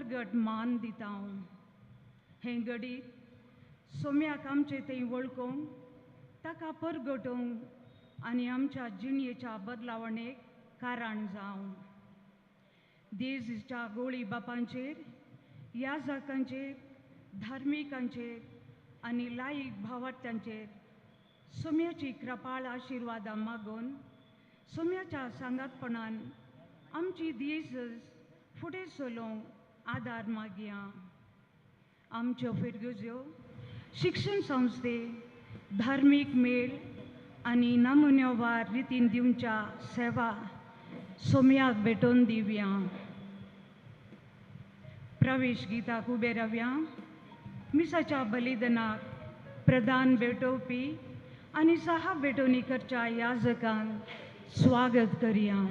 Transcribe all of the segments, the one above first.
परगट मान दिता. हें घडीत सोम्याक आमचे थंय वळखूंक, ताका परगटोवंक आनी आमच्या जिणयेच्या बदलावणेक कारण जावं. देशाच्या गोळी बापांचेर, याजकांचेर, धार्मिकांचेर आनी लायक भावार्थ्यांचेर सोम्याची कृपाळ आशिर्वादां मागून सोम्याच्या सांगातपणान आमची दीस फुडें चलोवंक आदार मागया. आमच्यो फिरगुज्यो, शिक्षण संस्थे, धार्मीक मेळ आनी नमुन्योवार रितीन दिवच्या सेवा सोम्याक भेटोवन दिवया. प्रवेश गीताक उबे रावया. मिसाच्या बलिदानाक प्रदान भेटोवपी आनी सहा भेटवणी करच्या याजकांक स्वागत करया.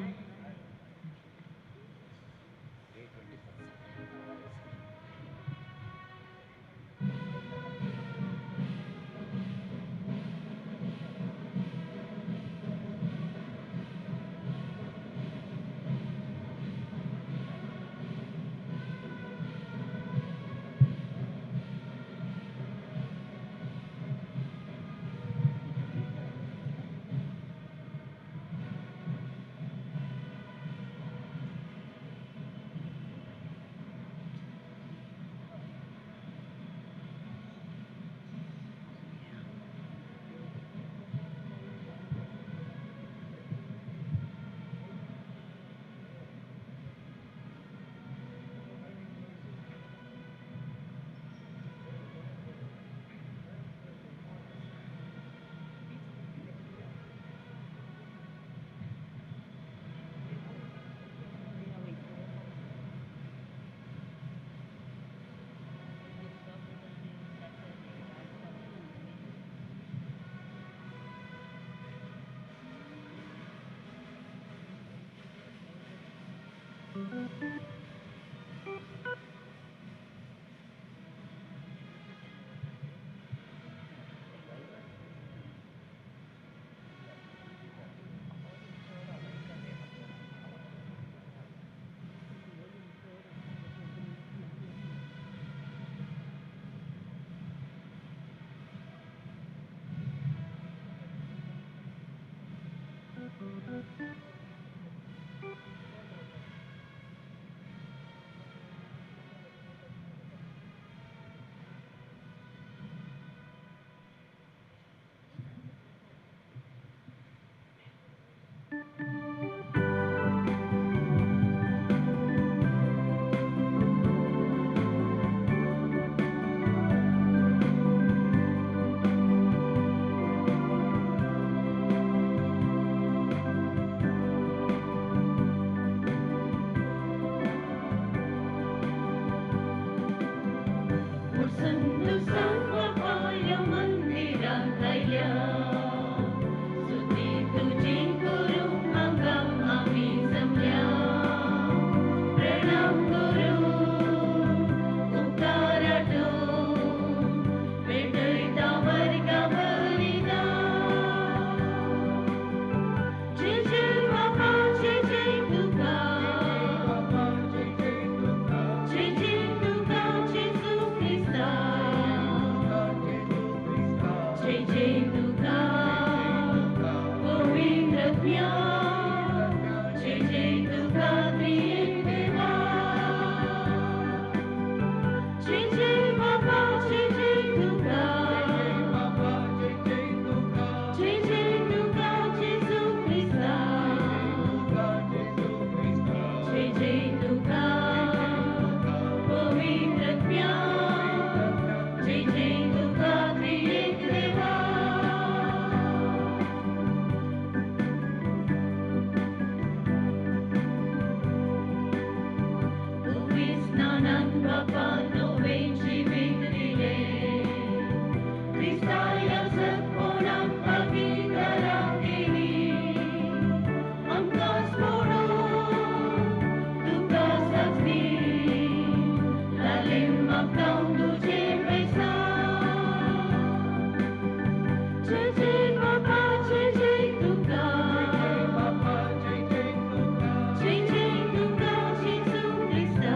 Jai Jai Tuka, Jesu Krista.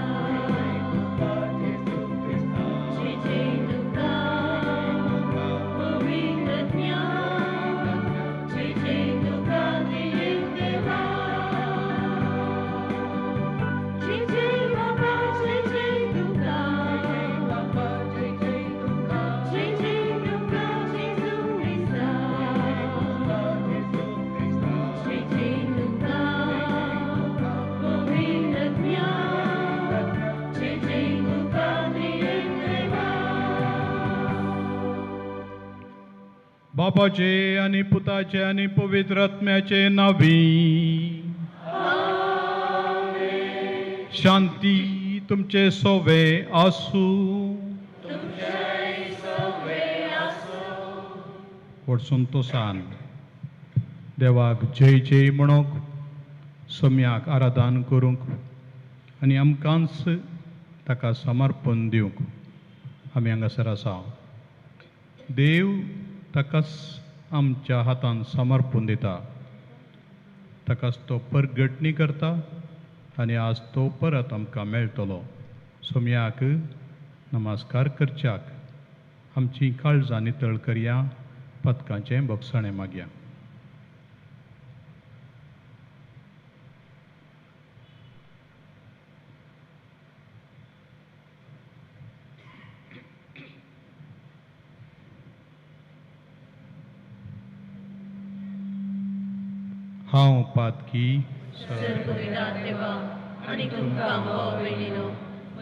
बापाचे आनी पुताचे आनी पवित्र आत्म्याचे नावी. शांती तुमचे सोवे आसूं. व्हड संतोसान देवाक जय जय म्हणूंक, सोम्याक आराधन करूंक आनी आमकांच ताका समर्पण दिवंक आमी हांगासर आसा. देव ताकाच आमच्या हातान समर्पण दिता, ताकाच तो परगटणी करता आनी आज तो परत आमकां मेळटलो. सोम्याक नमस्कार करच्याक आमची काळजां नितळ करया, पदकांचें भोगसणें मागया. हांव पातकी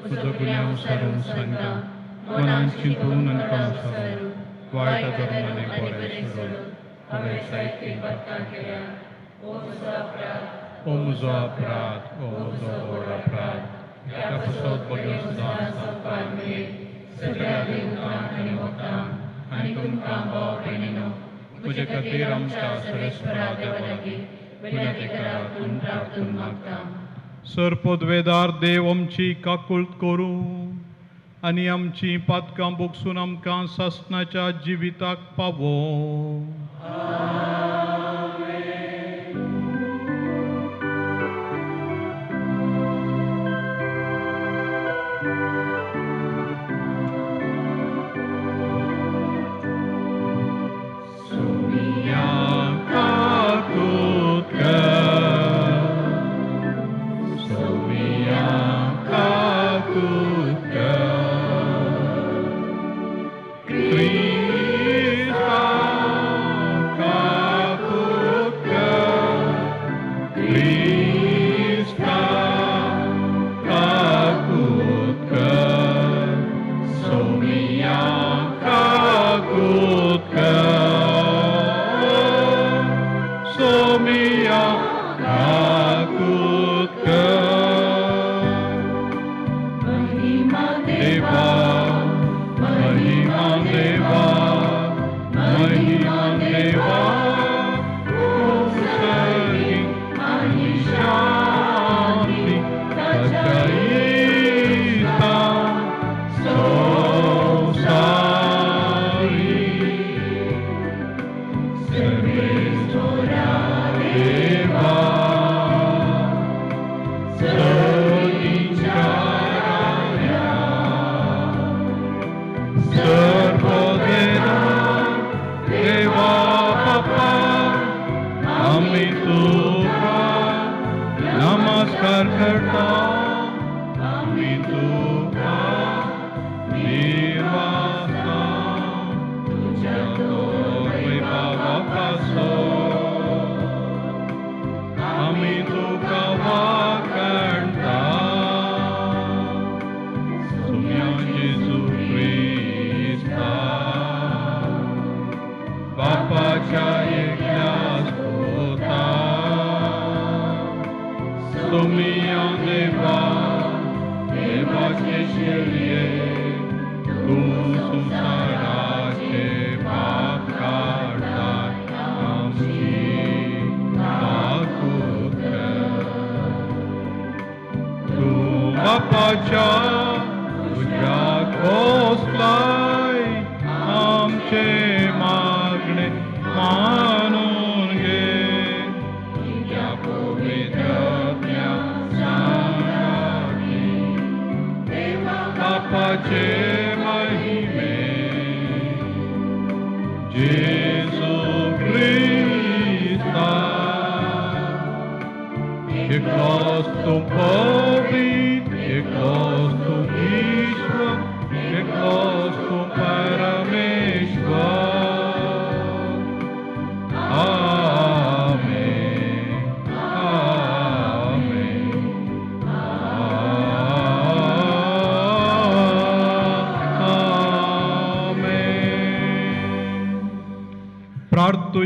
तुजो गुन्यांव सारून सांगता, मनान चिंतून आनी काम सारून वायट धर्म आनी बरें सोडून हांवें साहित्य पातकां केल्या. ओ म्हजो अपराध, ओ म्हजो व्हड अपराध, ह्या पासत बग्यो सुद्दां सगळ्या देवतांक आनी भक्तांक आनी तुमकां भाव भयणीनो म्हजे खातीर आमच्या सर्वेस्परा देवा लागीं विनंती करात म्हूण प्रार्थून मागता. सर पदवेदार देव आमची काकुळट करूं आनी आमची पातकां भोगसून आमकां सासणाच्या जिविताक पावो.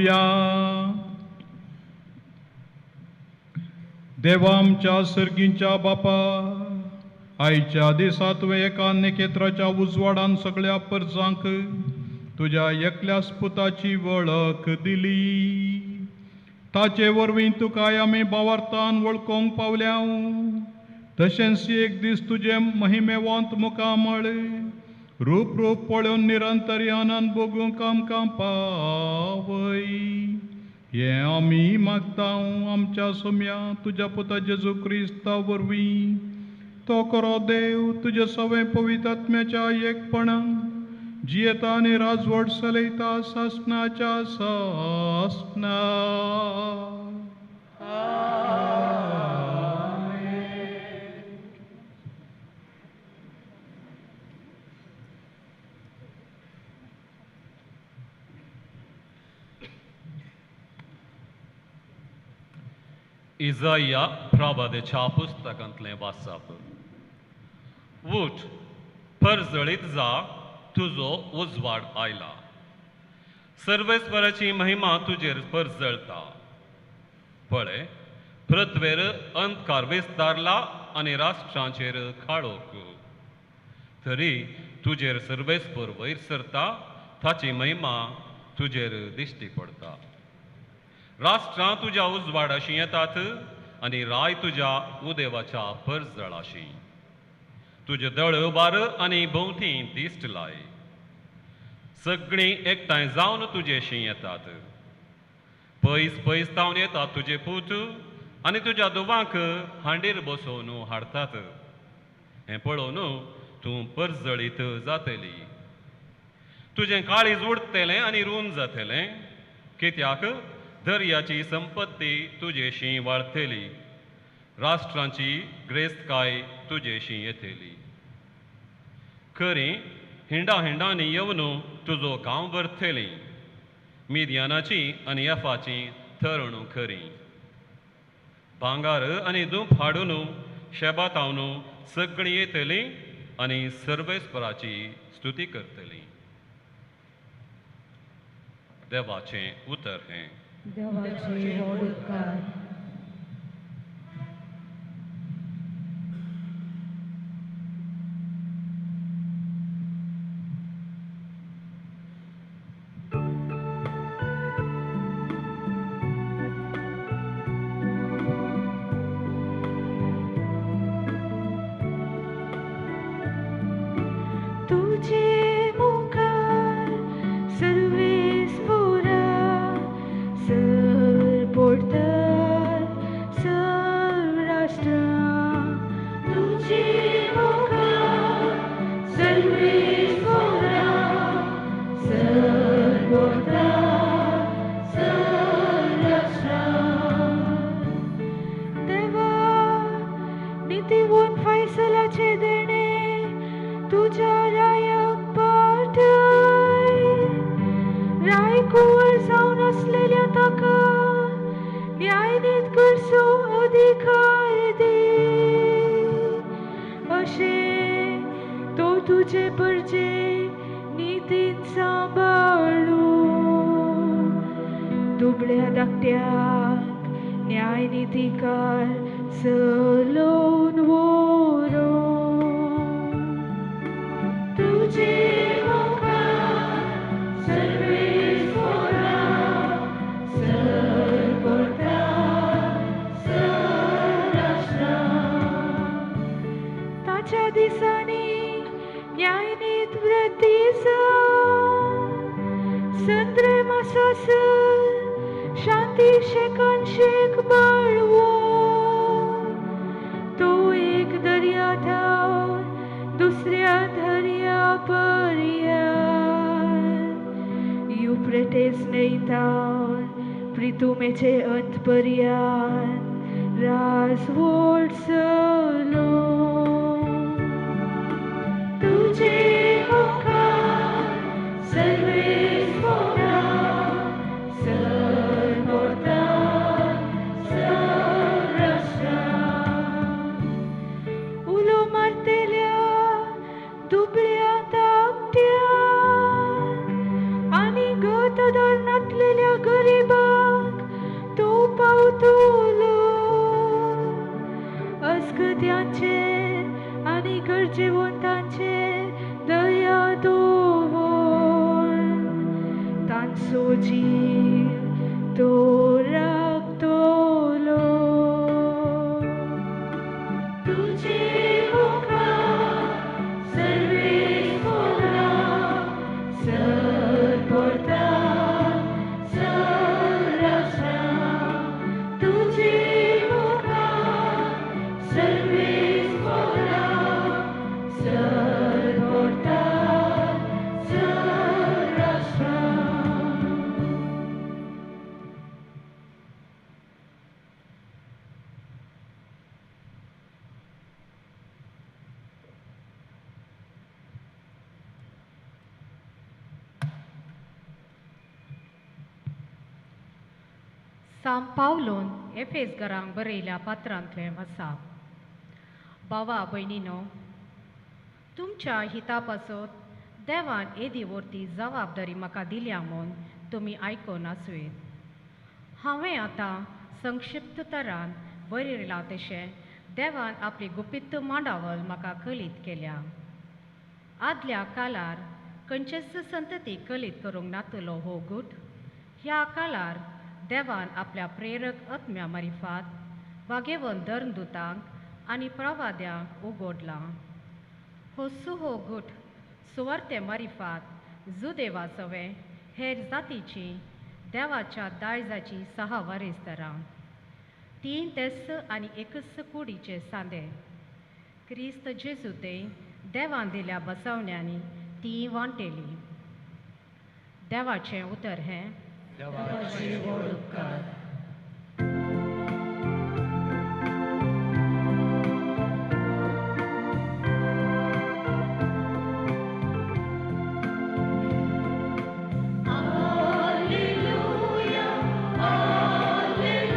मागुया. देवा आमच्या सर्गींच्या बापा, आयच्या दिसा तुवें एका नेकेत्राच्या उजवाडान सगळ्या परजांक तुज्या एकल्याच पुताची वळख दिली. ताचे वरवीं तुकाय आमी बावार्थान वळखूंक पावल्या. तशेंच एक दीस तुजें महिमेवंत मुखामळ रूप रूप पळोवन निरंतर आनंद भोगूंक आमकां पावय, हें आमी मागता आमच्या सोम्या तुज्या पुता जेजू क्रिस्ता वरवीं. तो खरो देव तुज्या सवें पवित्र आत्म्याच्या एकपणान जियेता आनी राजवट चलयता सासणाच्या सासणा. इजाया प्रवादेच्या पुस्तकांतलें वाचप. उठ, परजळीत जा, तुजो उजवाड आयला, सर्वेस्वराची महिमा तुजेर परजळता. पळय, पृथ्वेर अंधकार विस्तारला आनी राष्ट्रांचेर काळोख, तरी तुजेर सर्वेस्पर वयर सरता, ताची महिमा तुजेर दिश्टी पडता. राष्ट्रां तुज्या उजवाडाशी येतात आनी राय तुज्या उदेवाच्या परजळाशी. तुजे दळ उबार आनी भोंवती दिश्ट लाय, सगळीं एकठांय जावन तुजेशी येतात. पयस पयस तावन येतात तुजे पूत आनी तुज्या दुवांक हांडीर बसोवन हाडतात. हें पळोवन तूं परजळीत जातली, तुजें काळीज उडटलें आनी रूंद जातलें, कित्याक दर्याची संपत्ती तुजेशी वाडटली, राष्ट्रांची ग्रेस्तकाय तुजेशी येतली. खरी हिंडा हिंडांनी येवन तुजो गांव भरतली, मिदयानाची आनी एफाची तरणू खरी. भांगार आनी धूप हाडून शेबातावन सगळीं येतली आनी सर्वेस्पराची स्तुती करतली. देवाचें उतर हें. देवाचे व्हड उपकार. तुझे मुखार सर्वेस्पोरा सर पोडतात सर्व राष्ट्रां. तुझे मुखार सर्वेस्पोरा सर पोडतात सर्व राष्ट्रां. देवा, नितीवून फैसलाचे देणे तुझ्या रायाक पाठय. रायकुंवर जावन आसलेल्या ताका न्यायनीत करचो अधिकार दी, अशें तो तुजे परजे नितीन सांबाळू. दुबळ्या धाकट्यांक न्यायनितीकार चलोवन व्हरूं. तुझे मुखार सर्वेस्पोरा सर पोडतात सर्व राष्ट्रां. ताच्या दिसांनी न्यायनीत वृत्ती जावन संद्रे मासासर शांती शेकान शेक बाळवो. तो एक दर्या थावन दुसऱ्या दर्या पर्यान, युफ्रेटीस न्हंयतावन प्रितुमेचे अंत पर्यान राजवट चलो. तुझे मुखार सर्वेस्पोरा सर पोडतात सर्व राष्ट्रां. उलो मारतेल्या दुबळ्या धाकट्यांक आनी गत धरनातलेल्या गरीब दुबळ्यांचे दया दवर तांचो जीव तो राखतलो. तुझे उपकार सर्वेस्परा सरपोर्ता सरराष्ट्रा. तुझे उपकार सर्वेस्परा सरपोर्ता सरराष्ट्रा. साम पावलोन एफेस घरांक बरयल्या पात्रांतलें वसाप. भावा भयणीनो, तुमच्या हिता पासत देवान येदी व्हरती जबाबदारी म्हाका दिल्या म्हूण तुमी आयकून आसुयेत. हांवें आतां संक्षिप्त तरान बरयलां तशें देवान आपली गुपीत मांडावळ म्हाका कलीत केल्या. आदल्या काळार खंयचेच संतती कलीत करूंक नातलो हो गूट ह्या काळार देवान आपल्या प्रेरक आत्म्या मारिफात वागेवन धर्मदुतांक आनी प्रवाद्यांक उगडला. हो सुहो गूट सुवार्ते मारिफात जुदेवा सवे हेर जातीची देवाच्या दायजाची सहा वारेसदारां तीन तेस आनी एकच कुडीचे सांदे क्रिस्त जेजू ते देवान दिल्या बसवण्यांनी ती वांटेली. देवाचें उतर हें. देवाचे व्हड उपकार. Alleluia, Alleluia,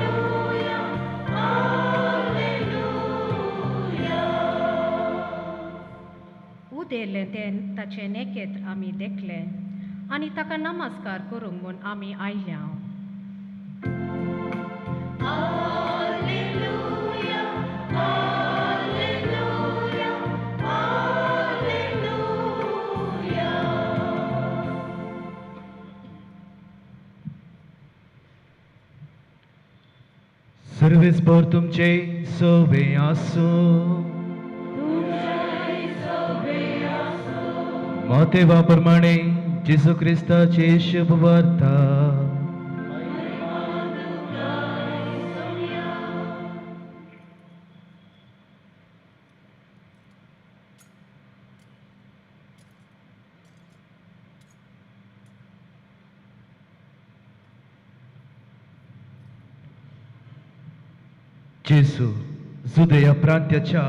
Alleluia. उदेल्लें तें ताचें नेकेत्र आमी देखलें आनी ताका नमस्कार करूंक म्हूण आमी आयल्या. Alleluia, Alleluia, Alleluia. सर्वेस्पर तुमचे सवे आसूं. तुमच्याय सवे आसूं. मातेवा प्रमाणे जेजू क्रिस्ताची शुभ वार्ता. जेजू जुदया प्रांत्याच्या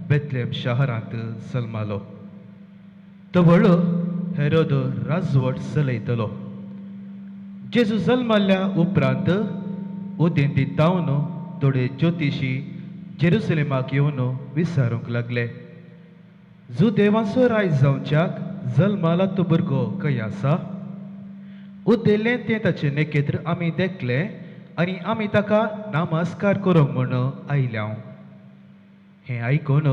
बेतलेम शहरांत जल्मालो. तवळ हेरोद राजवट चलयतलो. जेजू जल्माल्या उपरांत उदेंती तावन थोडे ज्योतिशी जेरुसलेमाक येवन विचारूंक लागले, जुदेवांचो राय जावच्याक जल्माला तो भुरगो खंय आसा? उदेल्लें तें ताचें नेकेत्र आमी देखलें आनी आमी ताका नमस्कार करूंक म्हूण आयल्या. हें आयकून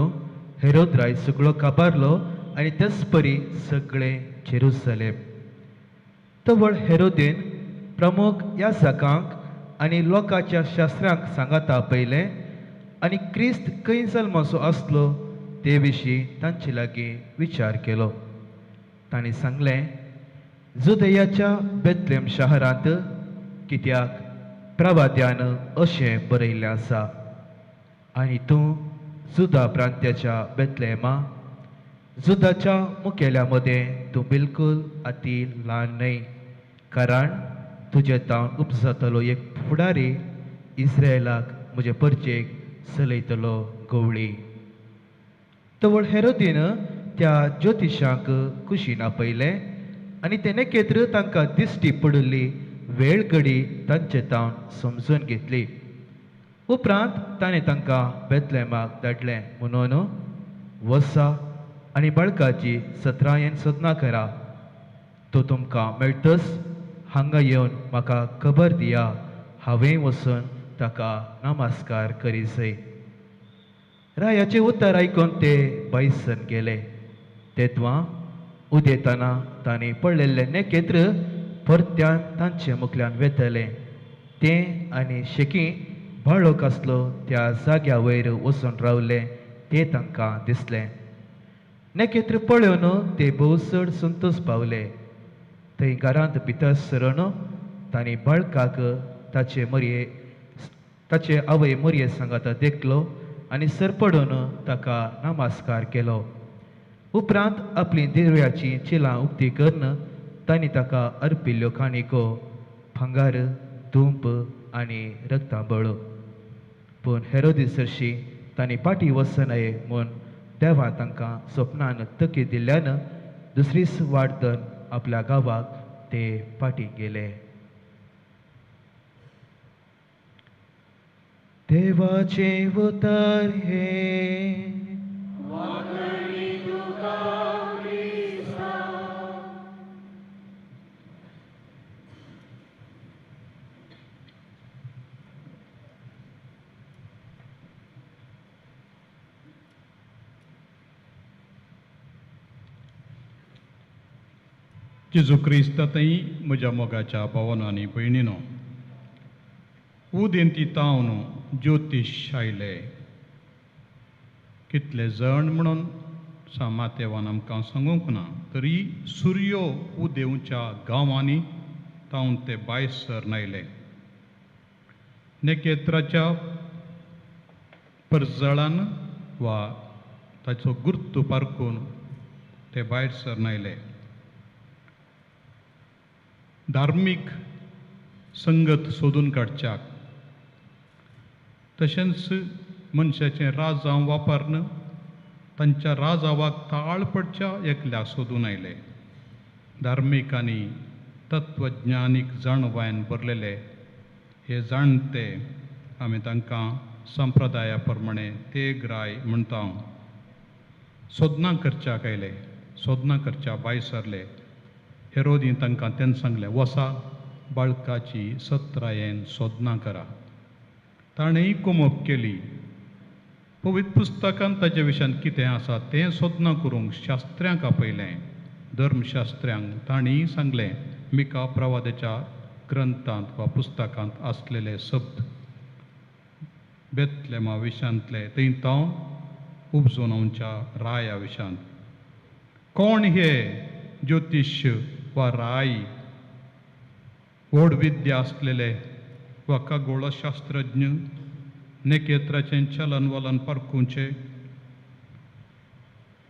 हेरोद राय सगळो काबारलो आनी तेच परी सगळें जेरुसलेम. तवळ हेरोदेन प्रमुख याजकांक आनी लोकांच्या शास्त्रांक सांगाता आपयलें आनी क्रिस्त खंय जल्माचो आसलो ते विशीं तांचे लागीं विचार केलो. तांणी सांगलें, जुदयाच्या बेतलेम शहरांत, कित्याक प्रवाद्यान अशें बरयल्लें आसा, आनी तूं जुदा प्रांत्याच्या बेतलेमा, जुदाच्या मुखेल्या मदें तूं बिलकुल अती ल्हान न्हय, कारण तुजे तावन उपजातलो एक फुडारी इस्रायलाक म्हजे परचेक चलयतलो गवळी. तवळ हेरोदीन त्या ज्योतिशांक कुशीन आपयलें आनी ते नेकेत्र तांकां दिश्टी पडिल्ली वेळ घडी तांचे तावन समजून घेतली. उपरांत ताणें तांकां बेतलेमाक धाडलें म्हणून, वसा आनी बाळकाची सत्रायेन सदना करा, तो तुमकां मेळटच हांगा येवन म्हाका खबर दिया, हांवें वचून ताका नमस्कार करी जाय. रायाचें उतर आयकून ते बायसन गेले. तेद्वां उदेतना तांणी पळयल्लें नखेत्र परत्यान तांचे मुखल्यान वेतलें. तें आनी शेकी बाळक आसलो त्या जाग्या वयर वचून रावले ते तांकां दिसलें. नखेत्र पळोवन ते भोव चड संतोश पावले. थंय घरांत भितर सरून तांणी बाळकाक ताचे मरये ताचे आवय मोरये सांगाता देखलो आनी सरपडून ताका नमस्कार केलो. उपरांत आपली देवळाची चिलां उक्ती करून तांणी ताका अर्पिल्ल्यो काणिको, भांगर, धुंप आनी रक्तांबळ. पूण हेरोदीस सरशी तांणी फाटीं वचनाये म्हूण देवान तांकां सपनान तकी दिल्ल्यान दुसरीच वाट धरून आपल्या गांवाक ते फाटीं गेले. देवाचें उतर हें. जेजू क्रिस्त थंय म्हज्या मोगाच्या भावानो आनी भयणीनो, उदेंती तावन ज्योतीश आयले. कितले जण म्हणून सामातेवान आमकां सांगूंक ना, तरी सुर्यो उदेवच्या गांवांनी तावन ते भायर सर आयले. नखेत्राच्या परजळान वा ताचो गुर्तू पारकून ते भायर सर आयले. धार्मीक संगत सोदून काडच्याक तशेंच मनशाचें राजांव वापरून तांच्या राजावाक ताळ पडच्या एकल्या सोदून आयले. धार्मीक आनी तत्वज्ञानीक जाणवायन भरलेले हे जाणते आमी तांकां संप्रदाया प्रमाणे ते ग्राय म्हणटा. सोदनां करच्याक आयले, सोदनां करच्या भायर सरले. हेरोदीन तांकां तेन्ना सांगलें, वसा बाळकाची सत्रायेन सोदनां करा. ताणेंय कुमक केली. पवित्र पुस्तकान ताजे विशयान कितें आसा तें सोदनां करूंक शास्त्र्यांक आपयलें. धर्मशास्त्र्यांक तांणी सांगलें, मिका प्रवादाच्या ग्रंथांत वा पुस्तकांत आसलेले शब्द बेतलेमा विशयांतले थंय तावन उपजून आमच्या राया विशयांत. कोण हे ज्योतिश वा राय, व्हड विद्या आसलेले वा खगोळशास्त्रज्ञ, नखेत्राचें चलन वलन पारखुचें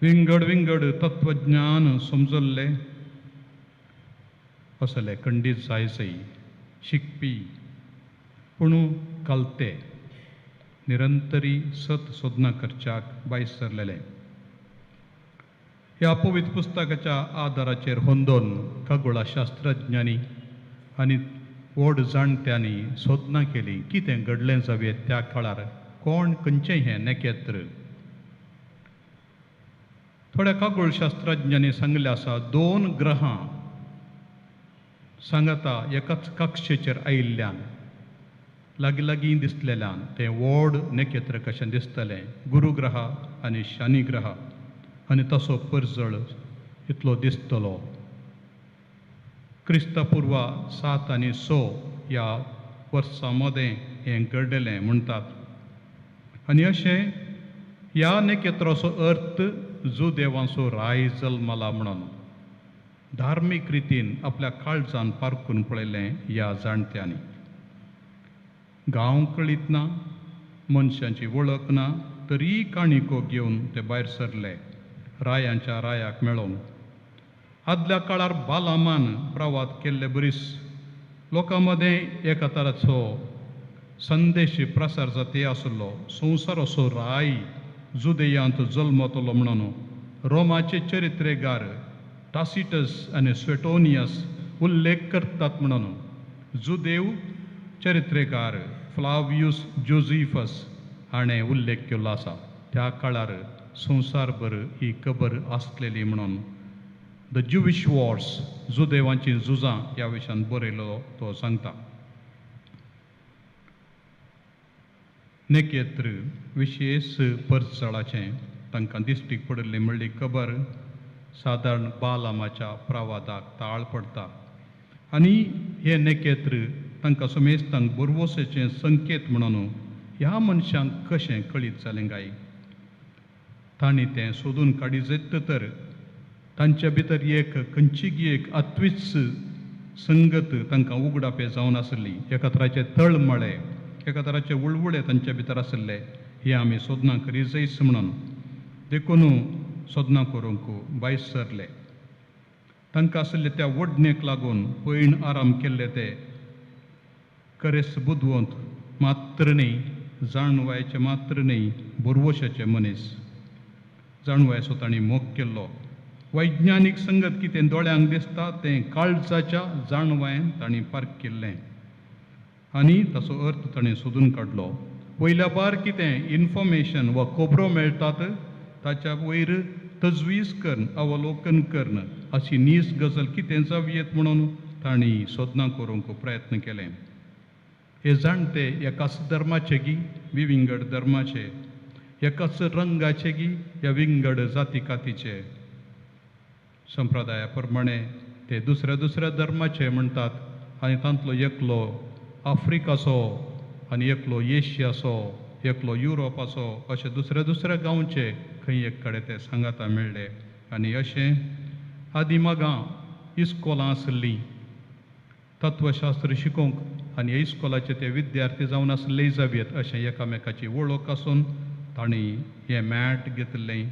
विंगड विंगड तत्वज्ञान समजल्ले असले खंडीत जायसय शिकपी पूण कलते निरंतरी सत सोदनां करच्याक भायर सरलेले. ह्या पवित्र पुस्तकाच्या आदाराचेर होंदोन खगोळशास्त्रज्ञांनी आनी व्हड जाणट्यांनी सोदनां केली कितें घडलें जावये त्या काळार, कोण खंयचें हें नखेत्र. थोड्या खगोळशास्त्रज्ञांनी सांगलें आसा, दोन ग्रहां सांगाता एकाच कक्षेचेर आयिल्ल्यान लागीं लागीं दिसलेल्यान तें व्हड नखेत्र कशें दिसतलें, गुरुग्रह आनी शनी ग्रह, आनी तसो परजळ इतलो दिसतलो. क्रिस्तपूर्वा 7 आनी 6 ह्या वर्सां मदें हें घडलें म्हणटात. आनी अशें ह्या नखेत्राचो अर्थ जुदेवांचो राय जल्मला म्हणून धार्मीक रितीन आपल्या काळजान पारखून पळयलें ह्या जाणट्यांनी. गांव कळीत ना, मनशांची वळख ना, तरी काणिको घेवन ते भायर सरले रायांच्या रायाक मेळोवंक. आदल्या काळार बालामान प्रवाद केल्ले बरीच लोकां मदें एका तराचो संदेश प्रसार जाती आसलो. संवसाराचो राय जुदेयांत जल्मतलो म्हणून रोमाचे चरित्रेगार टासिटस आनी स्वेटोनियस उल्लेख करतात म्हणून जुदेव चरित्रेकार फ्लावियूस जोझिफस हाणें उल्लेख केल्लो आसा. त्या काळार संवसारभर ही खबर आसलेली म्हणून the Jewish wars, जुदेवांची झुजां ह्या विशयान बरयलो तो सांगता. नखेत्र विशेश परचळाचें तांकां दिश्टीक पडिल्ली म्हणली खबर सादारण बालामाच्या प्रवादाक ताळ पडटा आनी हे नेकेत्र तांकां समेस्तांक बोरवोसेचें संकेत म्हणून ह्या मनशांक कशें कळीत जालें काय? तांणी तें सोदून काडी जैत तर तांच्या भितर एक खंयचीगी एक आत्वीच संगत तांकां उगडापे जावन आसली. एका तराचे तळमळे, एका तराचे उळवुळे तांच्या भितर आसले. हे आमी सोदनां करी जैस म्हणून देखून सोदनां करूंक भायर सरले. तांकां आसले त्या ओडणेक लागून पयण आराम केल्ले ते करेस बुदवंत मात्र न्ही, जाणवायचे मात्र न्ही, बोरवशाचे मनीस. जाणवायचो तांणी मोग केल्लो. वैज्ञानीक संगत कितें दोळ्यांक दिसता तें काळजाच्या जाणवायन तांणी पार्क केल्लें आनी ताचो अर्थ ताणें सोदून काडलो. वयल्या बार कितें इन्फॉर्मेशन वा खबरो मेळटात ताच्या वयर तजवीज करून अवलोकन करून अशी नीस गजल कितें जावयेत म्हणून तांणी सोदनां करूंक प्रयत्न केले. हे जाणते एकाच धर्माचे गी विविंगड धर्माचे, एकाच रंगाचे गी ह्या विंगड जाती कातीचे, संप्रदाया प्रमाणे ते दुसऱ्या दुसऱ्या धर्माचे म्हणटात आनी तांतलो एकलो आफ्रिकाचो आनी एकलो एशियाचो, एकलो युरोपाचो, अशे दुसऱ्या दुसऱ्या गांवचे खंय एक कडेन ते सांगाता मेळ्ळे. आनी अशें आदी मागां इस्कोलां आसलीं तत्वशास्त्र शिकोवंक आनी इस्कोलाचे ते विद्यार्थी जावन आसले जावयेत अशें एकामेकाची वळख आसून तांणी हें मॅट घेतिल्लें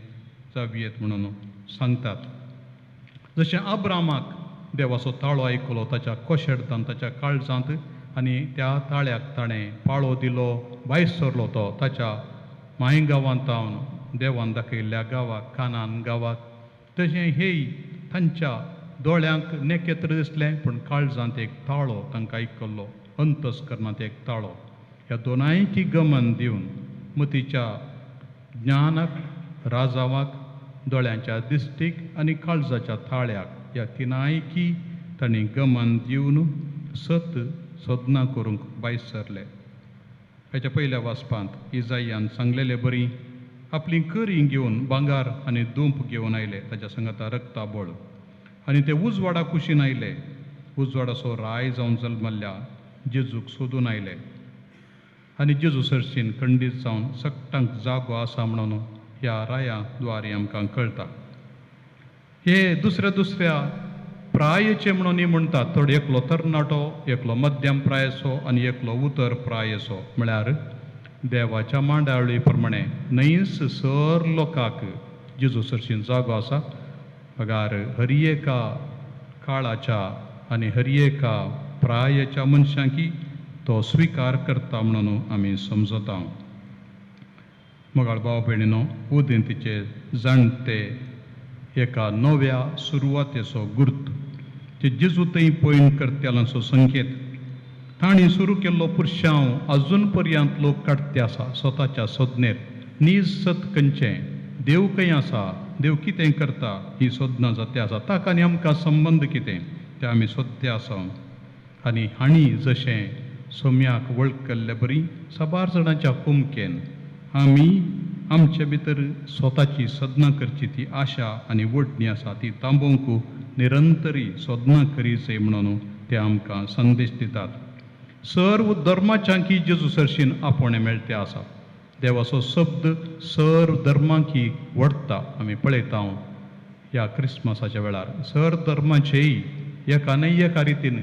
जावयेत म्हणून सांगतात. जशें अब्रामाक देवाचो ताळो आयकलो ताच्या कोशेडतान, ताच्या काळजांत, आनी त्या ताळ्याक ताणें पाळो दिलो, भायर सरलो तो ताच्या माय गांवांत देवान दाखयल्ल्या गांवाक, कानान गांवाक. तशें हेय तांच्या दोळ्यांक नेकेत्र दिसलें पूण काळजांत एक ताळो तांकां आयकल्लो, अंतस्करणांत एक ताळो. ह्या दोनांयकी गमन दिवन मतीच्या ज्ञानाक, राजावाक, दोळ्यांच्या दिश्टीक आनी काळजाच्या ताळ्याक, ह्या तिनायकी तांणी गमन दिवन सत सोदनां करूंक भायर सरले. हाच्या पयल्या वाचपांत इजायान सांगलेले बरी आपली करी घेवन भांगर आनी दुंप घेवन आयले, ताच्या सांगाता रक्ताबळ, आनी ते उजवाडा कुशीन आयले. उजवाडाचो राय जावन जल्मल्ल्या जेजूक सोदून आयले आनी जेजू सरशीन खंडीत जावन सगटांक जागो आसा म्हणून ह्या राया द्वारे आमकां कळटा. हे दुसऱ्या दुसऱ्या प्रायचे म्हणून म्हणटात. थोडे एकलो तरणाटो, एकलो मध्यम प्रायेचो आनी एकलो उतर प्रायेचो, म्हळ्यार देवाच्या मांडावळी प्रमाणे न्हयच सर लोकांक जेजू सरशीन जागो आसा, बगार हर एका काळाच्या आनी हर एका प्रायेच्या मनशांकी तो स्विकार करता म्हणून आमी समजता. मोगाळ भाव भयणीनो, उदेंतीचे जाणते एका नव्या सुरवातेचो गुर्त, ते जेजू थंय पयण करतल्यांचो संकेत. तांणी सुरू केल्लो पुरशांव अजून पर्यंत लोक काडते आसा स्वताच्या सोदनेर. नीज सत खंयचें, देव खंय आसा, देव कितें करता ही सोदनां जाते आसा. ताका आनी आमकां संबंद कितें तें आमी सोदते आसा. आनी हांणी जशें सोम्याक वळखल्ले बरी साबार जाणांच्या कुमकेन आमी आमचे भितर स्वताची सदनां करची ती आशा आनी ओडणी आसा ती तांबोवंक निरंतरी सोदनां करीचे म्हणून ते आमकां संदेश दितात. सर्व धर्माच्यांकी जेजू सरशीन आपोवणें मेळटे आसा. देवाचो शब्द सर्व धर्मांकी वडटा. आमी पळयता ह्या क्रिसमसाच्या वेळार सर धर्माचेय एका न्हय एका रितीन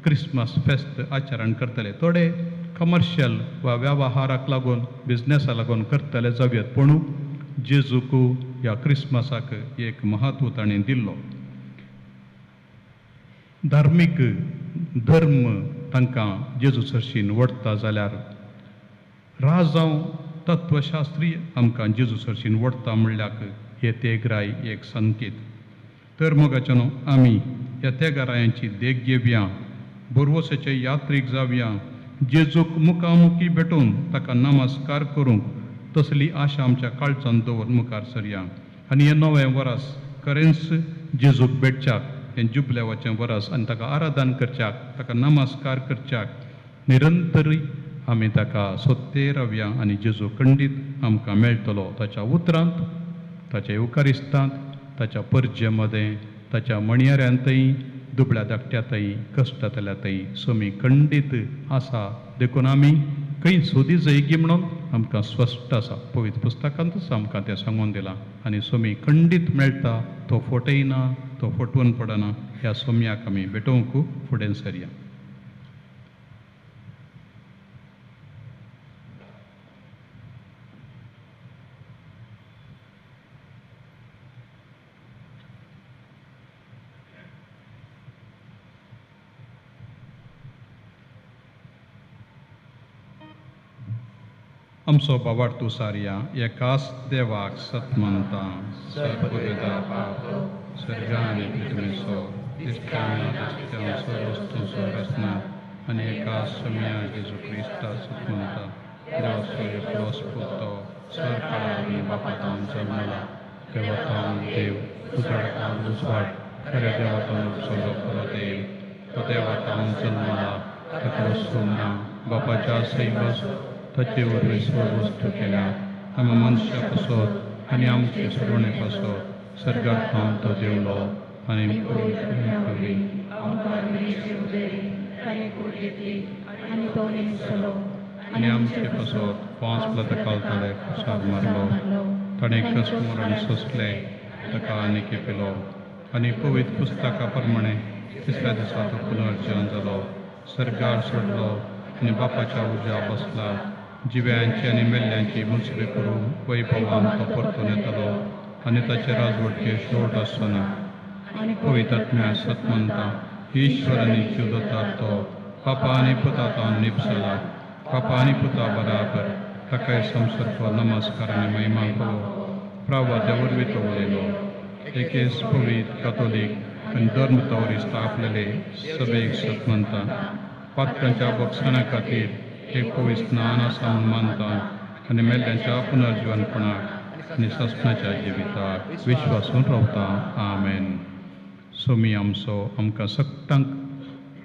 क्रिसमस फेस्त आचरण करतले. थोडे कमर्शियल वा वेव्हाराक लागून, बिजनेसा लागून करतले जावयेत, पूण जेजूक ह्या क्रिसमसाक एक म्हत्व ताणें दिल्लो. धार्मीक धर्म तांकां जेजू सरशीन वडटा जाल्यार राजांव तत्वशास्त्रीय आमकां जेजू सरशीन वडटा म्हणल्याक हे तेगराय एक संकेत. तर मोगाच्यानो आमी ह्या तेगरायांची देख घेवया, बोरवोसाचे यात्रीक जावया, जेजूक मुखामुखी भेटून ताका नमस्कार करूंक तसली आशा आमच्या काळजान दवर मुखार सरया. आनी हें नवें वरस खरेंच जेजूक भेटच्याक, हें जुबलेवाचें वरस, आनी ताका आराधन करच्याक, ताका नमस्कार करच्याक निरंतरूय आमी ताका सोदते रावया आनी जेजू खंडीत आमकां मेळटलो ताच्या उतरांत, ताच्या येवकारिस्तांत, ताच्या परजे मदें, ताच्या मणयाऱ्यांतय, दुबळ्या धाकट्यांतय, कश्टांतल्यातय सोमी खंडीत आसा. देखून आमी खंय सोदी जयगी म्हणून आमकां स्पश्ट आसा. पवित्र पुस्तकांतूच आमकां तें सांगून दिलां. आनी सोमी खंडीत मेळटा, तो फटयना, तो फटवून पडना. ह्या सोम्याक आमी भेटोवंक फुडें सरया. आमचो बाबार सारया एकाच देवाक सतमनता सर्वदा पाप सर्गा आनी पृथ्वीचो दिसत्या नादिसत्या सर्व वस्तूंचो रचना आनी एकाच सम्या जेजू क्रिस्ता सतमनता देवाचो एकलोच पुतो सरकारांनी बापातावन जल्मला देवतावन देव उजवाडान उजवाड खऱ्या देवातावन उपसलो खरो देव तो देवातावन जल्मला ताका वस्तू ना बापाच्या सैमस ताचे वरवीं सर्व वस्तू केल्या. आमी मनशा पासत आनी आमचे सोडवणे पासत सर्गार थावन तो देवलो आनी आनी आमचे पासत 5 प्लतकाल ताणें कुसार मारलो. ताणें कश्ट मरण सोंसलें, ताका आनी केपेलो आनी पवित्र पुस्तका प्रमाणे तिसऱ्या दिसा तो पुनर्जन जालो, सर्गार सोडलो आनी बापाच्या उज्या बसला. जिव्यांची आनी मेल्ल्यांची मुसरी करून वैभवान तो परतून येतलो आनी ताचे राजवटके शेवट आसना. पवित्र आत्म्या सतमनता ईश्वर आनी जिवदता तो पापा आनी पुता निपसला. पापा आनी पुता बराबर ताकाय संसर्ग नमस्कार आनी महिमा करो. प्रावाद्या वरवीं तो उलयलो. एकेच पवित्र कातोलीक आनी धर्म तवरी स्थापलेले सभेक सतमनता पातकांच्या बक्षणा खातीर एक पवित्र स्नान आसा म्हूण मानता आनी मेल्ल्यांच्या पुनर्जिवनपणाक आनी सस्नाच्या जिविताक विश्वासून रावता. आमेन. सोमी आमचो आमकां सक्तांक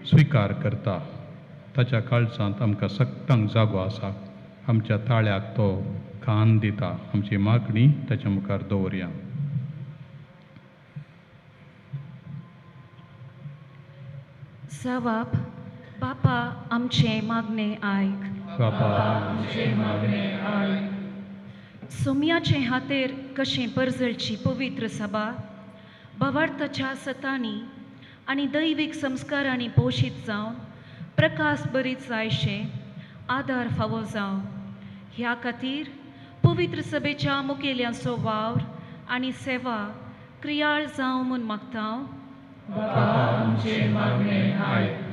स्विकार करता. ताच्या काळजांत आमकां सक्तांक जागो आसा. आमच्या ताळ्याक तो कान दिता. आमची मागणी ताच्या मुखार दवरया. सवाप बापा आमचें मागणें आयक. बापा आमचें मागणें आयक. सोम्याचे हातेर कशें परजळची पवित्र सभा भावार्थाच्या सतांनी आनी दैवीक संस्कारांनी पोशीत जावन प्रकाश बरीत जायशें आदार फावो जावं. ह्या खातीर पवित्र सभेच्या मुखेल्यांचो वावर आनी सेवा क्रियाळ जावं म्हूण मागता. बापा आमचें मागणें आयक.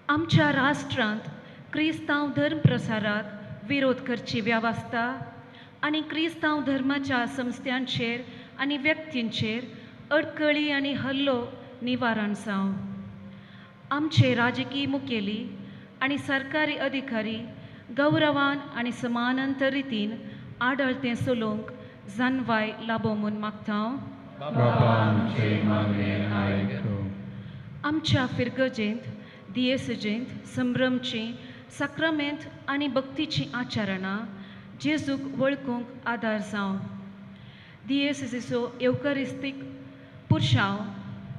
आमच्या राष्ट्रांत क्रिस्तांव धर्म प्रसाराक विरोध करची वेवस्था आनी क्रिस्तांव धर्माच्या संस्थांचेर आनी व्यक्तींचेर अडकळी आनी हल्लो निवारण जावं. आमचे राजकीय मुखेली आनी सरकारी अधिकारी गौरवान आनी समानांतर रितीन आडळतें चलोवंक जानवाय लाबो म्हूण मागता. बापा आमचें मागणें आयक. आमच्या फिरगजेंत दियेसजेंत संभ्रमची साक्रामेंत आनी भक्तीचीं आचरणां जेजूक वळखूंक आदार जावं. दियेसजेचो येवकरिस्तीक पुरशांव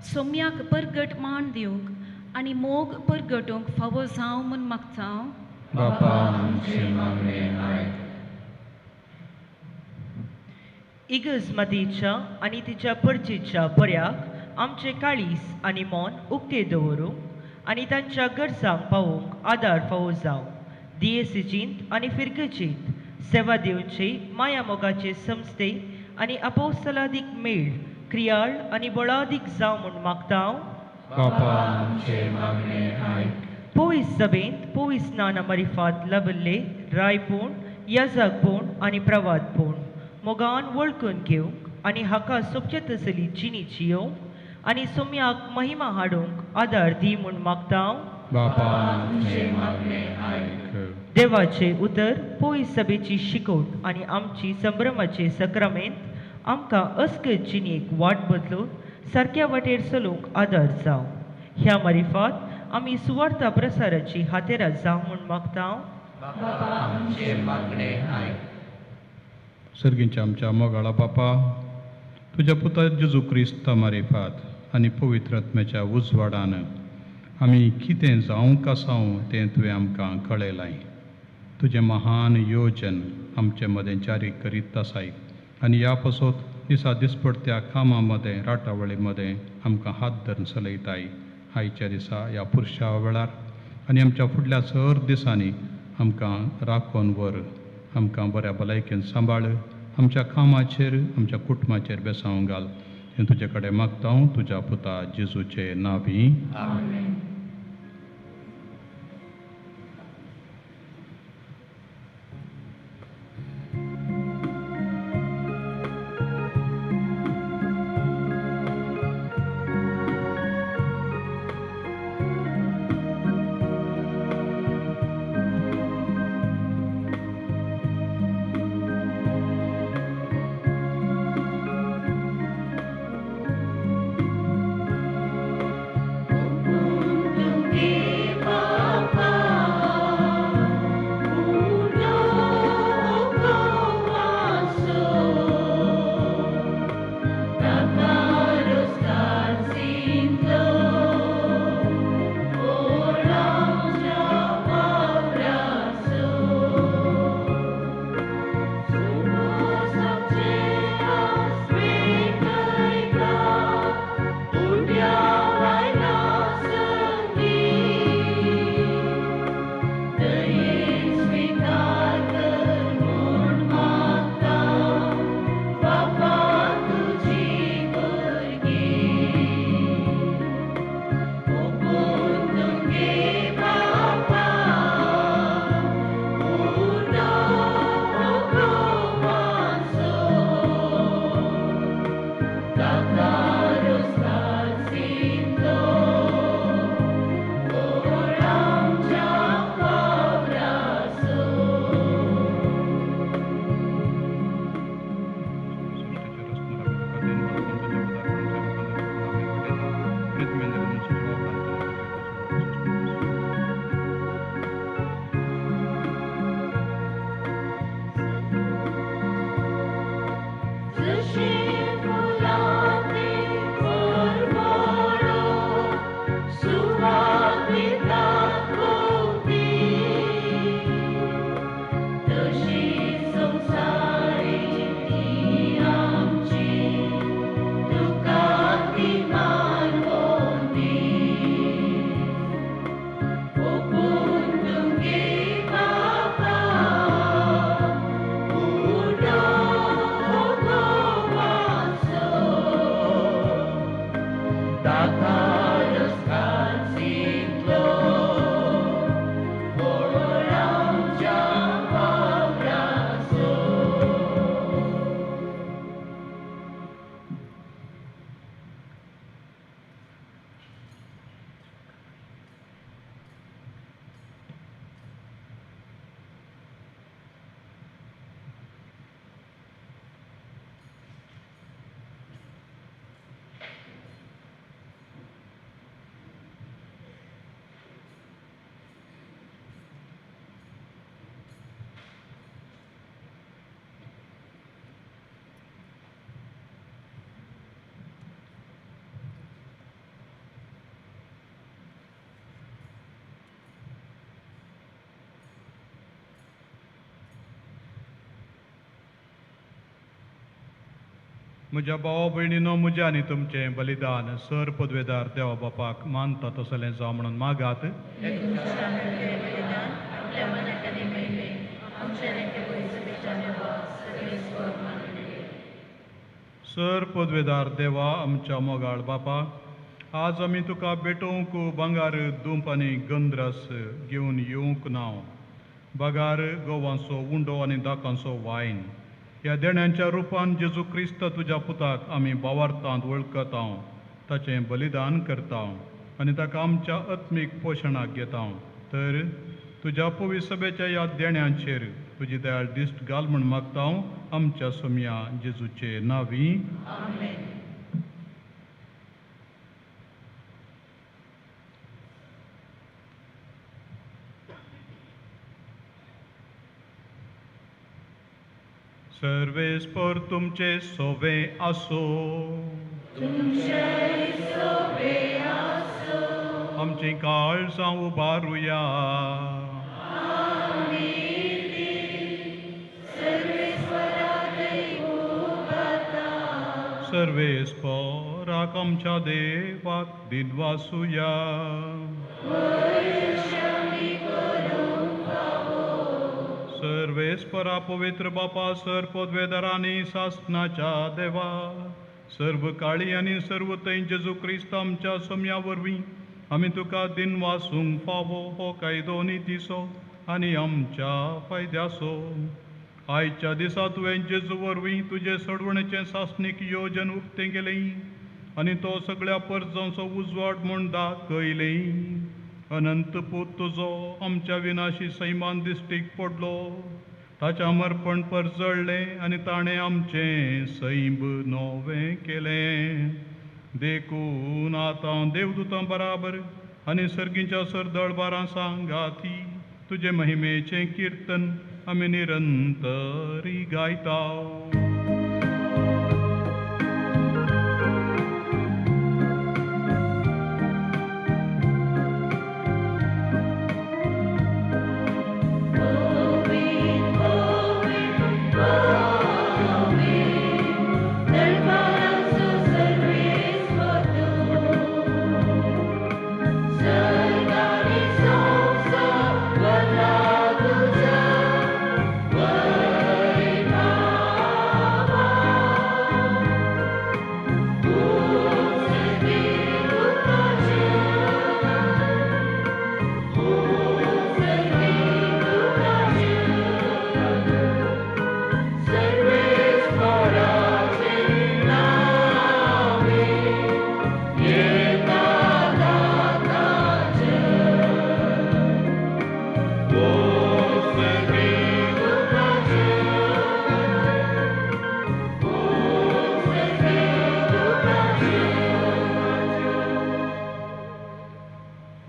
सोम्याक परगट मान दिवंक आनी मोग परगटूंक फावो जावं म्हूण मागता. बापा आमचें मागणें आयक. इगर्ज मातयेच्या आनी तिच्या परजेच्या बऱ्याक आमचें काळीज आनी मन उक्तें दवरूंक आनी तांच्या गरजांक पावोवंक आदार फावो जावं. दियेसीजींत आनी फिरगजेंत सेवा दिवचे माया मोगाचे संस्थे आनी अपोस्तलादीक मेळ क्रियाळ आनी बळादीक जावं म्हूण मागता. बापा आमचें मागणें आयक. पवित्र सभेंत पवित्र स्नाना मारिफात लाबिल्ले रायपूण याजकपूण आनी प्रवादपूण मोगान वळखून घेवंक आनी हाका सोबचे तसली जिणी जियोवंक आनी सोम्याक महिमा हाडूंक आदार दी म्हूण मागता. बापा आमचें मागणें आयक. देवाचें उतर पवित्र सभेची शिकवण आनी आमची संभ्रमाचे सक्रामेंत आमकां अस्कत जिणेक वाट बदलून सारक्या वाटेर चलूंक आदार जावं. ह्या मारिफात आमी सुवार्था प्रसाराची हातेरां जावं म्हूण मागता. बापा आमचें मागणें आयक. सर्गींच्या आमच्या मोगाळा बापा, तुज्या पुता जेजू क्रिस्ता मारिफात आनी पवित्र आत्म्याच्या उजवाडान आमी कितें जावंक आसाव तें तुवें आमकां कळयलां. तुजें महान योजन आमचे मदें जारी करीत आसाय आनी ह्या पासत दिसा दिसपडत्या कामां मदें राटावळी मदें आमकां हात धरून चलयताय. आयच्या दिसा ह्या पुरशा वेळार आनी आमच्या फुडल्या सर दिसांनी आमकां राखून व्हर, आमकां बऱ्या भलायकेन सांबाळ, आमच्या कामाचेर आमच्या कुटुंबाचेर बेसांव घाल. हें तुजे कडेन मागता हांव तुज्या पुता जेजूचे नांवी. आमेन. म्हज्या भावा भयणीनो, म्हज्या आनी तुमचें बलिदान सर पदवेदार देवा बापाक मानता तसलें जावं म्हणून मागात. सर पदवेदार देवा, आमच्या मोगाळ बापा, आज आमी तुका भेटोवंक भांगर दुंप आनी गंद्रस घेवन येवंक ना. बगार गोवांचो उंडो आनी दाकांचो वायन ह्या देण्यांच्या रुपान जेजू क्रिस्त तुज्या पुताक आमी बावार्थांत वळखता, ताचें बलिदान करता आनी ताका आमच्या आत्मीक पोशणाक घेता. तर तुज्या पवित्र सभेच्या ह्या देण्यांचेर तुजी दयाळ दिश्ट घाल म्हूण मागता आमच्या सोम्या जेजूचे नांवी. सर्वेस्पर तुमचे सोवे आसो। आमची काळजां उबारुया। सर्वेस्पराक आमच्या देवाक दिनवासुया। सर्वेस्परा पवित्र बापा सर पदवेदारांनी सासनाच्या देवा सर्व काळी आनी सर्व थंय जेजू क्रिस्त आमच्या सोम्या वरवीं आमी तुका दिनवासूंक फावो हो कायदो नितीचो आनी आमच्या फायद्याचो। आयच्या दिसा तुवें जेजू वरवीं तुजे सोडवणेचें सासणीक योजन उक्तें केलें आनी तो सगळ्या परजांचो उजवाड म्हूण दाखयलें। अनंत पूत तुजो आमच्या विनाशी सैमान दिश्टीक पडलो, ताच्या मर्पण परजळ्ळें आनी ताणें आमचें सैम नवें केलें। देखून आतां देवदूतां बराबर आनी सर्गीच्या सरदळबारां सांगाती तुजे महिमेचें किर्तन आमी निरंतरी गायता।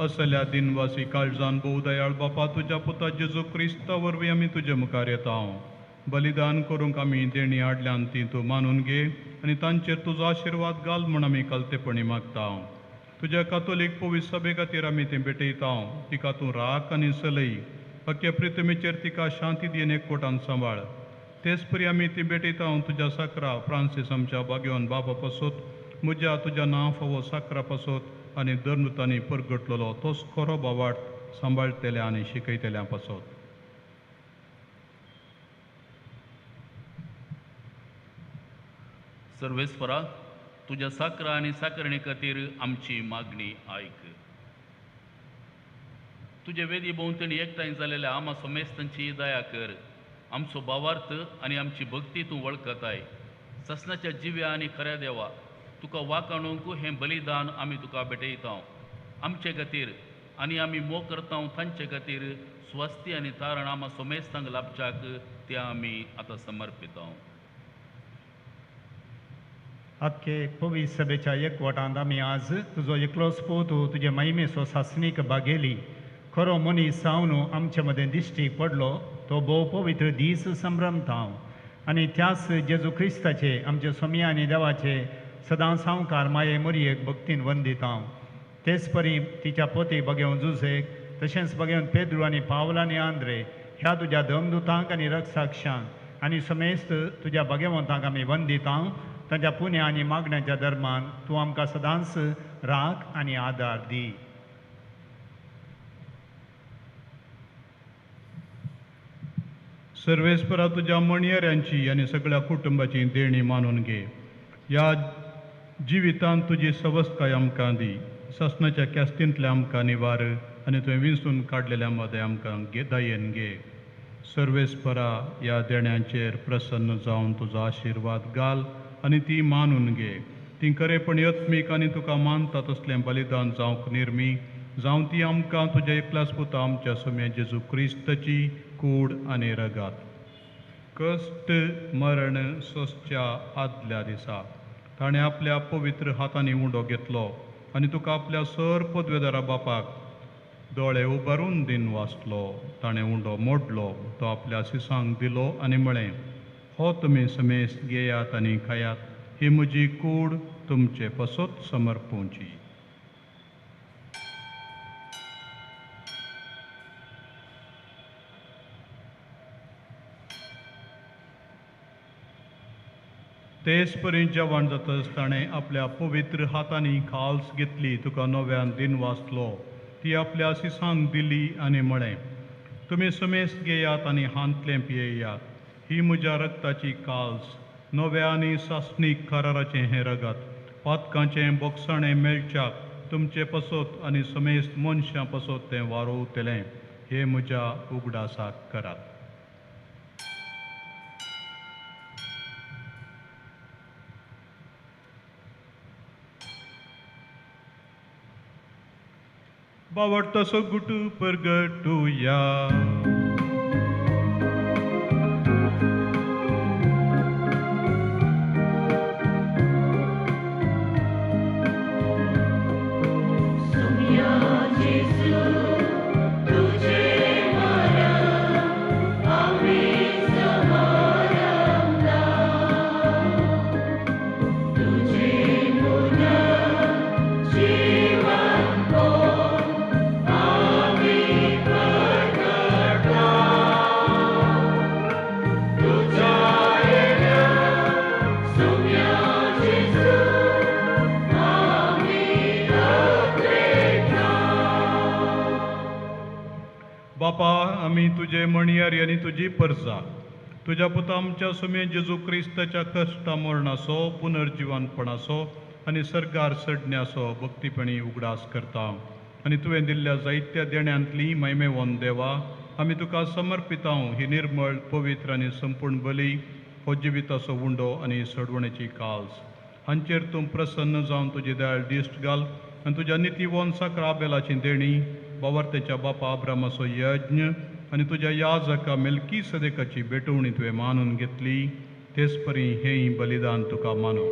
असल्या दिनवासी काळजान भोव दयाळ बापा तुज्या पुता जेजू क्रिस्ता वरवीं आमी तुजे मुखार येता। बलिदान करूंक आमी देणी हाडल्यान ती तूं मानून घे आनी तांचेर तुजो आशिर्वाद घाल म्हूण आमी कलतेपणी मागता। तुज्या कातोलीक पवित्र सभे खातीर आमी तें भेटयता। तिका तूं राख आनी सलय, अख्ख्या प्रितमेचेर तिका शांती दी आनी एकवटान सांबाळ। तेच परी आमी ती भेटयता तुज्या साकरा फ्रांसीस आमच्या भाग्यवान बाबा पासत, म्हज्या तुज्या नांव फावो साकरा पासत आनी धर्मतांनी परगटलेलो तोच खरो बावाट सांबाळटल्या आनी शिकयतल्या पासत। सर्वेस्परा तुज्या साकरा आनी साकरणे खातीर आमची मागणी आयक। तुजे वेदी भोंवतणी एकठांय जालेल्या आमा समेस्तांची दया कर। आमचो भावार्थ आनी आमची भक्ती तूं वळखताय। ससनाच्या जिव्या आनी खऱ्या देवा तुका वाकाणूंक हें बलिदान आमी तुका भेटयता। आमचे खातीर आनी आमी मोग करता तांचे खातीर स्वस्ती आनी तारण आमा समेस्तांक लाभच्याक तें आमी आतां समर्पिता। आख्खे पवित्र सभेच्या एकवटांत आमी आज तुजो एकलोच पूत तुजे महिमेचो सासणीक बागेली खरो मनीस जावन आमचे मदें दिश्टीक पडलो तो भोव पवित्र दीस संभ्रमता आनी त्याच जेजू क्रिस्ताचे आमचे स्वामी आनी देवाचे सदां सावकार माये मोरयेक भक्तीन वंदिता। तेच परी तिच्या पोती बगेवन जुझेक तशेंच बगेवन पेद्रू आनी पावल आनी आंद्रे ह्या तुज्या धर्मदूतांक आनी रक्षाक्षांक आनी समेस्त तुज्या भगवंतांक आमी वंदिता। तांच्या पुण्या आनी मागण्याच्या दरम्यान तूं आमकां सदांच राख आनी आदार दी। सर्वेस्परा तुज्या मणयऱ्यांची आनी सगळ्या कुटुंबाची देणी मानून घे। ह्या जिवितांत तुजी सवस्तकाय आमकां दी। सासणाच्या कॅस्तींतल्या आमकां निवार आनी तुवें विंचून काडलेल्या मदें आमकां दयेन घे। सर्वेस्परा ह्या देण्यांचेर प्रसन्न जावन तुजो आशिर्वाद घाल आनी ती मानून घे। ती खरेपणी आत्मीक आनी तुका मानता तसलें बलिदान जावंक निर्मी जावं ती आमकां तुज्या एकल्याच पुता आमच्या सोम्या जेजू क्रिस्ताची कूड आनी रगात। कश्ट मरण सोंसच्या आदल्या दिसा ताणें आपल्या पवित्र हातांनी उंडो घेतलो आनी तुका आपल्या सर पदवेदारा बापाक दोळे उबारून दिन वाचलो। ताणें उंडो मोडलो, तो आपल्या शिसांक दिलो आनी म्हळें, हो तुमी समेस्त घेयात आनी खायात. ही म्हजी कूड तुमचे पसत समर्पूंची. तेच परी जेवण जातच ताणें आपल्या पवित्र हातांनी खाल्स घेतली, तुका नव्यान दिन वाचलो, ती आपल्या सिसांक दिली आनी म्हळें, तुमी समेस्त घेयात आनी हांतलें पियेयात. ही म्हज्या रक्ताची काल्स, नव्या आनी सासणीक कराराचें हें रगत, पातकांचें बोगसाणें मेळच्याक तुमचे पसत आनी समेस्त मनशां पसत तें वारोवतलें. हें म्हज्या उगडासाक करात. बावडतो गुटू परगटुया. बापा, आमी तुजे मणयारी आनी तुजी परजा, तुज्या पुता आमच्या सुमे जेजू क्रिस्ताच्या कश्टा मरणाचो, पुनर्जिवनपणाचो आनी सरकार सडण्याचो भक्तीपणी उगडास करता आनी तुवें दिल्ल्या जायत्या देण्यांतली महिमेवन देवा, आमी तुका समर्पितांव ही निर्मळ, पवित्र आनी संपूर्ण बली, हो जिविताचो उंडो आनी सडवणेची काल्स. हांचेर तूं प्रसन्न जावन तुजी दयाळ दिश्ट घाल आनी तुज्या नितीवन साक्रा बेलाची देणी, बावर्तेच्या बापा अब्रामाचो यज्ञ आनी तुज्या याजका मेलकी सदेकाची भेटवणी तुवें मानून घेतली, तेच परी हेंय बलिदान तुका मानू.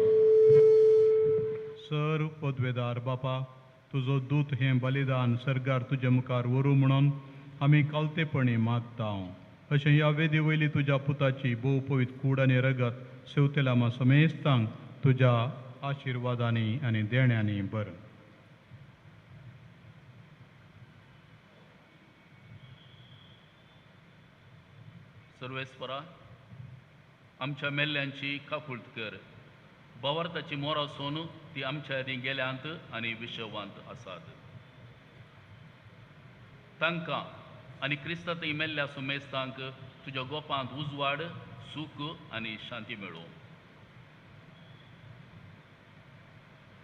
सर पदवेदार बापा, तुजो दूत हें बलिदान सर्गार तुज्या मुखार व्हरूं म्हणून आमी कालतेपणी मागता. अशें ह्या वेदी वयली तुज्या पुताची भोव पवित्र कूड आनी रगत सेवतेल्या आमा समेस्तांक तुज्या आशिर्वादांनी आनी देण्यांनी बर. सर्वेस्परा, आमच्या मेल्ल्यांची काकुळट कर. बावार्थाची मोर आसून ती आमच्या आदीं गेल्यांत आनी विशवांत आसात. तांकां आनी क्रिस्तांतय मेल्ल्या सुमेस्तांक तुज्या गोपांत उजवाड, सूख आनी शांती मेळूं.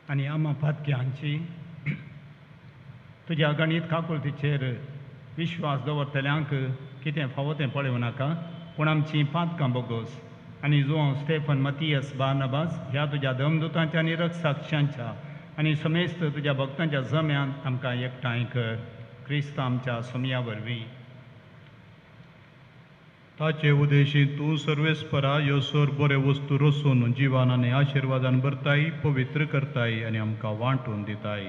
आनी आमा पातक्यांची तुज्या गणीत काकुळटीचेर विश्वास दवरतल्यांक कितें फावो तें पळोवं नाका, पूण आमचीं पातकां बोगोस आनी जुआंव स्टेफन, मतियस, बार्नबास ह्या तुज्या दमदुतांच्या आनी रक्षाक्षांच्या आनी समेस्त तुज्या भक्तांच्या जम्यांत आमकां एकठांय कर, क्रिस्त आमच्या सोमया वरवीं. ताचे उदेशी तूं सर्वेस्परा ह्यो सर बऱ्यो वस्तू रसून जिवान आनी आशिर्वादान भरताय, पवित्र करताय आनी आमकां वांटून दिताय.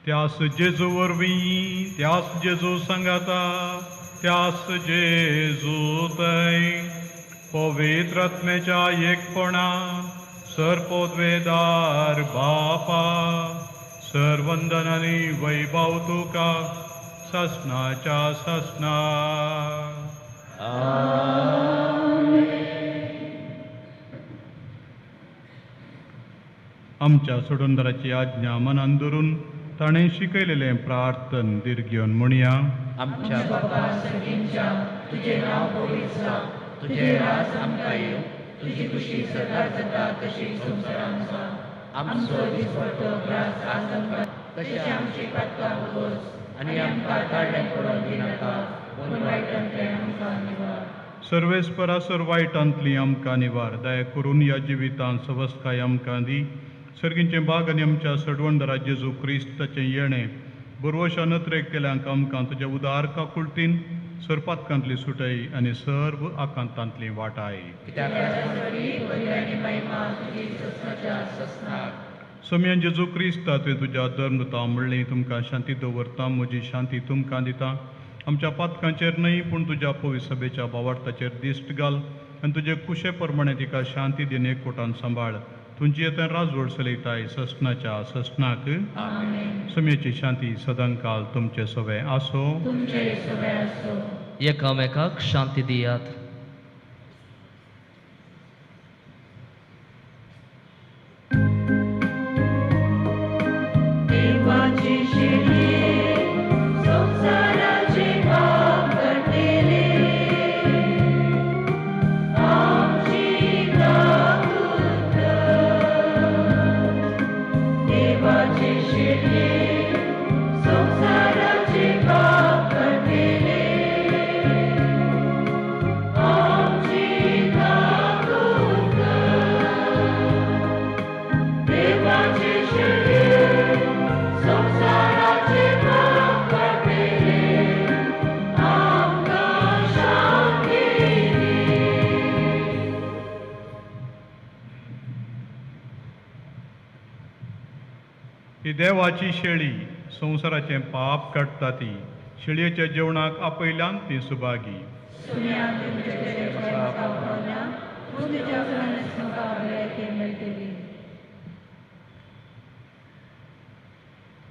त्यास जेजू वरवीं, त्यास जेजू सांगाता, त्यास जेजू तय पवित्र आत्म्याच्या एकपणा सर्पोद्वेदार बापा, सर्वंदन आनी वैभव तुका ससनाच्या ससना. आमच्या सोडूनदाराची आज्ञा मनान धरून ताणें शिकयलेलें प्रार्थन दीर्घ घेवन म्हणया. आमच्या बापा सर्गींच्या, तुजें नांव पवित्र जावं, तुजें राज आमकां येवं, तुजी खुशी सदां जाता तशी संवसारांत जावं. आमचो दिसपट्टो ग्रास आज आमकां, तशें आमची पातकां बोगोस आनी आमकां काडल्यान पडोवन दिनाका, पूण वायटांतल्यान आमकां निवार. सर्वेस्परा सर वायटांतली आमकां निवार. दया करून ह्या जिवितांत सवस्काय आमकां दी. सर्गींचें बाग आनी आमच्या सडवणदारा जेजू क्रिस्ताचें येणें बरवशा नत्रेक केल्यांक आमकां तुज्या उदार काकुळटीन सरपातकांतली सुटय आनी सर्व आकांतांतली वाटाय. सोमयान जेजू क्रिस्ता तुवें तुज्या धर्मता म्हणलें, तुमकां शांती दवरता, म्हजी शांती तुमकां दिता. आमच्या पातकांचेर न्हय पूण तुज्या पवित्र सभेच्या भावार्थाचेर दिश्ट घाल आनी तुजे कुशे प्रमाणे तिका शांती दिन एकवटान सांबाळ. तुमची येता राजवड चलयताय ससनाच्या ससनाक. सम्याची शांती सदांकाल तुमचे सवे आसो. एकामेकाक शांती दियात. ही देवाची शेळी संवसाराचें पाप काडटा ती शेळयेच्या जेवणाक आपयल्यान ती सुभागी.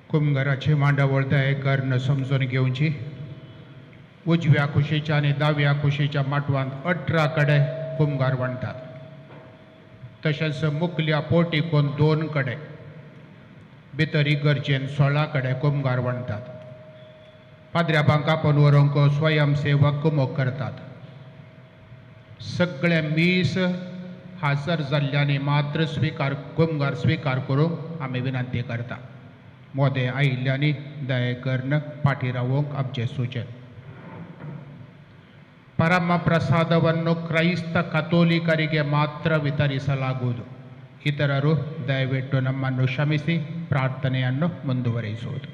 कुमघराची मांडावळ दयेकर्ण समजून घेवची. उजव्या कुशीच्या आनी दाव्या कुशीच्या माटवांत 18 कडे कुमगार बांदतात. तशेंच मुखल्या पोर्टिकोन 2 कडे, भितर इगर्जेन 16 कडे कुमगार बांदतात. पाद्र्या आपोवन व्हरूंक स्वयंसेवक कुमोक करतात. सगळे मीस हाजर जाल्ल्यांनी मात्र स्विकार कुमगार स्विकार करूंक आमी विनंती करता. मोदें आयिल्ल्यांनी दयेकर्ण फाटीं रावोवंक आमचें सुचन. ಪರಮ ಪ್ರಸಾದವನ್ನು ಕ್ರೈಸ್ತ ಕಥೋಲಿಕರಿಗೆ ಮಾತ್ರ ವಿತರಿಸಲಾಗುವುದು. ಇತರರು ದಯವಿಟ್ಟು ನಮ್ಮನ್ನು ಕ್ಷಮಿಸಿ ಪ್ರಾರ್ಥನೆಯನ್ನು ಮುಂದುವರಿಸುವುದು.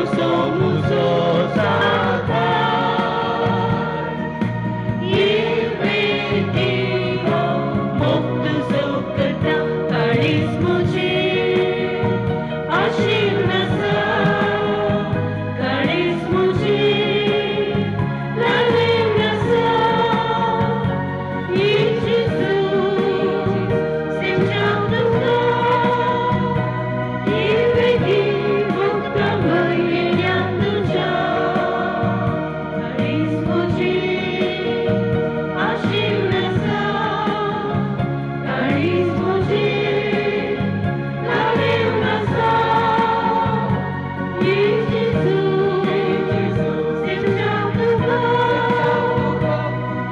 भरोसो मुजो सादार ये देवा मुक्त करता काळीज मुझे आशिल आसा काळीज मुझे लालेन आसा ये जेजू सिमजाक तुका ये वेगी मुक्त भयल्या तुझ्या काळीज मुझे आशिल आसा काळीज मुझे लालेन आसा ये जेजू सिमजाक तुका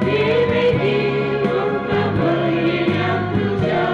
ये वेगी मुक्त भयल्या तुझ्या.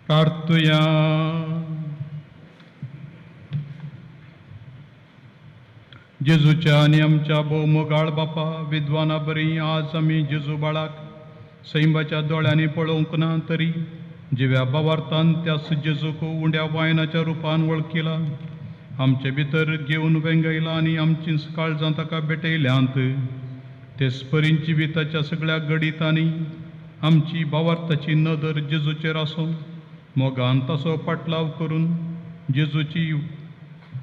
प्रार्थुया. जेजूच्या आनी आमच्या भोवमोगाळ बापा, विद्वाना बरी आज आमी जेजू बाळाक सैंबाच्या दोळ्यांनी पळोवंक ना तरी जिव्या बावार्थान त्या जेजूक उंड्या वायनाच्या रुपान वळखिला, आमचे भितर घेवन वेंगयला आनी आमची काळजां ताका भेटयल्यांत. तेच परी जिविताच्या सगळ्या गडितांनी आमची बावार्थाची नदर जेजूचेर आसून मोगान ताचो पाटलाव करून जेजूची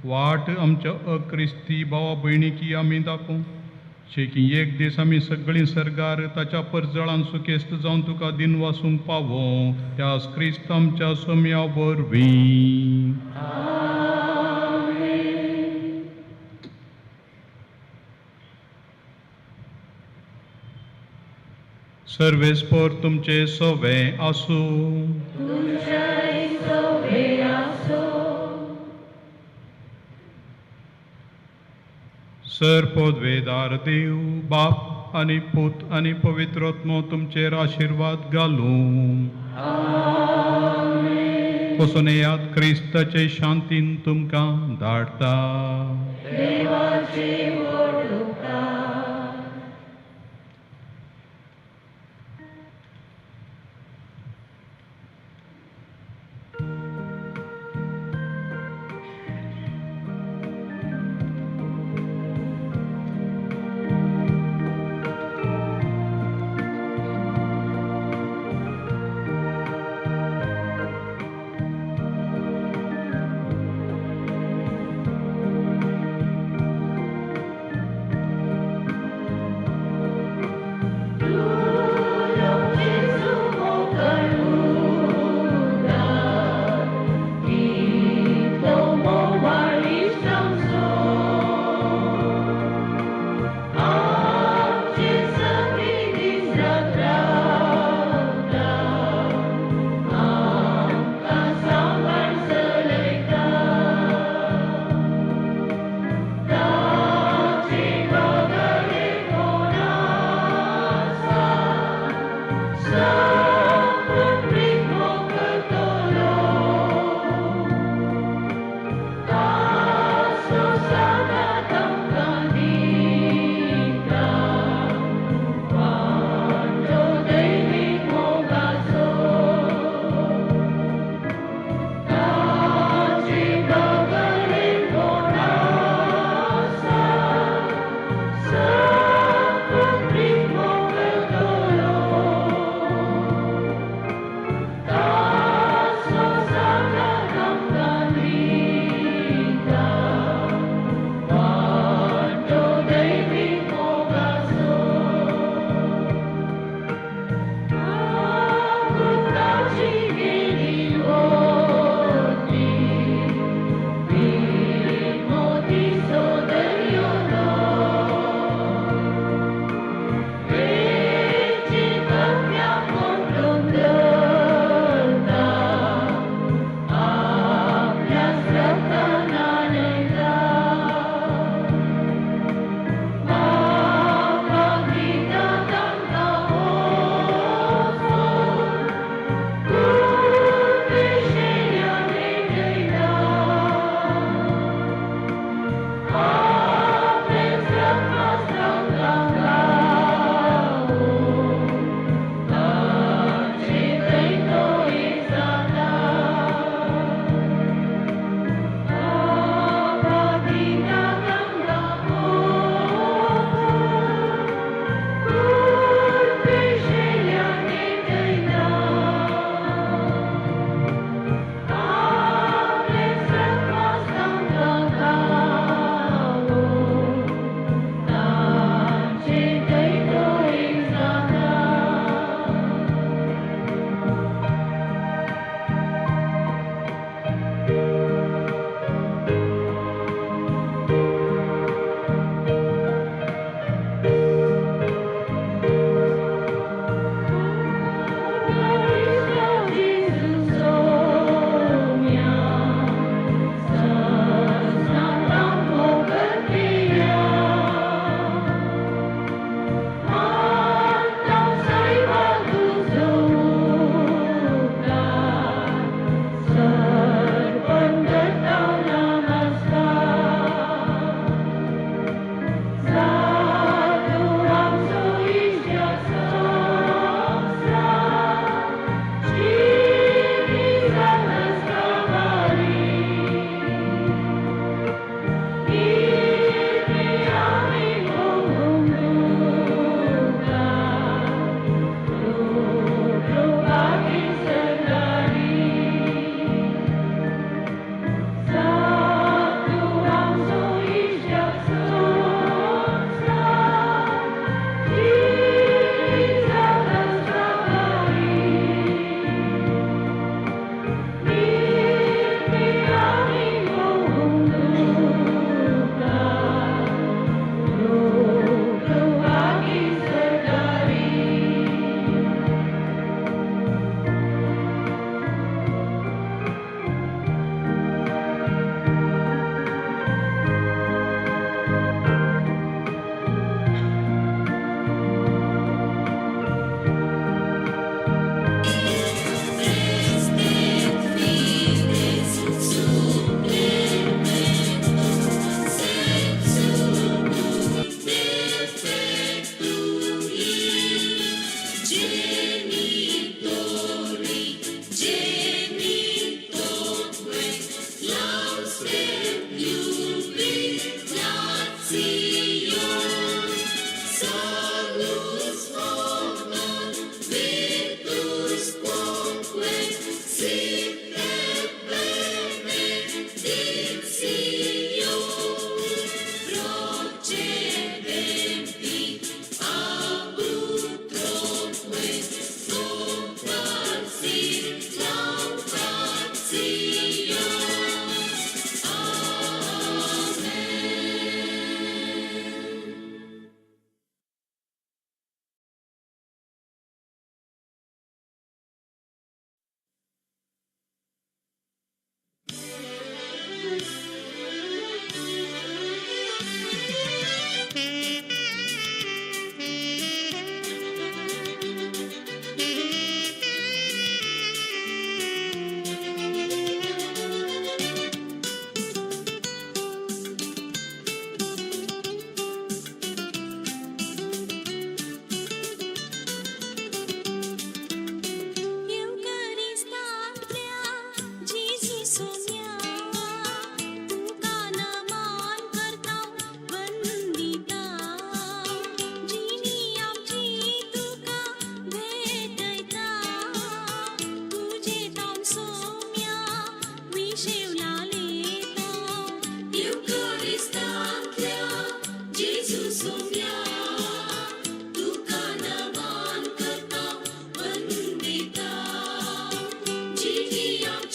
वाट आमच्या अक्रिस्ती भावा भयणीकी आमी दाखोवं शेकी एक दीस आमी सगळीं सर्गार ताच्या परजळान सुखेस्त जावन तुका दिनवासूंक पावो, त्यास क्रिस्त आमच्या सोम्या वरवीं. सर्वेस्पोर तुमचे सोवे आसूं. तुमच्याय सोवे आसो. सर पदवेदार देव बाप आनी पूत आनी पवित्र आत्मो तुमचेर आशिर्वाद घालूं. वचून येयात, क्रिस्ताचे शांतीन तुमकां धाडटा. देवाचे व्हड उपकार.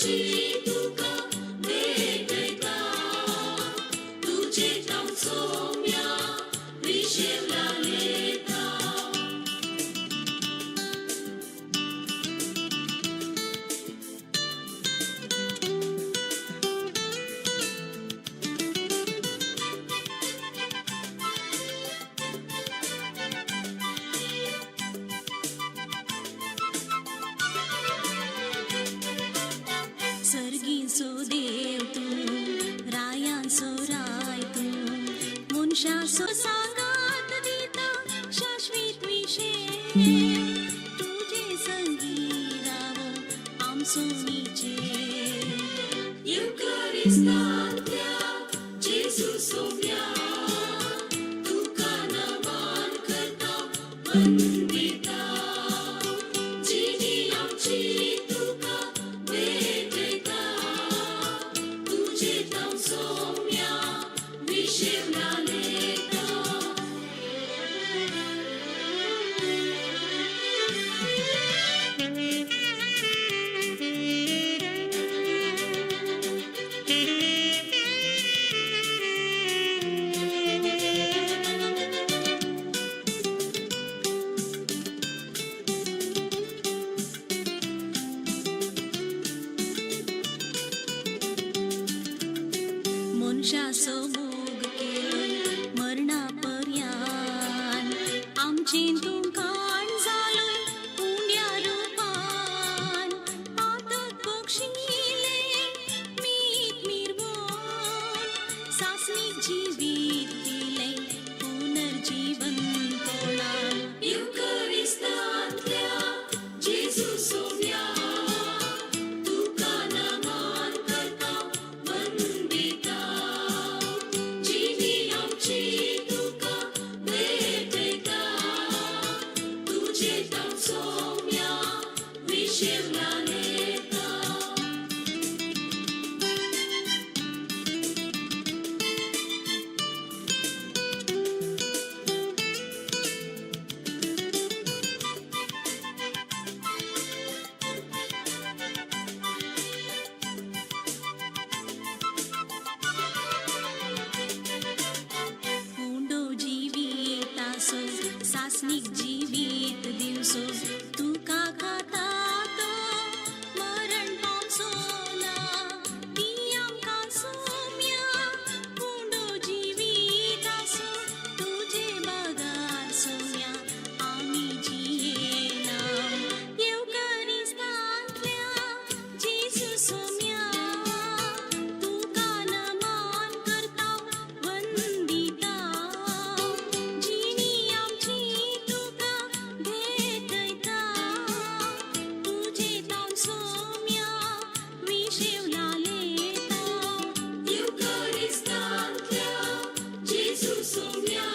आमची तुका भेटयता तुजे तांव सोम्या विशेवला लेता. सर्गींचो देव तूं, रायांचो राय तूं, मनशाचो सांगात दिता शाश्वीत विशेव, तुजे संगी रावो आमचो निचे. युकरिस्तांतल्या जेजू सोम्या तुका नमान करता वंदिता, जिणी आमची तुका भेटयता तुजे तांव सोम्या विशेवला लेता. मनशाचो मोग केलो मरणा पर्यान, आमचें तूं काण जालोय उण्या रुपान, पातक बक्षिलें मीत मिरवोन, सासणीक जिवीत दिलें पुनर्जीवन कोणान. युकरिस्तांतल्या जेजू सोम्या तुका नमान करता वंदिता, जिणी आमची तुका भेटयता तुजे तांव सोम्या विशेवला लेता. उंडो जिवीत आसो सासणीक जिवीत दिवसो, तुका खाता तो मरण पावचो ना, ती आमकां सोम्या उंडो जिवीत आसो, तुजे बगार सोम्या आमी जियेना. येवकरिस्तांतल्या जेजू सोम्या तुका नमान करता वंदिता, जिणी आमची तुका भेटयता तुजे तांव सोम्या विशेवला लेता. युकरिस्तांतल्या जेजू सोम्या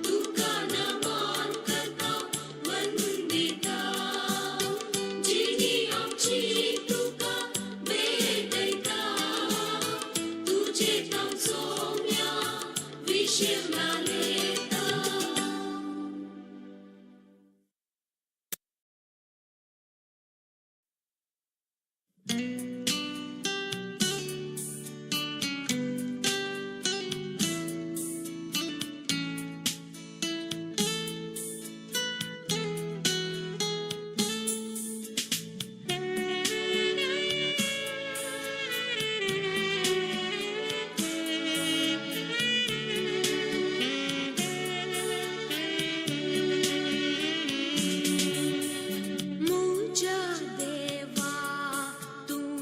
तुका नमान करता वंदिता, जिणी आमची तुका भेटयता तुजे तांव सोम्या विशेवला लेता. मुझ्या देवा तूं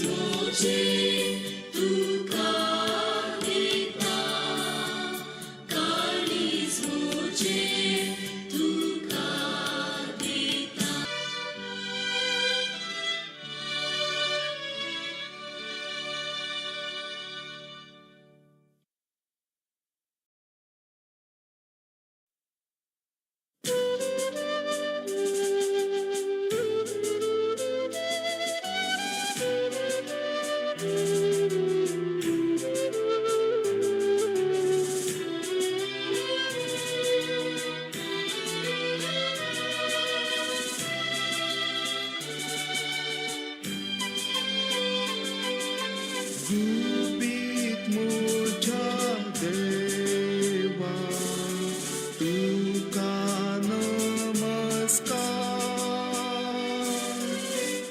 म्हजें तुका दिता, काळीज म्हजें तुका दिता. गुपीत म्हज्या देवा तुका नमस्कार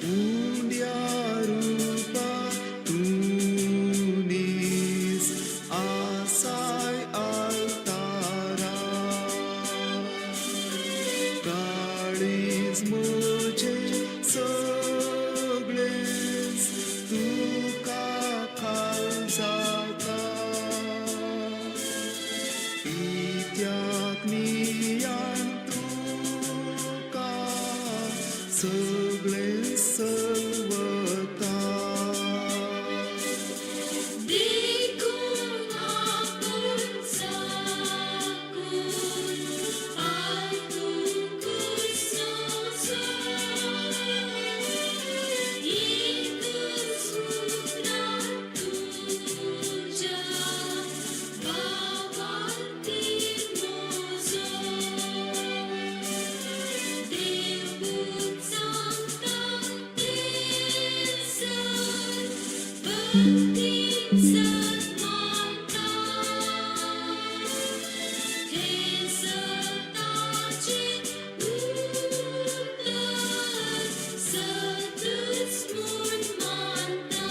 उंड्या रुपा तूं नीस आसाय आल्तारा काळीज म्हजें सगळेंच तुका खाल जाता कित्याक नियान तुका सगळें सवता. देखून आपूण साकून पालतूंकच सोंसो, एकच उतरां तुज्या भावार्थीर म्हजो. देवपूत सांगता तें सर भक्तीन सन्मानता, हें सताचें उतर सतच म्हूण मानता.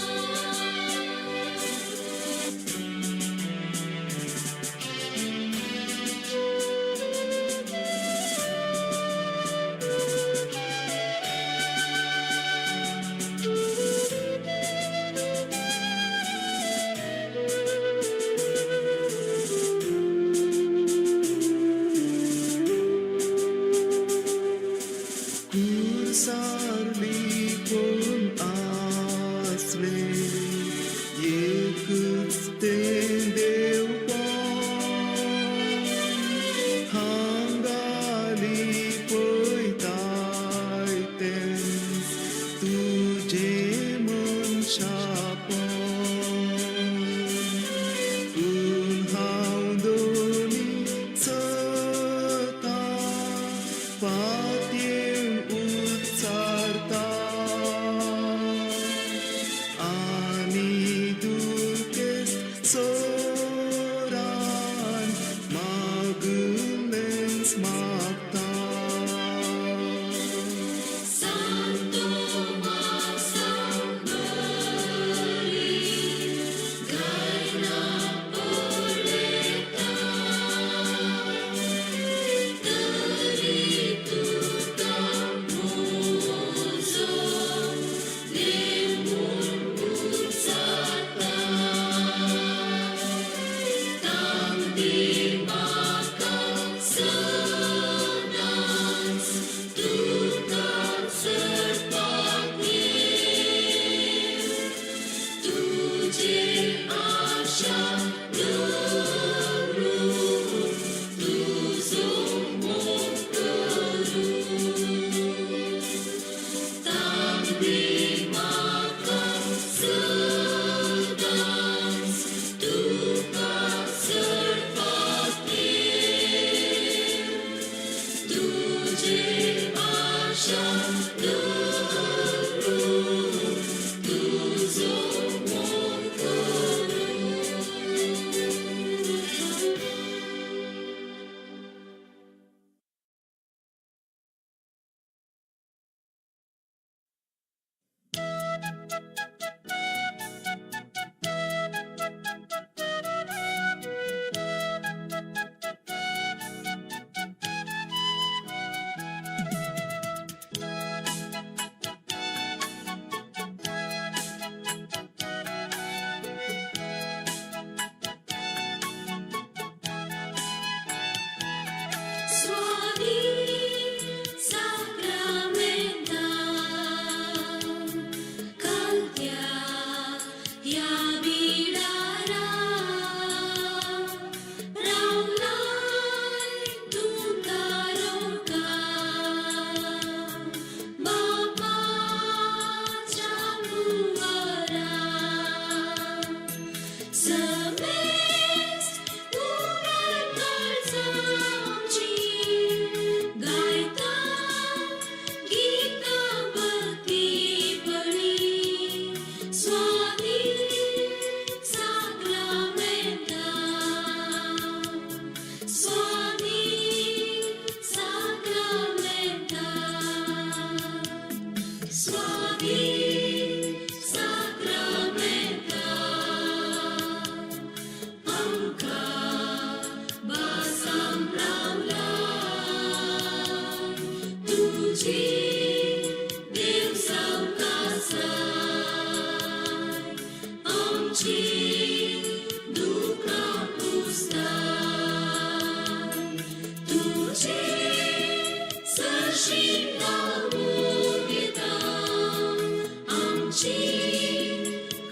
आमची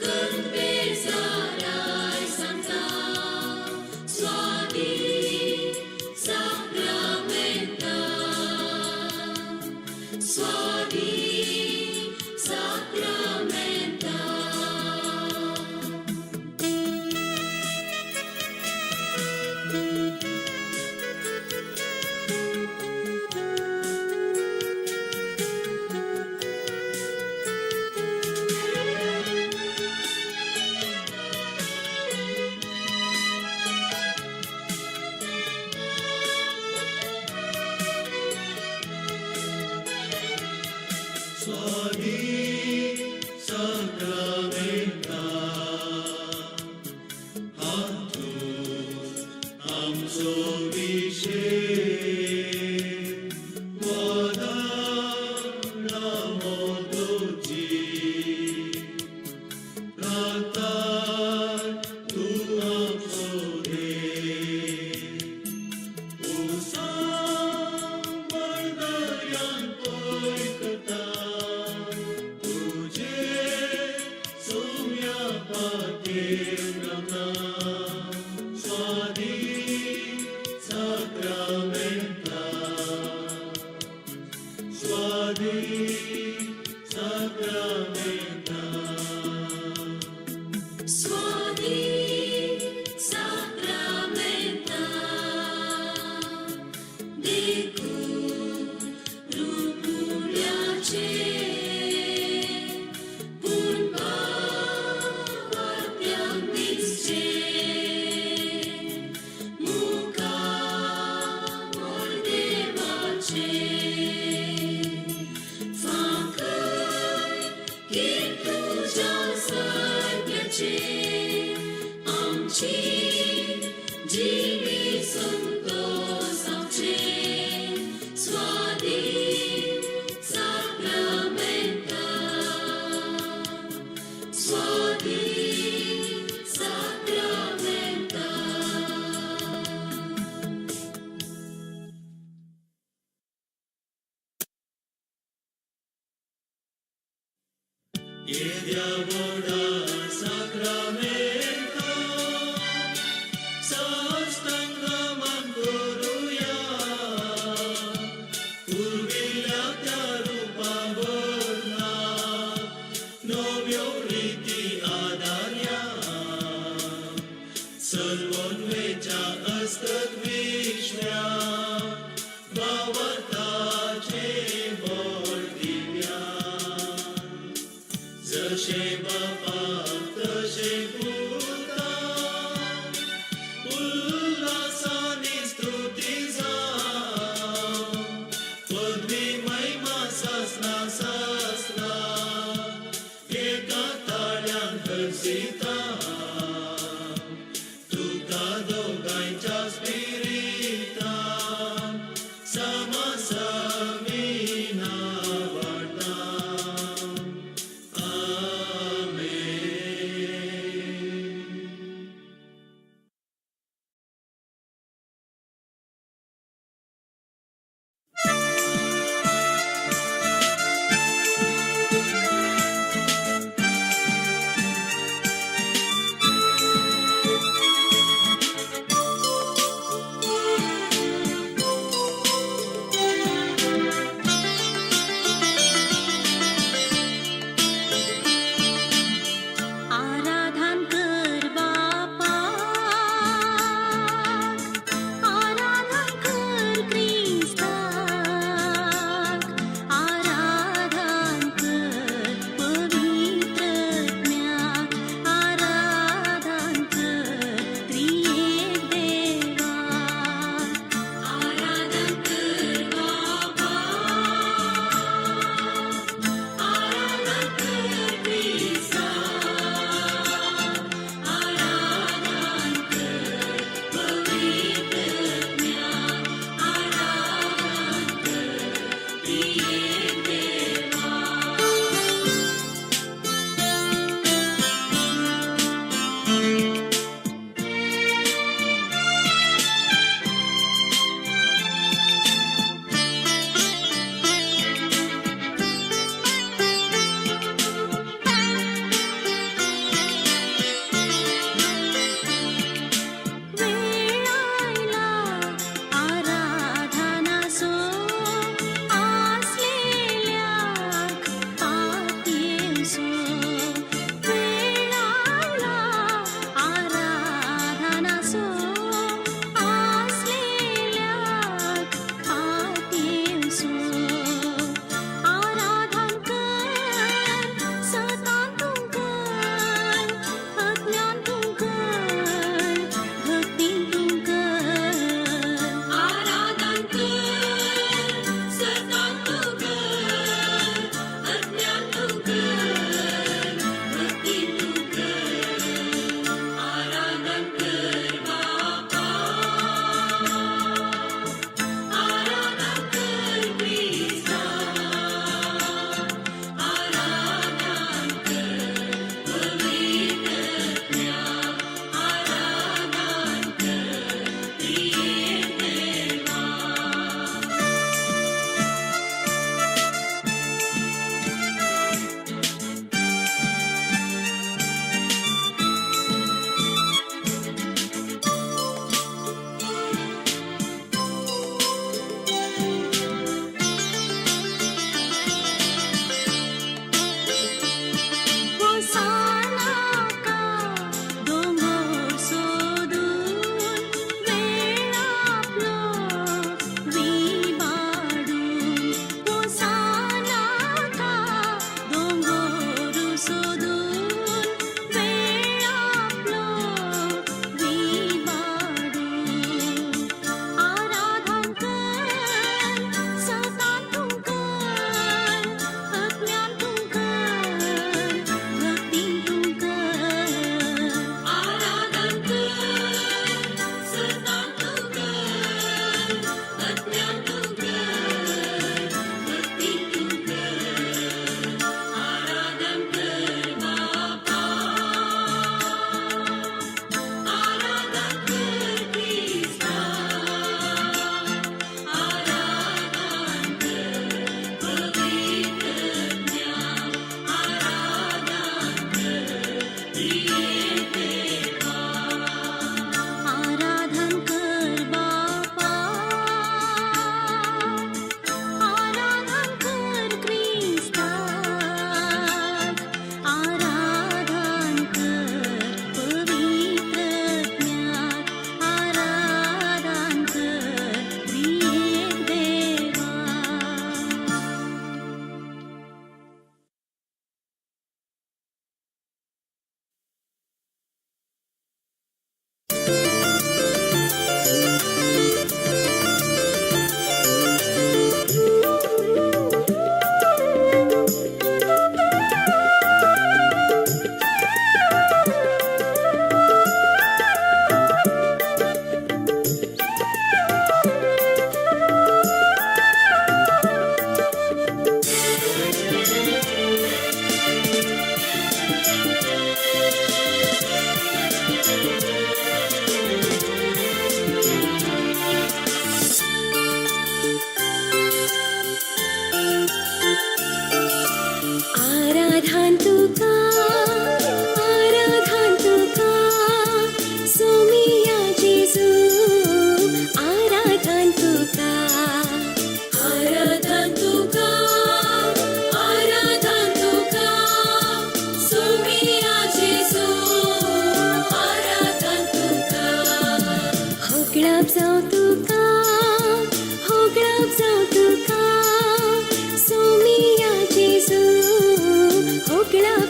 कन्फेसाराय सांगता स्वादी साक्रामेंता स्वादी साक्रामेंता. स्वादी साक्रामेंता हातूंत आमचो विशेक वदाळा मोदोची रातार तूं आमचो देव उसां बळदयान पळयता तुजे सोम्या पातेर रावता स्वादी साक्रामेंता स्वादी साक्रामेंता. स्वादी साक्रामेंता देखून रुपुड्याचे पूण भावार्थ्यांक दिसचे मुखामोल देवाचे फांकय की तुज्या सत्याचे आमची जिवी संतोषाचे स्वादी साक्रामेंता स्वादी साक्रामेंता. येद्या व्हडा साक्रामेंता साष्टांगमान करुया पुर्विल्ल्या त्या रुपा बदला नव्यो रिती आदारया सर्वोन्वेच्या असतत विश्व्या भावार्थाचे बळ दिव्या जशे बापाक तशे पुता उल्हासानी स्तुती जावं पदवी महिमा सासना सासना एका ताळ्यान हर्षिता तुका दोगांयच्या स्पिरितान समासमीना वाडटा. आमेन.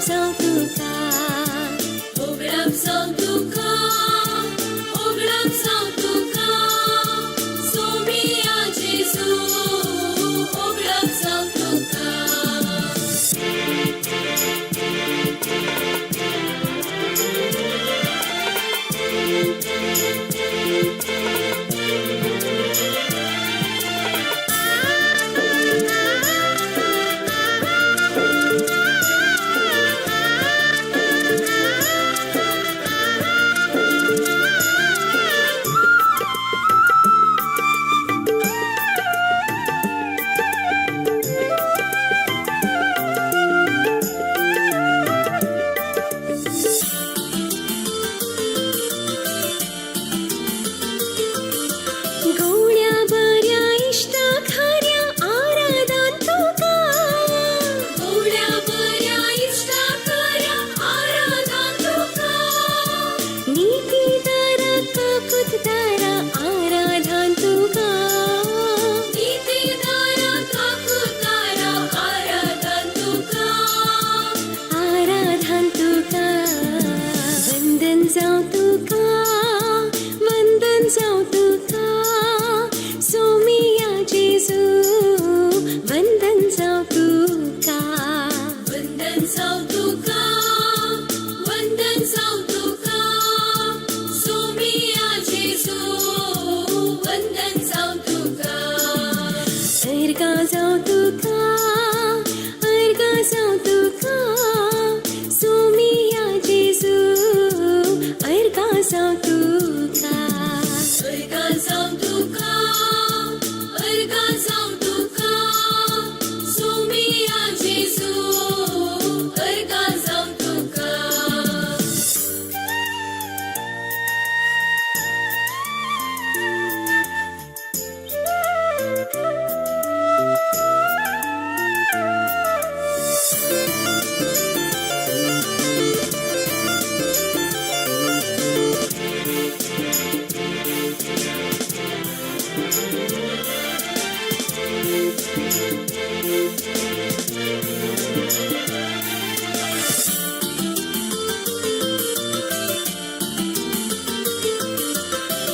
जावं तुका, होगडाप जावं तुका, होगडाप जावं तुका, सोमिया जेजू, होगडाप जावं तुका. गोड्या बऱ्या इश्टा खऱ्या आराधान तुका, गोड्या बऱ्या इश्टा खऱ्या आराधान तुका, नीतीदारा काकुतदारा आराधान तुका, नीतीदारा काकुतदारा आराधान तुका, आराधान तुका, वंदन जावं तुका, वंदन जावं तुका, सोमिया जेजू, वंदन जावं तुका, वंदन जावं तुका, वंदन जावं तुका, सोमिया जेजू, वंदन जावं तुका, अर्गां जावं तुका, अर्गां जावं तुका, सोमिया जेजू, अर्गां जावं तुका, अर्गां जावं तुका, अर्गां जावं तुका, सोमिया जेजू, अर्गां जावं तुका.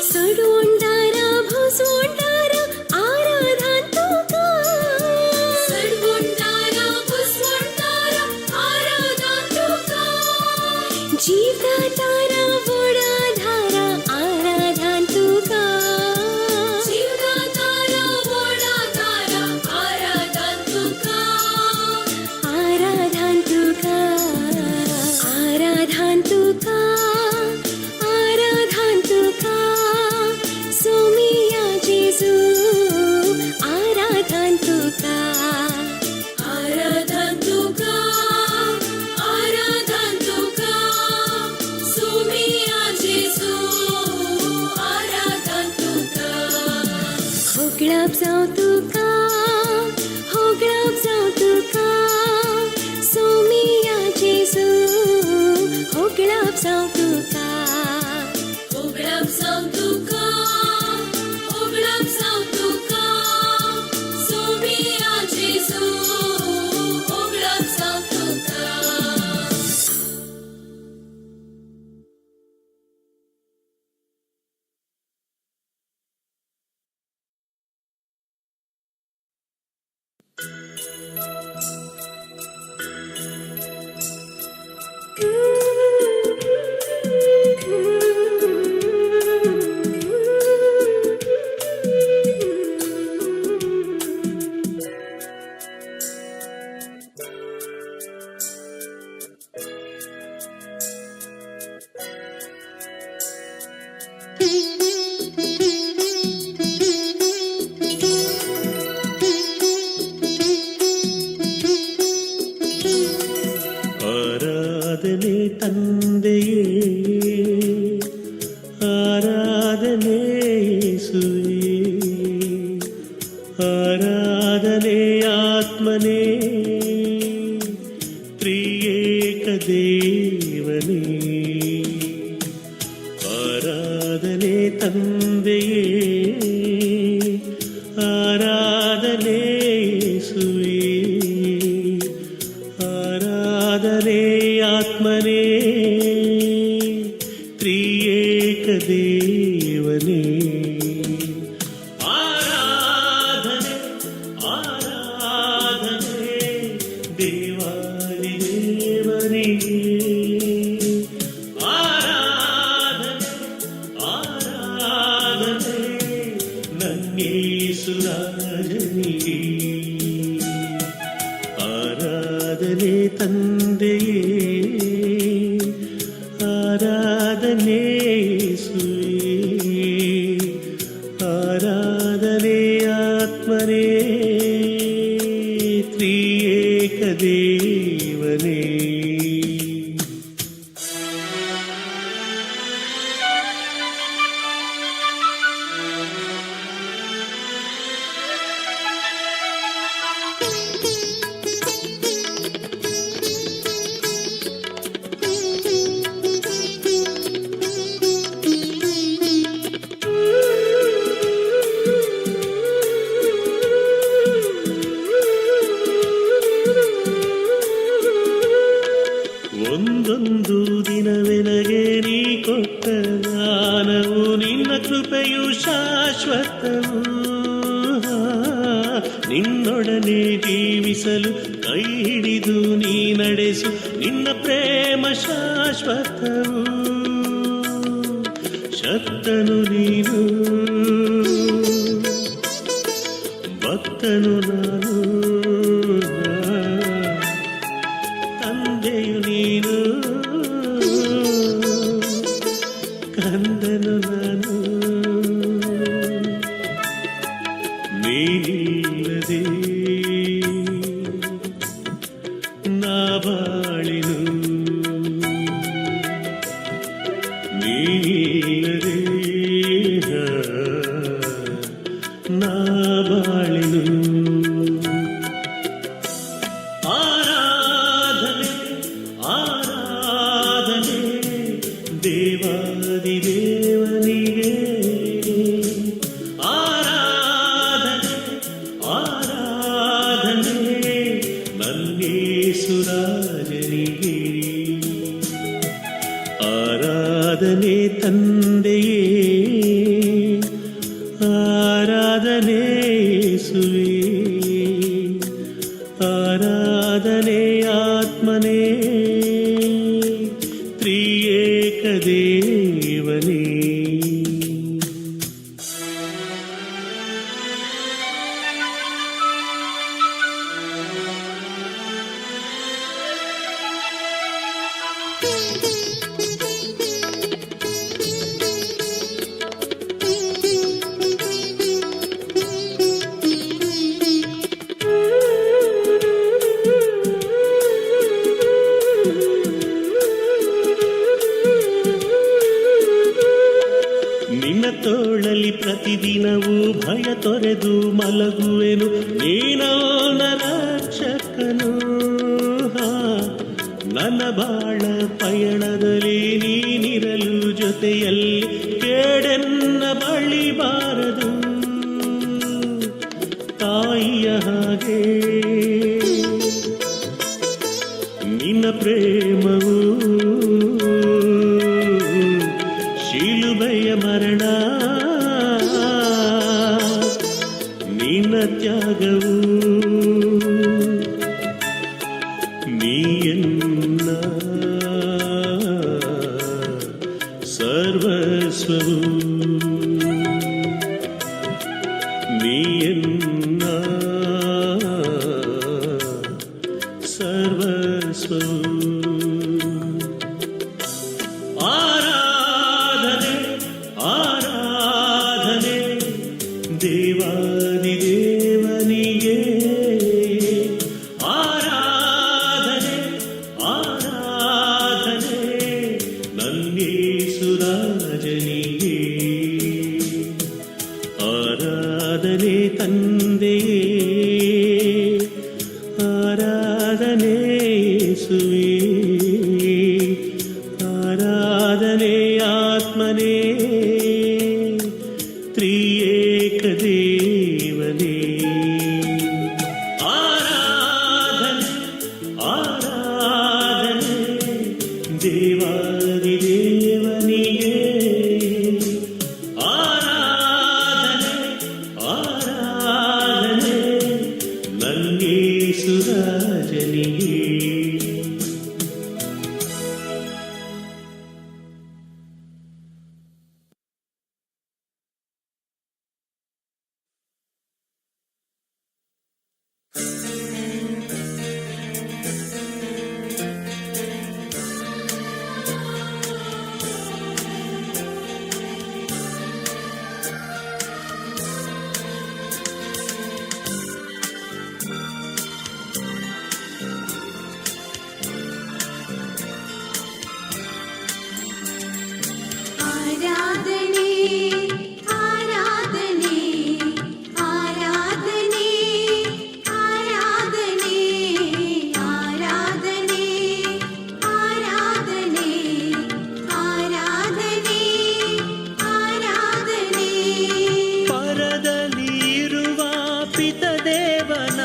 सडवणदारा भोसवणदारा आराधान तुका, सडवणदारा भोसवणदारा आराधान तुका, जीवदातारा वडाधारा आराधान तुका, जीवदातारा वडाधारा आराधान तुका, आराधान तुका, आराधान तुका, आराधान तुका, सोमिया जेजू, आराधान तुका, आराधान तुका, आराधान तुका, सोमिया जेजू, आराधान तुका, होगडाप जावं तुका, होगडाप जावं तुका, सोमिया जेजू, होगडाप जावं तुका, होगडाप जावं तुका, होगडाप जावं तुका, सोमिया जेजू, होगडाप जावं तुका. ಆರಾಧನೆ ತಂದೆಯೇ, ಆರಾಧನೆ ಯೇಸುವೇ, ಆರಾಧನೆ ಆತ್ಮನೇ, ತ್ರಿಯೇಕ ದೇವನೇ. ಆರಾಧನೆ ತಂದೆಯೇ, ಆರಾಧನೆ ಯೇಸುವೇ, ಆರಾಧನೆ ಆರಾಧನೆ ಆತ್ಮನೇ ತ್ರಿಯೇಕ ದೇವನೇ. ಆರಾಧನೆ ಆರಾಧನೆ ದೇವಾದಿ ದೇವನಿಗೆ. ಆರಾಧನೆ ಆರಾಧನೆ ನನ್ನೇಸುರಾಜನಿಗೆ. ಆರಾಧನೆ ತಂದೆಯೇ, ಆರಾಧನೆ ಯೇಸುವೇ, ಆರಾಧನೆ ಆತ್ಮನೇ ತ್ರಿಯೇಕ ದೇವನೇ. ಒಂದೊಂದು ದಿನವೆನಗೆ ನೀ ಕೊಟ್ಟ ದಾನವು, ನಿನ್ನ ಕೃಪೆಯು ಶಾಶ್ವತವು. ನಿನ್ನೊಡನೆ ಜೀವಿಸಲು ಕೈ ಹಿಡಿದು ನೀ ನಡೆಸು, ನಿನ್ನ ಪ್ರೇಮ ಶಾಶ್ವತವು. ಶಕ್ತನು ನೀನು, ಭಕ್ತನು ನಾನು, ತಂದೆಯು ನೀನು, ಕಂದನು ನಾನು. ನೀನಿಲ್ಲದೆ ನಾ ಬಾಳೆನು, ನೀನಿಲ್ಲದೆ ನಾ ಬಾಳೆನು. ಆರಾಧನೆ ಆರಾಧನೆ ದೇವಾದಿ ದೇವನಿಗೆ. ಆರಾಧನೆ ಆರಾಧನೆ ನನ್ನೇಸುರಾಜನಿಗೆ. ಆರಾಧನೆ ತಂದೆಯೇ, ಆರಾಧನೆ ಯೇಸುವೇ, ಆರಾಧನೆ ಆತ್ಮನೇ ತ್ರಿಯೇಕ ದೇವನೇ. ನಿನ್ನ ತೋಳಲ್ಲಿ ಪ್ರತಿದಿನವೂ ಭಯ ತೊರೆದು ಮಲಗುವೆನು, ನೀನವನ ರಕ್ಷಕನು. ಹಾ, ನನ್ನ ಬಾಳ ಪಯಣದಲ್ಲಿ ನೀನಿರಲು ಜೊತೆಯಲ್ಲಿ, ಕೇಡೆನ್ನ ಬಳಿ ಬಾರದು. ತಾಯಿಯ ಹಾಗೆ ನಿನ್ನ ಪ್ರೇಮವು, ಶಿಲುಬೆಯ ಮರಣ ನಿನ್ನ ತ್ಯಾಗವು, ನೀಯನ್ನ ಸರ್ವಸ್ವವು, ನೀಯನ್ನ ಸರ್ವಸ್ವವು. ಆರಾಧನೆ ಆರಾಧನೆ ದೇವಾದಿ ದೇವನಿಗೆ. ಆರಾಧನೆ ಆರಾಧನೆ ನನ್ನೇಸುರಾಜನಿಗೆ. ಆರಾಧನೆ ತಂದೆಯೇ, ಆರಾಧನೆ ಯೇಸುವೇ, ಆರಾಧನೆ ಆತ್ಮನೇ ತ್ರಿಯೇಕ ದೇವನೇ. ಆರಾಧನೆ ಆರಾಧನೆ. ಆರಾಧನೆ ಆರಾಧನೆ ಆರಾಧನೆ ಆರಾಧನೆ ಆರಾಧನೆ ಆರಾಧನೆ ಆರಾಧನೆ ಆರಾಧನೆ. ಪರದಲ್ಲಿರುವ ಪಿತದೇವನ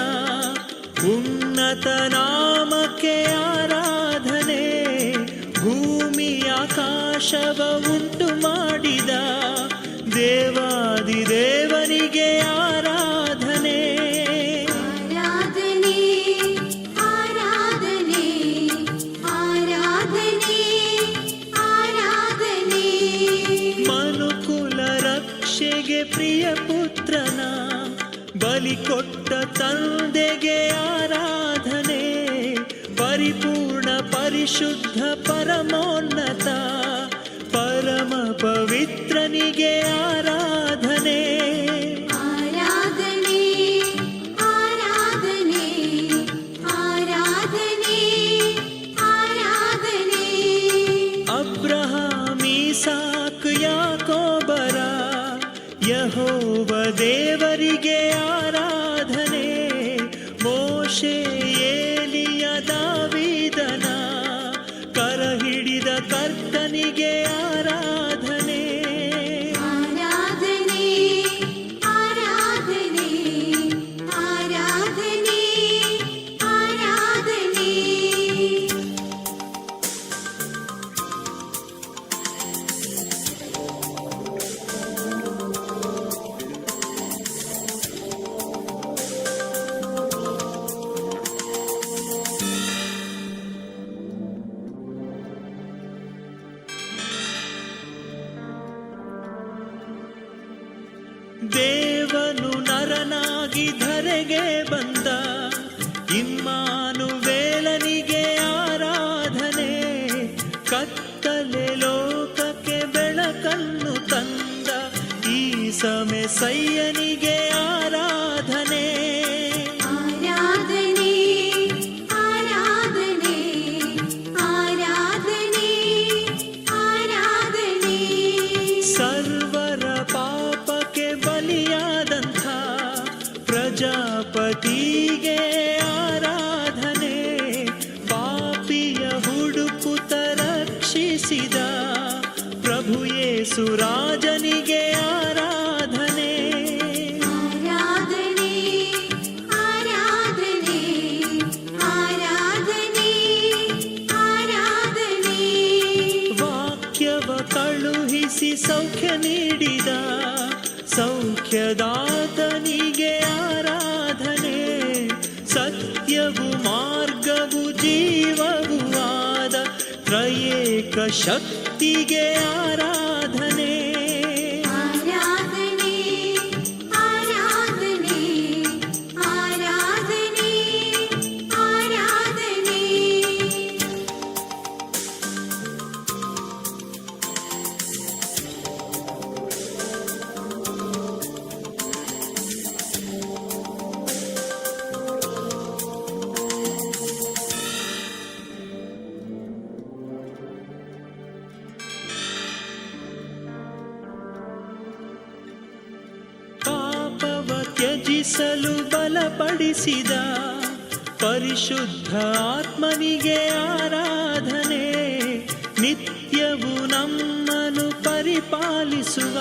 ಉನ್ನತ ನಾಮಕ್ಕೆ ಆರಾಧನೆ. ಭೂಮಿ ಆಕಾಶವ ಉಂಟು ಮಾಡಿದ ದೇವಾದಿದೇವನಿಗೆ ಆರಾಧನೆ. ಆರಾಧನೆ ಆರಾಧನೆ ಆರಾಧನೆ ಆರಾಧನೆ. ಮನುಕುಲ ರಕ್ಷೆಗೆ ಪ್ರಿಯ ಪುತ್ರನ ಬಲಿ ಕೊಟ್ಟ ತಂದೆಗೆ ಆರಾಧನೆ. ಪರಿಪೂರ್ಣ ಪರಿಶುದ್ಧ ಪರಮೋನ್ನತ ಪರಮ ಪವಿತ್ರನಿಗೆ ಆರಾಧನೆ. ಆರಾಧನೆ ಆರಾಧನೆ ಆರಾಧನೆ ಆರಾಧನೆ. ಅಬ್ರಹಾಮ್ ಈಸಾಕ್ ಯಾಕೋಬರ ಯಹೋವ ದೇವರಿಗೆ ಆರಾಧನೆ. ಮೋಶೆ ಏಲಿಯ ದಾವೀದನ ಕರ ಹಿಡಿದ ಕರ್ತನಿಗೆ ಆರಾಧನೆ. ಆರಾಧನೆ ಆರಾಧನೆ ಆರಾಧನೆ ಆರಾಧನೆ. ದೇವನು ನರನಾಗಿ ಧರೆಗೆ ಬಂದ ಇಮ್ಮಾನುವೇಲನಿಗೆ ಆರಾಧನೆ. ಕತ್ತಲೆ ಲೋಕಕ್ಕೆ ಬೆಳಕನ್ನು ತಂದ ಈ ಸಯ್ಯನಿಗೆ ಆರಾಧನೆ. ಆರಾಧನೆ ಆರಾಧನೆ ಆರಾಧನೆ ಆರಾಧನೆ. ಸರ್ವರ ಪಾಪಕ್ಕೆ ಬಲಿಯಾದಂಥ ಪ್ರಜಾಪತಿಗೆ ಆರಾಧನೆ. ಪಾಪಿಯ ಹುಡುಕುತ ರಕ್ಷಿಸಿದ ಪ್ರಭು ಯೇಸು ರಾಜನಿಗೆ ಆರಾಧನೆ. ಆರಾಧನೆ ಆರಾಧನೆ ಆರಾಧನೆ ಆರಾಧನೆ. ವಾಕ್ಯವ ಕಳುಹಿಸಿ ಸೌಖ್ಯ ನೀಡಿದ ಸೌಖ್ಯದಾತನಿಗೆ ಆರಾಧನೆ. ಸತ್ಯವು ಮಾರ್ಗವು ಜೀವವೂ ಆದ ತ್ರಯೇಕ ಶಕ್ತಿಗೆ ಆರಾಧನೆ. ಆರಾಧನೆ ಆರಾಧನೆ ಆರಾಧನೆ ಆರಾಧನೆ. ಪಾಪವ ತ್ಯಜಿಸಲು ಬಲಪಡಿಸಿದ ಪರಿಶುದ್ಧ ಆತ್ಮನಿಗೆ ಆರಾಧನೆ. ನಿತ್ಯವು ನಮ್ಮನ್ನು ಪರಿಪಾಲಿಸುವ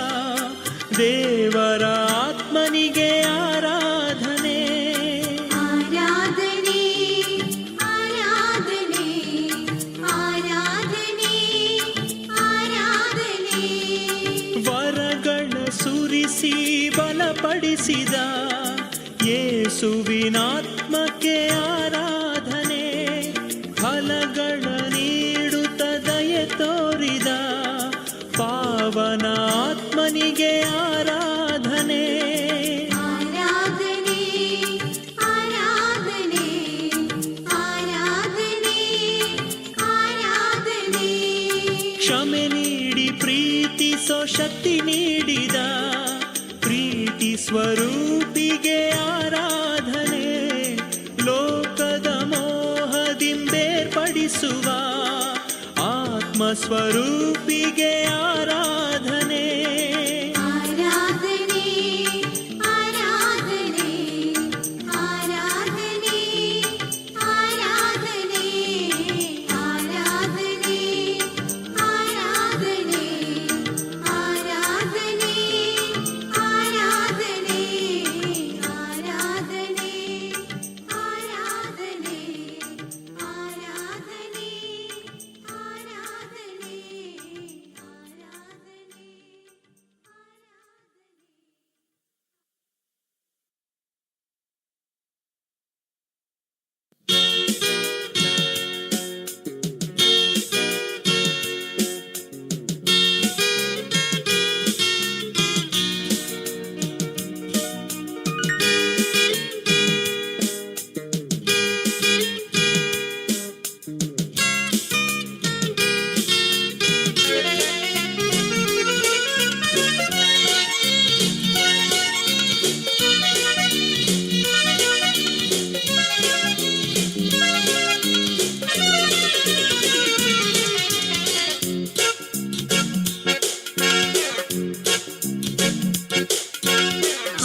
ದೇವರ ಆತ್ಮನಿಗೆ ಆರಾಧನೆ. ಆರಾಧನೆ ಆರಾಧನೆ ಆರಾಧನೆ ಆರಾಧನೆ. ವರಗಳ ಸುರಿಸಿ ಬಲಪಡಿಸಿದ ಯೇಸುವಿನಾತ್ಮಕ್ಕೆ ಆರಾಧನೆ. ಫಲಗಳ ನೀಡುತ್ತ ದಯೆ ತೋರಿದ ಪಾವನ ಆತ್ಮನಿಗೆ ಆರಾಧನೆ. ಆರಾಧನೆ ಆರಾಧನೆ ಆರಾಧನೆ ಆರಾಧನೆ. ಕ್ಷಮೆ ನೀಡಿ ಪ್ರೀತಿಸೋ ಶಕ್ತಿ ನೀಡಿದ ಪ್ರೀತಿ ಸ್ವರೂಪಿಗೆ ಆರಾಧನೆ. ಲೋಕದ ಮೋಹದಿಂಬೇರ್ಪಡಿಸುವ ಆತ್ಮ ಆತ್ಮಸ್ವರೂಪಿಗೆ ಆರಾಧನೆ. ಆರಾಧನೆ ಆರಾಧನೆ ಆರಾಧನೆ ಆರಾಧನೆ ಆರಾಧನೆ ಆರಾಧನೆ ಆರಾಧನೆ ಆರಾಧನೆ ಆರಾಧನೆ ಆರಾಧನೆ ಆರಾಧನೆ ಆರಾಧನೆ.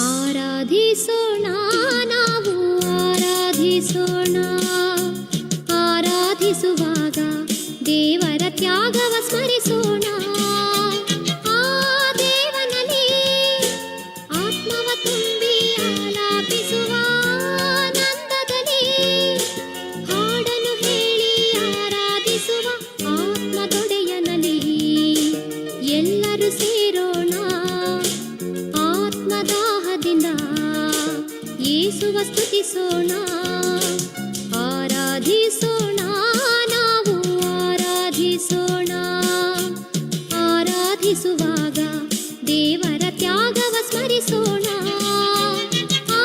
ಆರಾಧಿಸೋಣ ನಾವು, ಆರಾಧಿಸೋಣ. ಆರಾಧಿಸುವಾಗ ದೇವರ ತ್ಯಾಗವ ಸ್ಮರಿಸೋಣ. ಆ ದೇವನಲ್ಲಿ ಆತ್ಮವ ತುಂಬಿ ಆಲಾಪಿಸುವ ಆನಂದದಲ್ಲಿ ಹಾಡನ್ನು ಹೇಳಿ ಆರಾಧಿಸುವ ಆತ್ಮದೊಡೆಯನಲ್ಲಿ ಎಲ್ಲರೂ ಸೇರೋಣ. ಆತ್ಮದಾಹದಿಂದ ಯೇಸುವ ಸ್ತುತಿಸೋಣ. ಆರಾಧಿಸೋಣ ನಾವು, ಆರಾಧಿಸೋಣ. ಆರಾಧಿಸುವಾಗ ದೇವರ ತ್ಯಾಗವ ಸ್ಮರಿಸೋಣ. ಆ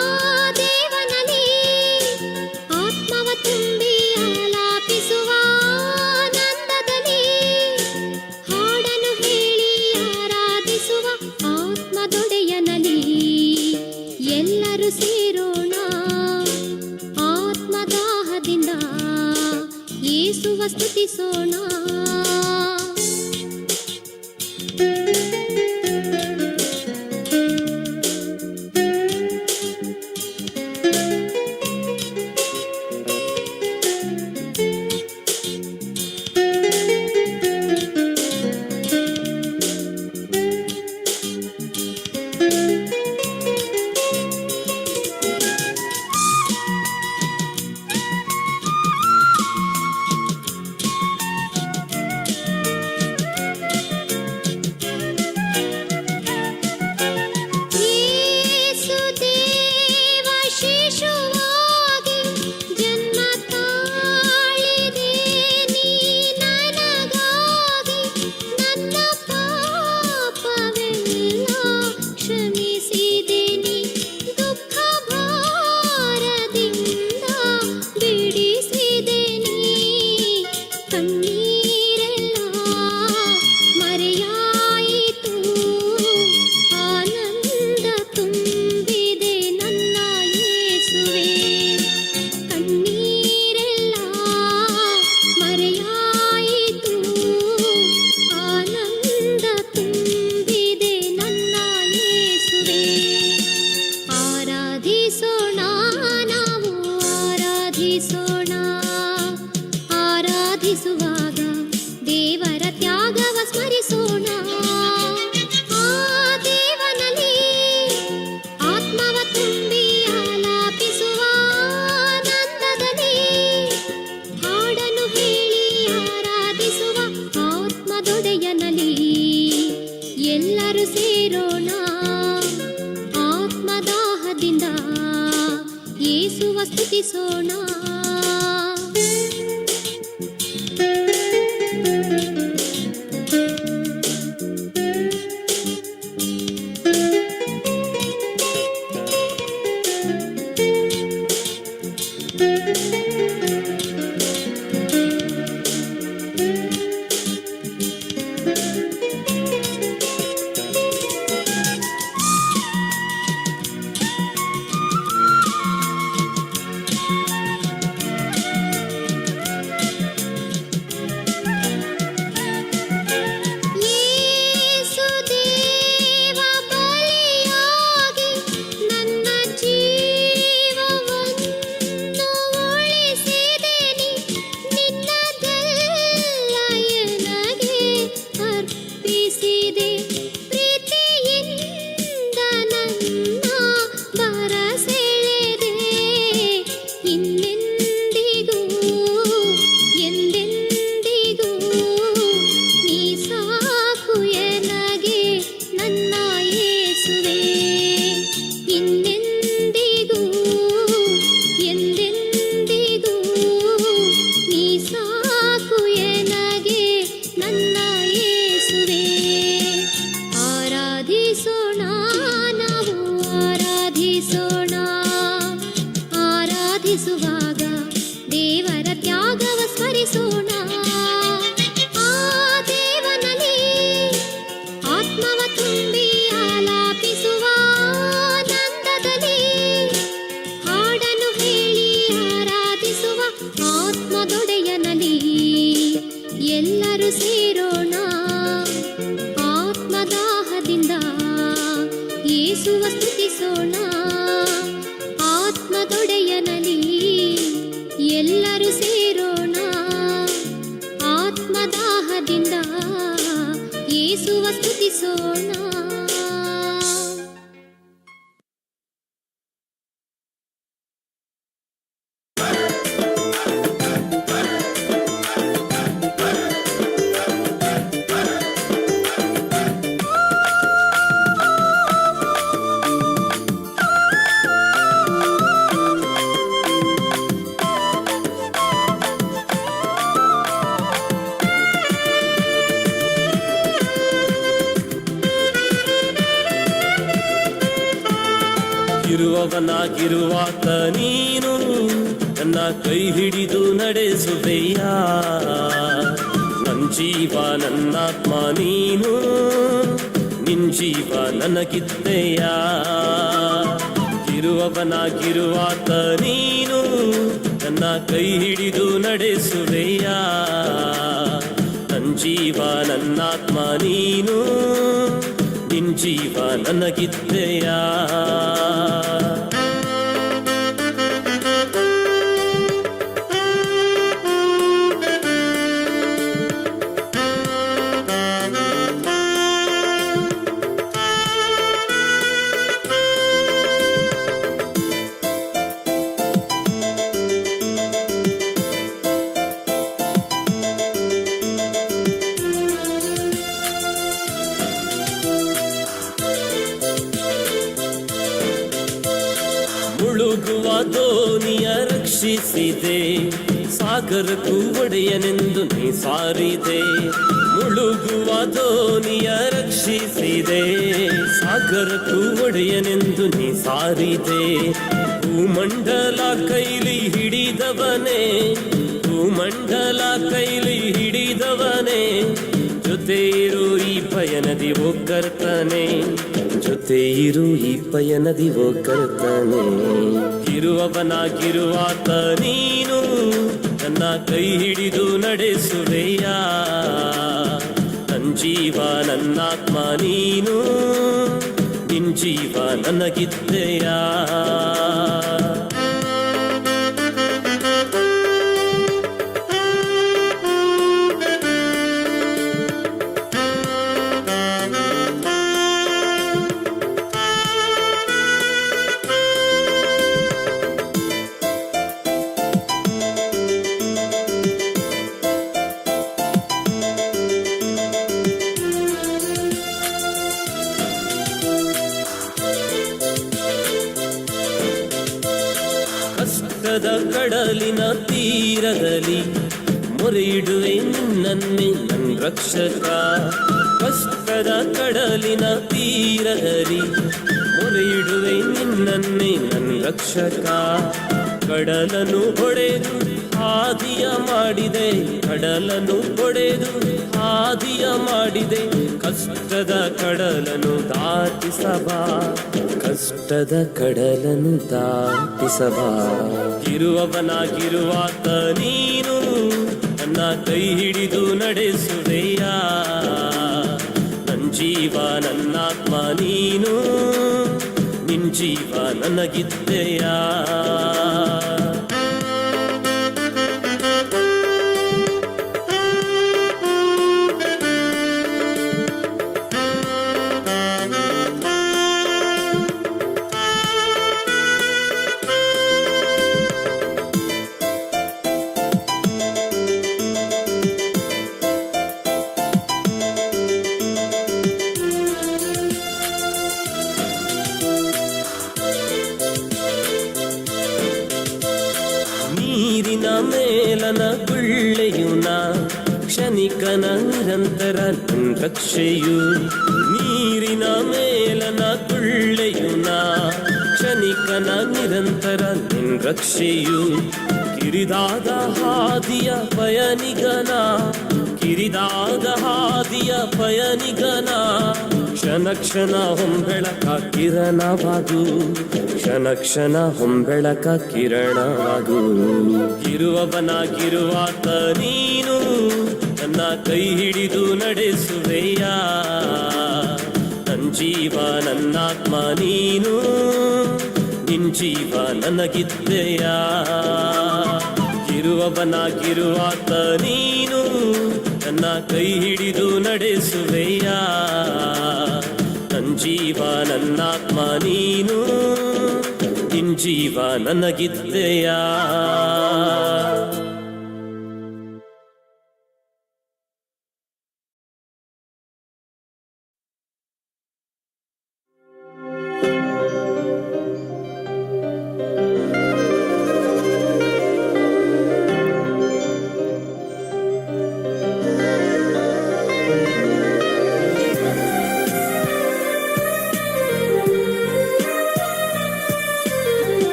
ದೇವನಲ್ಲಿ ಆತ್ಮವ ತುಂಬಿ ಆಲಾಪಿಸುವ ಆನಂದದಲ್ಲಿ ಹಾಡನ್ನು ಹೇಳಿ ಆರಾಧಿಸುವ ಆತ್ಮದೊಡೆಯನಲ್ಲಿ ಎಲ್ಲರೂ ಸೇರೋಣ. ಆತ್ಮದಾಹದಿಂದ ಯೇಸುವ ಸ್ತುತಿಸೋಣ. ಯೇಸು ದೇವ ಶಿಶುವಾಗಿ ಜನ್ಮ ತಾಳಿದೆ ನೀ ನನಗಾಗಿ. ನನ್ನ ಪಾಪವೆಲ್ಲ ಕ್ಷಮಿಸಿದೆ ನೀ, ದುಃಖ ಭಾರದಿಂದ ಬಿಡಿಸಿದೆ ನೀ. ಕಣ್ಣೀರೆಲ್ಲ ಮರೆಯಾಯಿತು, ಆನಂದ ತುಂಬಿದೆ ನನ್ನ ಯೇಸುವೆ. ಕಣ್ಣೀರೆಲ್ಲ ಮರೆಯಾಯಿತು, ಆನಂದ ತುಂಬಿದೆ ನನ್ನ ಯೇಸುವೆ. ಆರಾಧಿಸೋಣ ನಾವು, ಆರಾಧಿಸೋಣ. ಆರಾಧಿಸುವಾಗ ದೇವರ ತ್ಯಾಗವ ಸ್ಮರಿಸೋಣ. ಆ ದೇವನಲ್ಲಿ ಆತ್ಮವ ತುಂಬಿ ಆಲಾಪಿಸುವ ಆನಂದದಲ್ಲಿ ಹಾಡನ್ನು ಹೇಳಿ ಆರಾಧಿಸುವ ಆತ್ಮದೊಡೆಯನಲ್ಲಿ ಎಲ್ಲರೂ ಸೇರೋಣ. ಆತ್ಮದಾಹದಿಂದ ಯೇಸುವ ಸ್ತುತಿಸೋಣ. ಎಲ್ಲರೂ ಸೇರೋಣ. ಆತ್ಮದಾಹದಿಂದ ಯೇಸುವ ಸ್ತುತಿಸೋಣ. ಆತ್ಮದೊಡೆಯನಲ್ಲಿ ಎಲ್ಲರೂ ಸೇರೋಣ. ಆತ್ಮದಾಹದಿಂದ ಯೇಸುವ ಸ್ತುತಿಸೋಣ. ಇರುವವನಾಗಿರುವಾತ ನೀನು, ನನ್ನ ಕೈ ಹಿಡಿದು ನಡೆಸುವೆಯ. ನನ್ ಜೀವ ನನ್ನಾತ್ಮ ನೀನು, ನಿನ್ ಜೀವ ನನಗಿದ್ದೆಯ. ಇರುವವನಾಗಿರುವಾತ ನೀನು, ನನ್ನ ಕೈ ಹಿಡಿದು ನಡೆಸುವೆಯ. ನನ್ ಜೀವ ನನ್ನಾತ್ಮ ನೀನು, ನಿನ್ ಜೀವ ನನಗಿದ್ದೆಯ. ಮುಳುಗುವ ದೋಣಿಯ ರಕ್ಷಿಸಿದೆ, ಸಾಗರಕ್ಕೂ ಒಡೆಯನೆಂದು ನೀ ಸಾರಿದೆ. ಮುಳುಗುವ ದೋಣಿಯ ರಕ್ಷಿಸಿದೆ, ಸಾಗರಕ್ಕೂ ಒಡೆಯನೆಂದು ನೀ ಸಾರಿದೆ. ಭೂಮಂಡಲ ಕೈಲಿ ಹಿಡಿದವನೇ, ಭೂಮಂಡಲ ಕೈಲಿ ಹಿಡಿದವನೇ, ಜೊತೆ ಇರು ಈ ಪಯಣದಿ ಓ ಕರ್ತನೆ, ಜೊತೆ ಇರು ಈ ಪಯಣದಿ ಓ ಕರ್ತನೆ. ಇರುವವನಾಗಿರುವಾತ ನೀನು, ನನ್ನ ಕೈ ಹಿಡಿದು ನಡೆಸುವೆಯ. ನನ್ ಜೀವ ನನ್ನಾತ್ಮ ನೀನು, ನಿನ್ ಜೀವ ನನಗಿದ್ದೆಯ. ಕಷ್ಟದ ಕಡಲಿನ ತೀರದಲ್ಲಿ ಮೊರೆಯಿಡುವೆ ನಿನ್ನನ್ನೇ ನನ್ ರಕ್ಷಕ. ಕಷ್ಟದ ಕಡಲಿನ ತೀರದಲ್ಲಿ ಮೊರೆಯಿಡುವೆ ನಿನ್ನನ್ನೇ ನನ್ ರಕ್ಷಕ. ಕಡಲನ್ನು ಹೊಡೆದು ಹಾದಿಯ ಮಾಡಿದೆ, ಕಡಲನ್ನು ಹೊಡೆದು ಹಾದಿಯ ಮಾಡಿದೆ. ಕಷ್ಟದ ಕಡಲನ್ನು ದಾಟಿಸಬಾ, ಕಷ್ಟದ ಕಡಲನ್ನು ದಾಟಿಸಬಾ. ಇರುವವನಾಗಿರುವಾತ ನೀನು, ನನ್ನ ಕೈ ಹಿಡಿದು ನಡೆಸುವೆಯ. ನನ್ ಜೀವ ನನ್ನಾತ್ಮ ನೀನು, ನಿನ್ ಜೀವ ನನಗಿದ್ದೆಯ. ನೀರಿನ ಮೇಲನ ಗುಳ್ಳೆಯುನ ಕ್ಷಣಿಕನ ನಿರಂತರ ರಕ್ಷೆಯು. ನೀರಿನ ಮೇಲನ ಗುಳ್ಳೆಯುನ ಕ್ಷಣಿಕನ ನಿರಂತರ ರಕ್ಷೆಯು. ಕಿರಿದಾದ ಹಾದಿಯ ಪಯಣಿಗನ, ಕಿರಿದಾದ ಹಾದಿಯ ಪಯಣಿಗನ, ಕ್ಷಣ ಕ್ಷಣ ಹೊಂಬೆಳಕ ಕಿರಣವಾಗು, ಕ್ಷಣ ಕ್ಷಣ ಹೊಂಬೆಳಕ ಕಿರಣವಾಗು. ಇರುವವನಾಗಿರುವಾತ ನೀನು, ನನ್ನ ನನ್ನ ಕೈ ಹಿಡಿದು ನಡೆಸುವೆಯ. ನನ್ ಜೀವ ನನ್ನಾತ್ಮ ನೀನು, ನಿನ್ ಜೀವ ನನಗಿದ್ದೆಯ. ಇರುವವನಾಗಿರುವಾತ ನೀನು, ನನ್ನ ಕೈ ಹಿಡಿದು ನಡೆಸುವೆಯ. ನನ್ ಜೀವ ನನ್ನಾತ್ಮ ನೀನು, ನಿನ್ ಜೀವ ನನಗಿದ್ದೆಯ.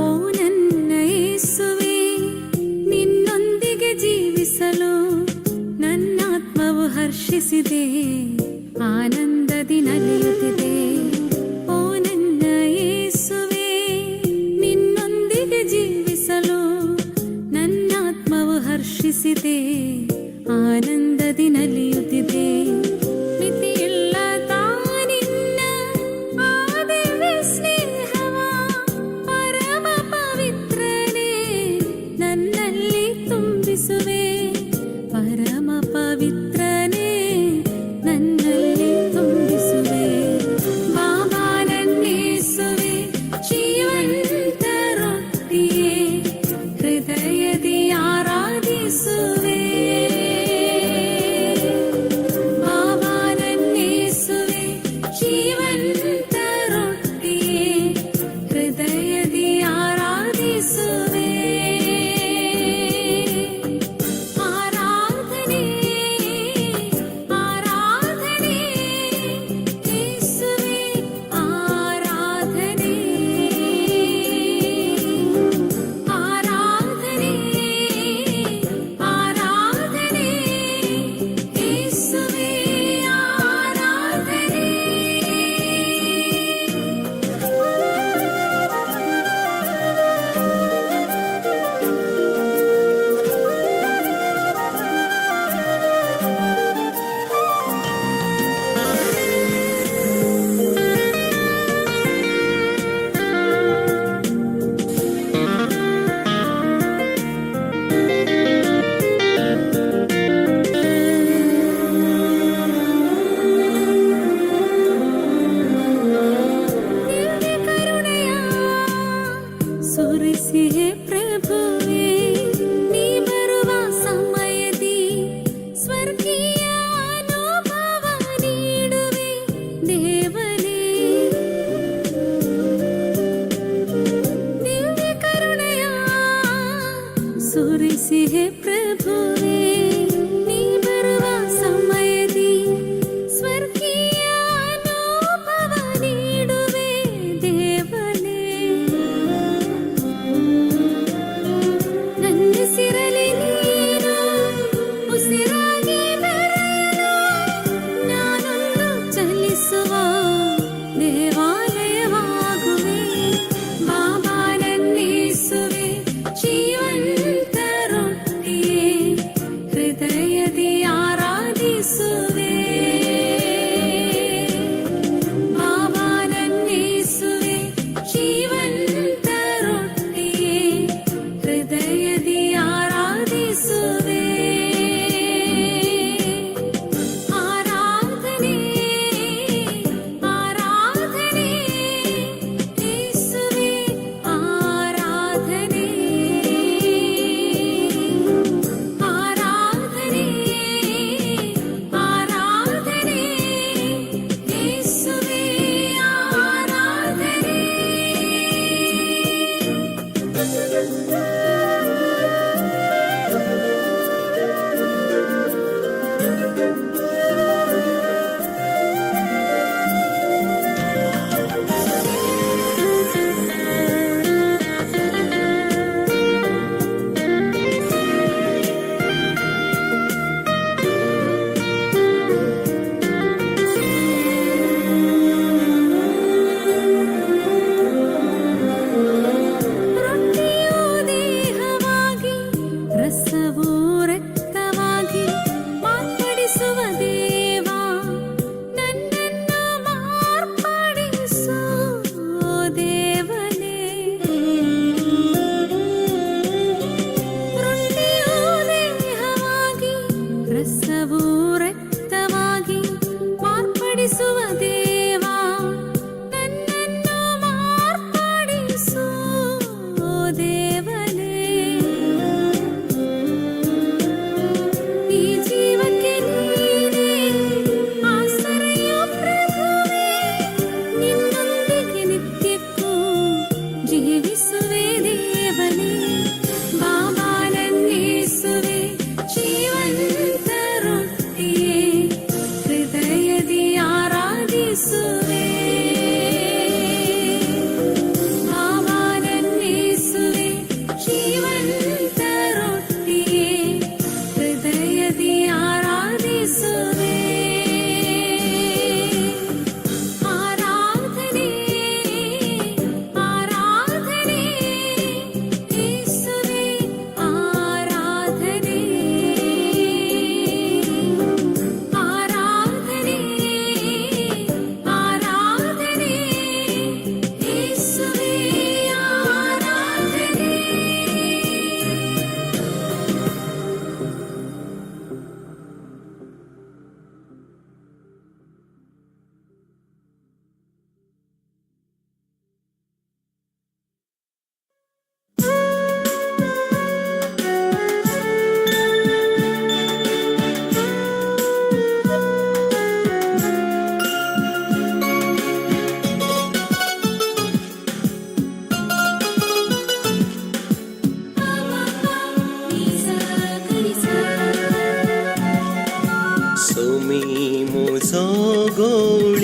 ಓ ನನ್ನ ಯೇಸುವೆ, ನಿನ್ನೊಂದಿಗೆ ಜೀವಿಸಲು ನನ್ನಾತ್ಮವು ಹರ್ಷಿಸಿದೆ, ಆನಂದದಿ ನಲಿಯುತ್ತಿದೆ. ಓ ನನ್ನ ಯೇಸುವೆ, ನಿನ್ನೊಂದಿಗೆ ಜೀವಿಸಲು ನನ್ನಾತ್ಮವು ಹರ್ಷಿಸಿದೆ, ಆನಂದದಿ ನಲಿಯುತ್ತಿದೆ. ಮಿತಿಯಿಲ್ಲದ ನಿನ್ನ ಆ ದಿವ್ಯ ಸ್ನೇಹವ ಪರಮ ಪವಿತ್ರನೇ ನನ್ನಲ್ಲಿ ತುಂಬಿಸುವೆ, ಪರಮ ಪವಿತ್ರನೇ ನನ್ನಲ್ಲಿ ತುಂಬಿಸುವೆ.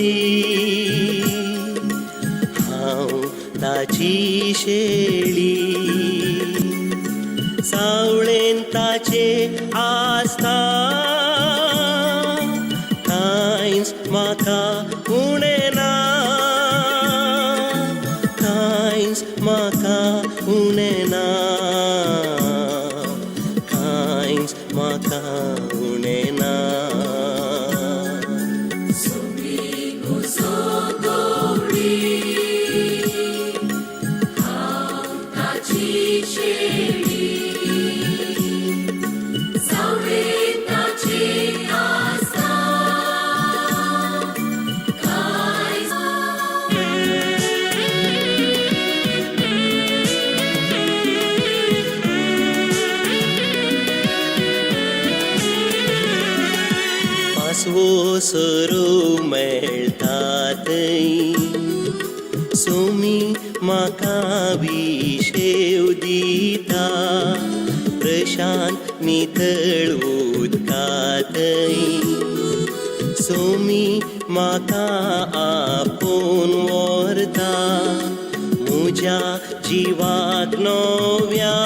गवळी, हांव ताची शेळी. सावळेन ताचे आसता, कांयच म्हाका उणें ना, कांयच म्हाका उणें ना, कांयच म्हाका उणें ना. पासवो सरू मेळटा थंय, सुमी म्हाका विशेव दिता, प्रशांत नितळ उदका थंय, सुमी म्हाका आपोवन व्हरता, म्हज्या जिवाक नव्यान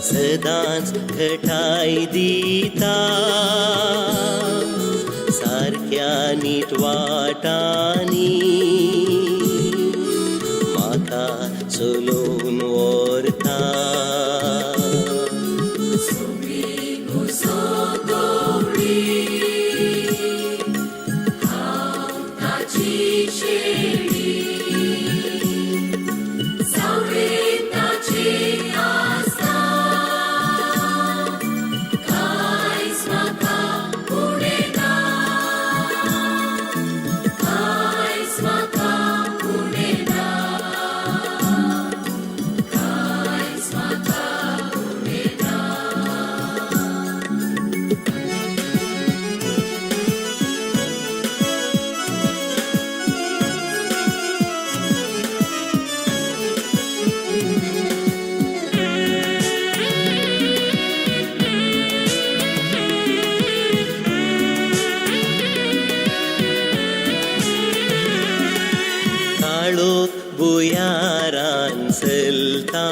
सदांच घटाय दिता, सारक्या नीट वाटांनी म्हाका चलोवन व्हरता. काळोख भुयारान चलता,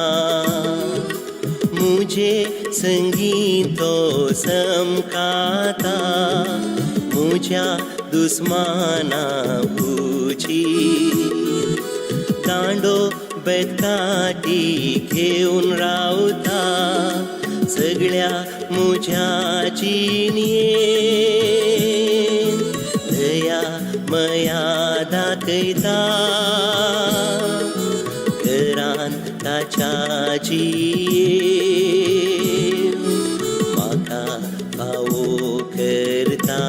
मुझे संगीतो समकाता, मुझ्या दुस्माना उची दांडो बेतकाटी घेवन रावता, सगळ्या मुझ्या जिणयेन दया मया दाखयता, घरान ताच्या जियेव म्हाका फावो करता.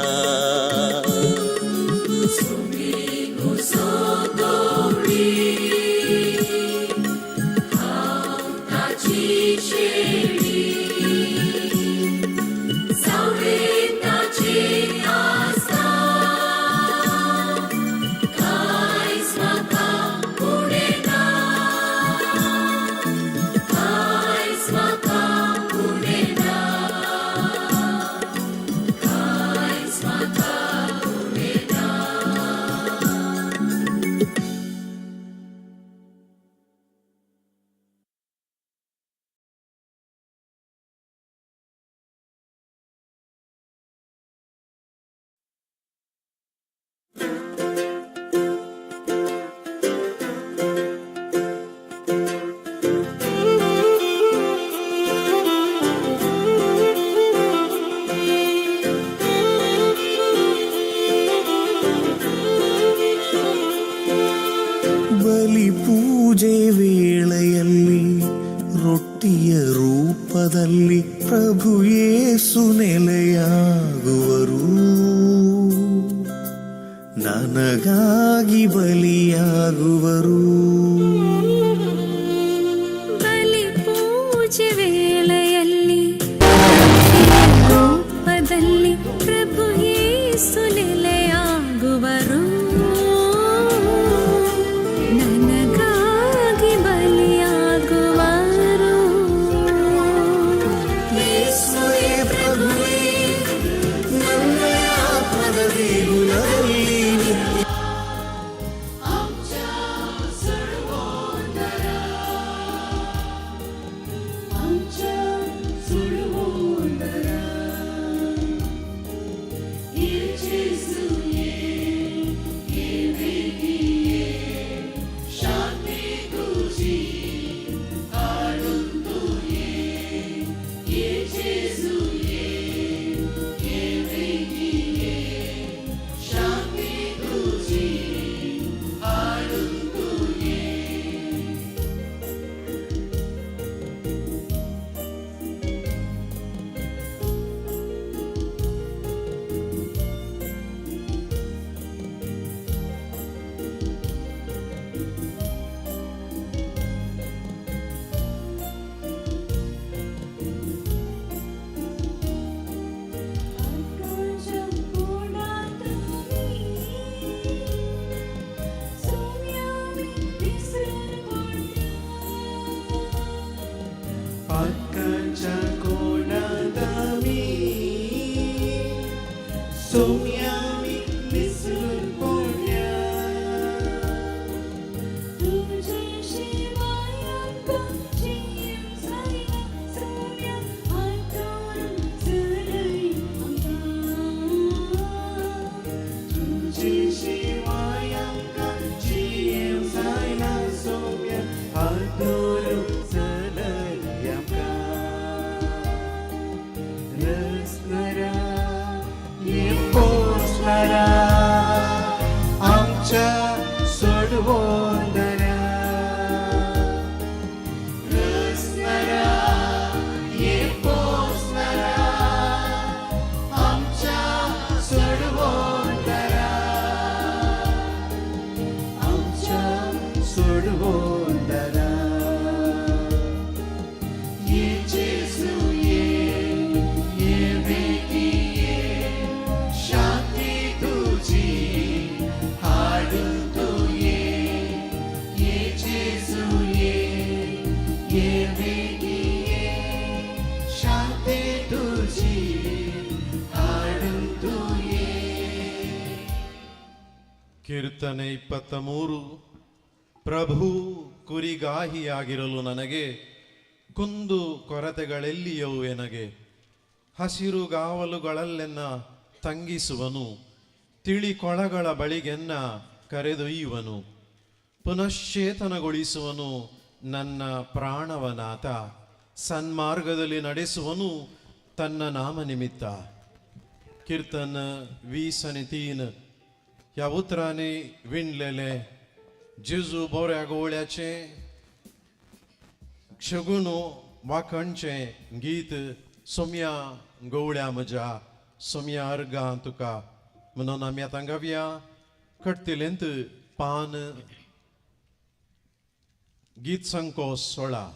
ಬಲಿ ಪೂಜೆ ವೇಳೆಯಲ್ಲಿ ರೊಟ್ಟಿಯ ರೂಪದಲ್ಲಿ ಪ್ರಭು ಯೇಸು ನೆಲೆಯಾಗುವರು, ನನಗಾಗಿ ಬಲಿಯಾಗುವರು. ಬಲಿ ಪೂಜೆ ವೇಳೆಯಲ್ಲಿ ರೂಪದಲ್ಲಿ ಪ್ರಭು ಯೇಸು ನೆಲೆಯಾಗುವರು, ನನಗಾಗಿ ಬಲಿಯಾಗುವರು. ಯೇಸುವೇ ಪ್ರಭುವೇ, ನನ್ನ ಆತ್ಮದ ದೇಗುಲವೇ. बोलताना. ये जेजू ये, ये बेगी ये, शांती तुजी हाडून तूं ये. ये जेजू ये, ये बेगी ये, शांती तुजी हाडून तूं ये. ಕೀರ್ತನೆ 23. ಪ್ರಭು ಕುರಿಗಾಹಿಯಾಗಿರಲು ನನಗೆ ಕುಂದು ಕೊರತೆಗಳೆಲ್ಲಿಯವು ಎನಗೆ. ಹಸಿರುಗಾವಲುಗಳಲ್ಲೆನ್ನ ತಂಗಿಸುವನು, ತಿಳಿ ಕೊಳಗಳ ಬಳಿಗೆನ್ನ ಕರೆದೊಯ್ಯುವನು. ಪುನಶ್ಚೇತನಗೊಳಿಸುವನು ನನ್ನ ಪ್ರಾಣವನಾತ, ಸನ್ಮಾರ್ಗದಲ್ಲಿ ನಡೆಸುವನು ತನ್ನ ನಾಮ ನಿಮಿತ್ತ. कीर्तन 20 आनी 3. ह्या उतरांनी विणलेले जेजू बोऱ्या गोवळ्याचें शगुन वाखणचें गीत सोम्या गवळ्या म्हज्या सोम्या अर्गां तुका म्हणून आमी आतां गावया. कट्टिलेंत पान गीत संको 16.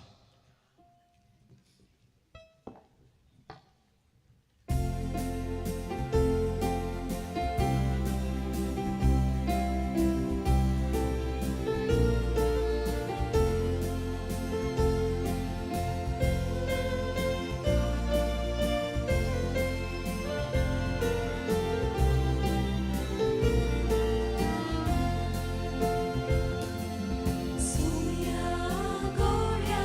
सोम्या गोळ्या.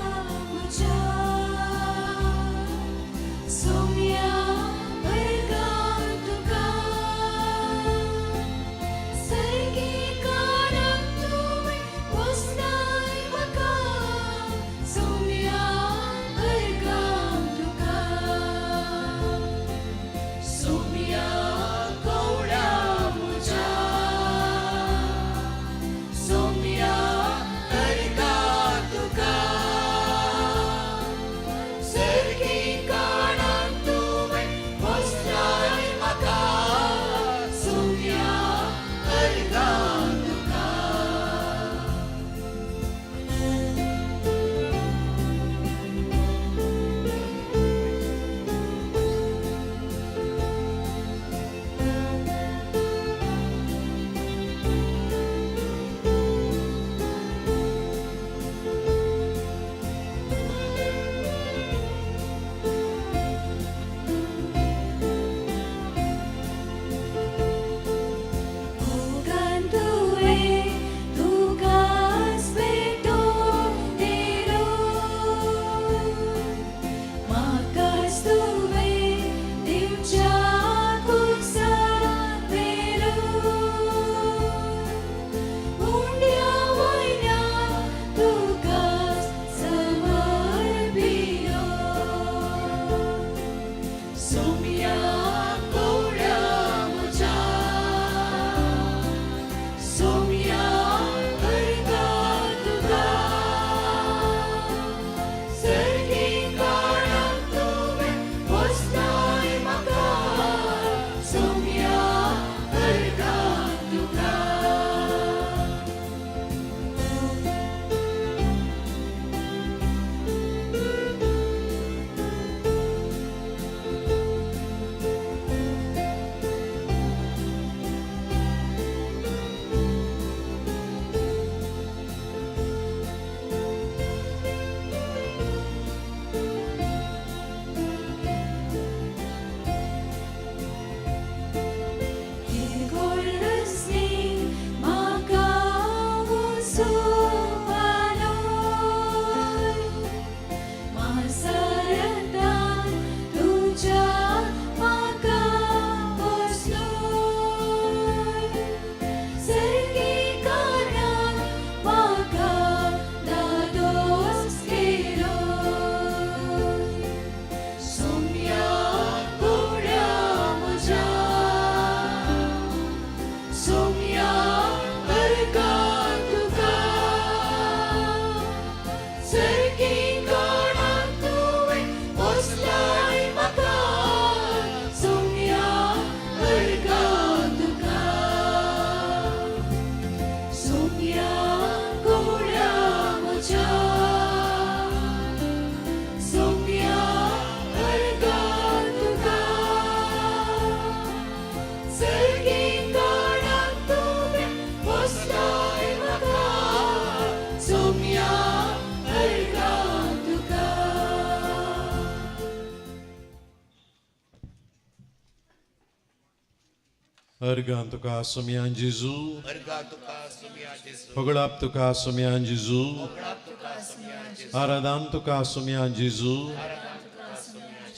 अर्गां तुका सोमयान जेजू, अर्गां तुका सोमया जेजू, होगळाप तुका सोमयान जेजू, होगळाप तुका सोमया जेजू, आराधान तुका सोमयान जेजू,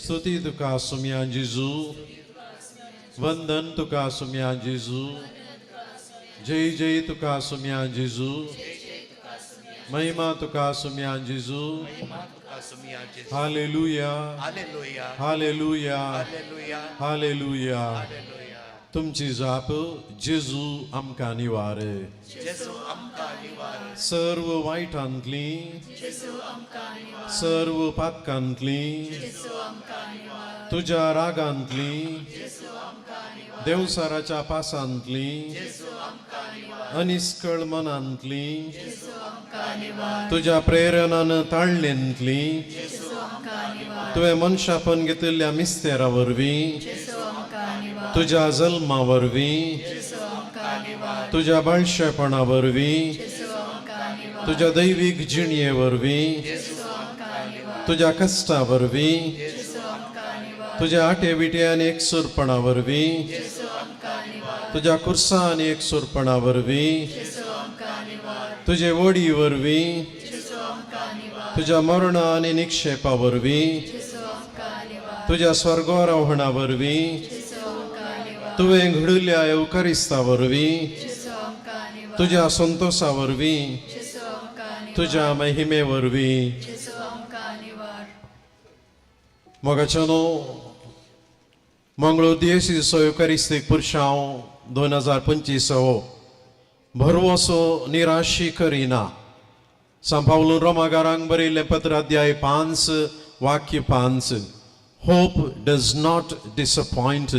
स्तुती तुका सोमयान जेजू, वंदन तुका सोमयान जेजू, जय जय तुका सोमयान जेजू, महिमा तुका सोमयान जेजू. Hallelujah, hallelujah, hallelujah, hallelujah, hallelujah. तुमची जाप जेजू आमकां निवार, जेजू आमकां निवार, सर्व वायटांतली, जेजू आमकां निवार, सर्व पातकांतली, जेजू आमकां निवार, तुज्या रागांतली, जेजू आमकां निवार, देवसाराच्या पासांतली, जेजू आमकां निवार, अनिस्कळ मनांतली, जेजू आमकां निवार, तुज्या प्रेरणान ताळणेंतली, जेजू आमकां निवार, तुवें मनशापण घेतिल्ल्या मिस्तेरा वरवीं, जेजू आमकां निवार, तुज्या जल्मा वरवीं, जेजू आमकां निवार, तुज्या बाळशेपणा वरवीं, जेजू आमकां निवार, तुज्या दैवीक जिणये वरवीं, जेजू आमकां निवार, तुज्या कश्टा वरवीं, जेजू आमकां निवार, तुज्या आटे विटे आनी एकसूरपणा वरवीं, जेजू आमकां निवार, तुज्या कुर्सा आनी एकसूरपणा वरवीं, जेजू आमकां निवार, तुजे वडी वरवीं, जेजू आमकां निवार, तुज्या मरणा आनी निक्षेपा वरवीं, जेजू आमकां निवार, तुज्या स्वर्गारोहणा वरवीं, जेजू आमकां निवार, तुवें घडिल्ल्या येवकारिस्ता वरवीं, जेजू आमकां निवार, तुज्या संतोशा वरवीं, जेजू आमकां निवार, तुज्या महिमे वरवीं. जेजू आमकां निवार. मोगाच्यानो, मंगळूर दियेसीचो येवकारिस्तीक पुरशांव 2025 हो भरवसो निराशी करिना. सांव पावलून रोमागारांक बरयल्लें पत्र अध्याय 5 वाक्य 5, होप डज not disappoint.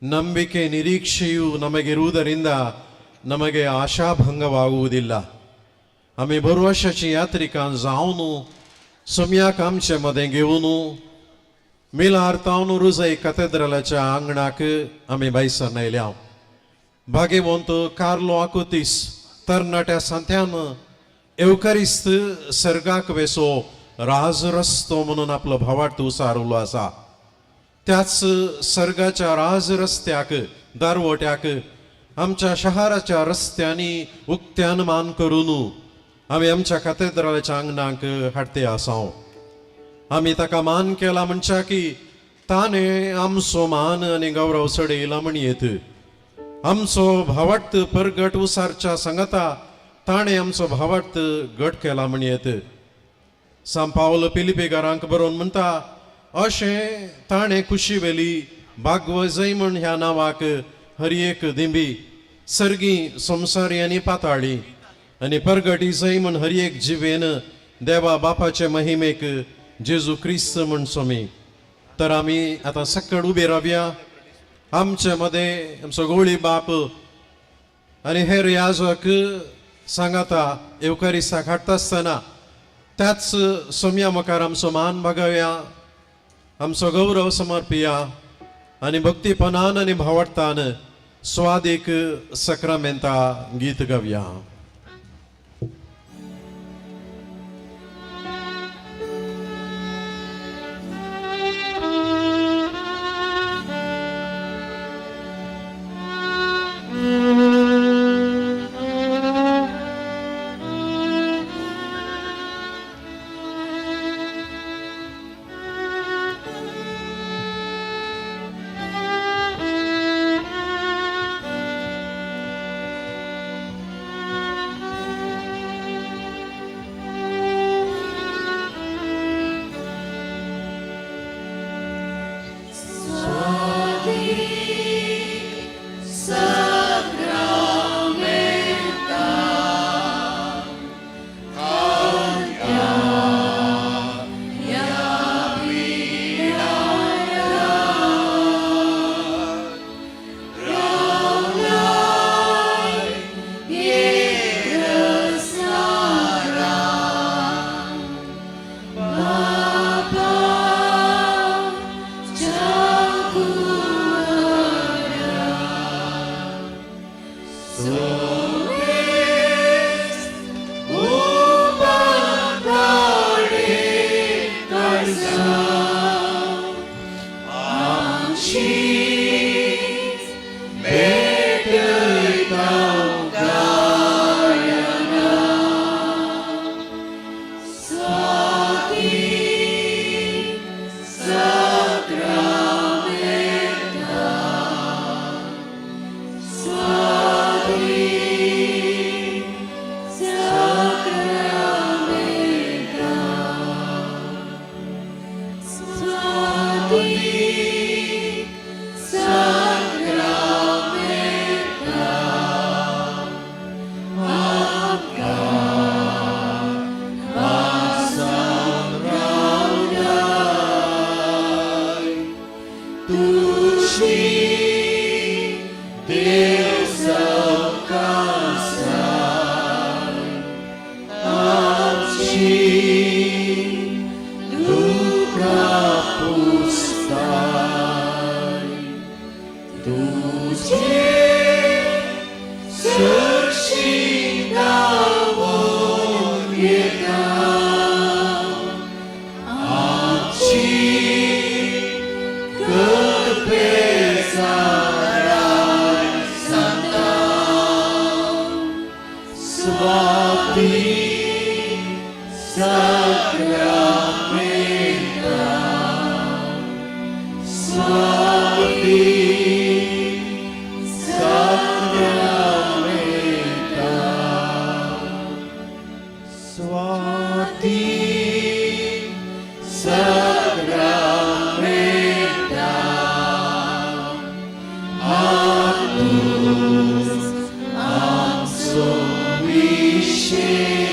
ನಂಬಿಕೆ ನಿರೀಕ್ಷೆಯು ನಮಗಿರುವುದರಿಂದ ನಮಗೆ ಆಶಾಭಂಗವಾಗುವುದಿಲ್ಲ. आमी भरवशाची यात्रिकां जावन सोम्याक आमचे मदें घेवन मिलार तावन रुजय कथेद्रलाच्या आंगणाक आमी भायसर आयल्या. भाग्यवंत कार्लो आकुतीस तरणाट्या सांत्यान येवकारिस्त सर्गाक वेसो राजरस्तो म्हणून आपलो भावार्थ उसारलो आसा. त्याच सर्गाच्या राजरस्त्याक दारवट्याक आमच्या शहराच्या रस्त्यांनी उक्त्यान मान करून आमी आमच्या कातेद्राच्या आंगणाक हाडते आसा. आमी ताका मान केला म्हणच्या की ताणें आमचो मान आनी गौरव चडयला म्हणयेत. आमचो भावार्थ परगट उसारच्या सांगाता ताणें आमचो भावार्थ घट केला म्हणयेत. सांव पावल पिलिपेगारांक बरोवन म्हणटा, अशें ताणें कुशी वेली भागवजय म्हण ह्या नांवाक हर एक दिंबी सर्गी संवसारी आनी पाताळी आनी परगटी जय म्हण हर एक जिवेन देवा बापाचे महिमेक जेजू क्रिस्त म्हण सोमी. तर आमी आतां सकड उबे रावया. आमचे मदें आमचो गोळी बाप आनी हेर याजक सांगाता येवकारिस्ताक हाडटा आसतना त्याच सोम्या मुखार आमचो मान बागोवया, आमचो गौरव समर्पिया आनी भक्तीपणान आनी भावार्थान स्वादीक सक्रामेंता गीत गावया. पेटयता गायना स्वाती साक्रामेंता स्वाती साक्रामेंता स्वाती साक्रामेंता आमकां वासान रावनाय तुजी देव सवकासाय आमची दुकां पुसताय तुझे सरशी धांवून येता आमची करपेसाराय सांता स्वाती साक्रामेंता स्वाती साक्रामेंता स्वाती साक्रामेंता आतूस आमचो विशेश.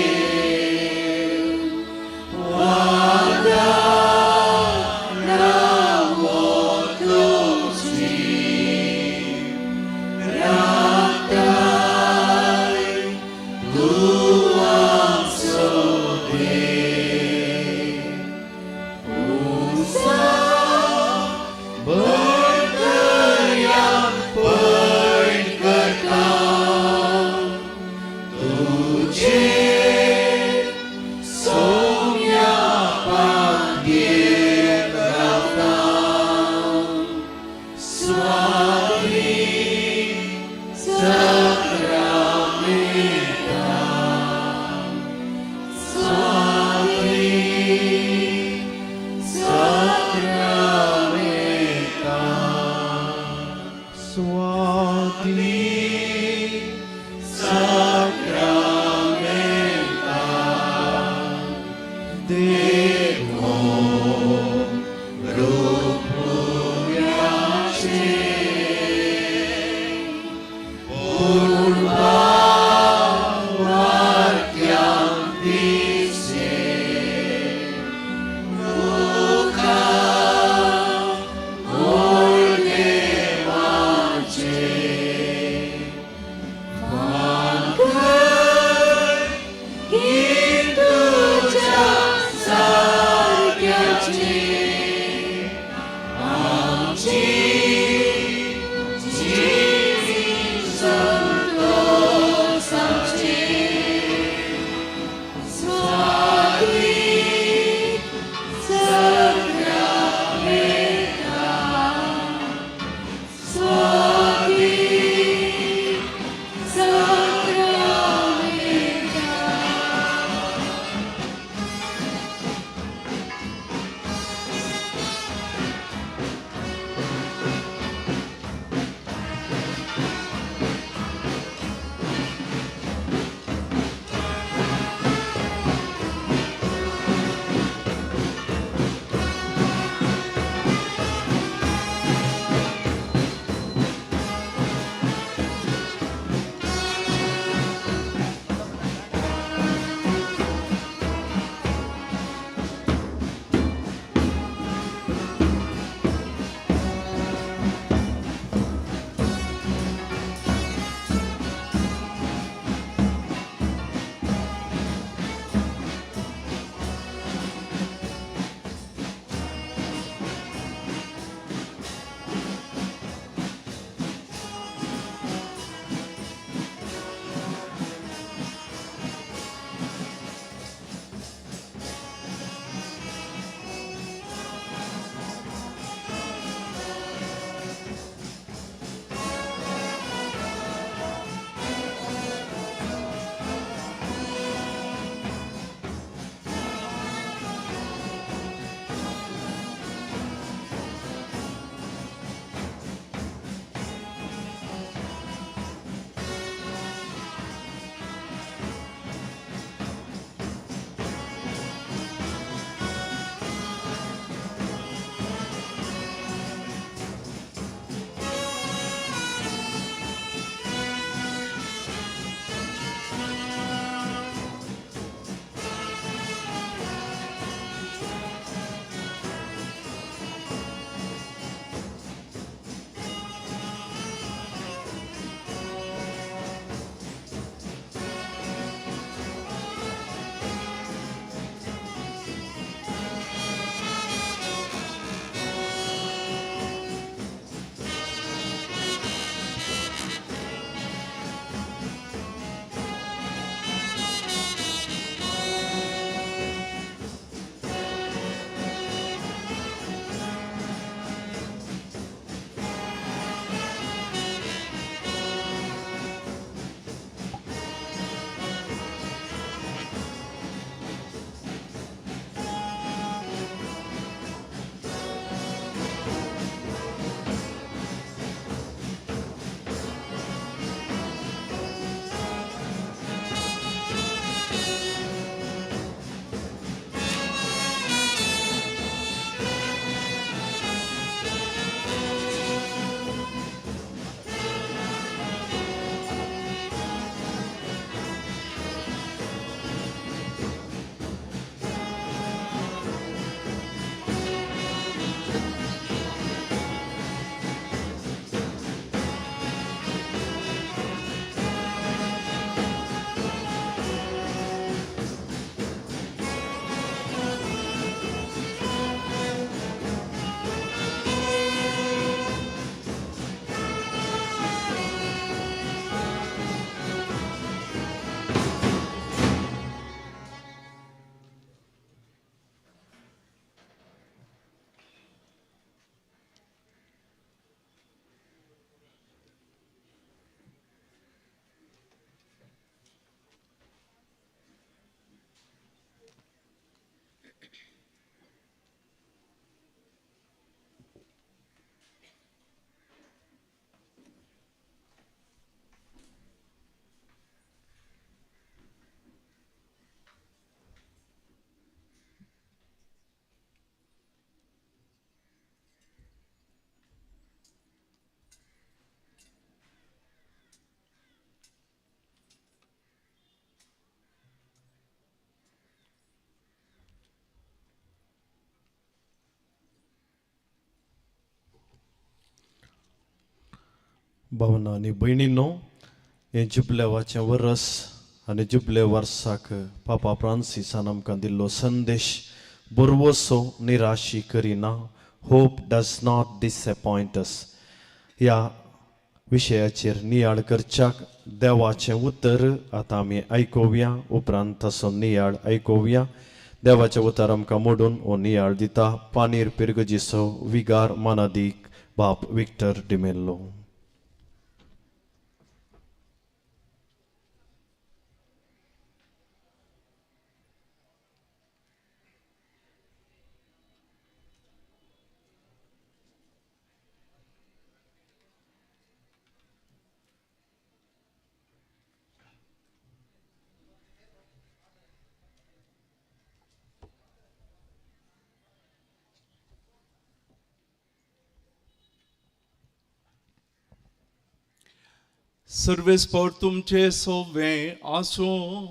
भावना आनी भयणींनो, हें जुबलेवाचें वरस आनी जुबले वर्साक पापा फ्रांसिसान आमकां दिल्लो संदेश बरवसो निराशी करिना, hope does not disappoint us ह्या विशयाचेर नियाळ करच्याक देवाचें उतर आतां आमी आयकुया. उपरांत तसो नियाळ आयकुया. देवाचें उतर आमकां मोडून हो नियाळ दिता पानीर पिरगजीचो विगार मानादीक बाप विक्टर डिमेल्लो. सर्वेस्पर तुमचे सोवे आसूं.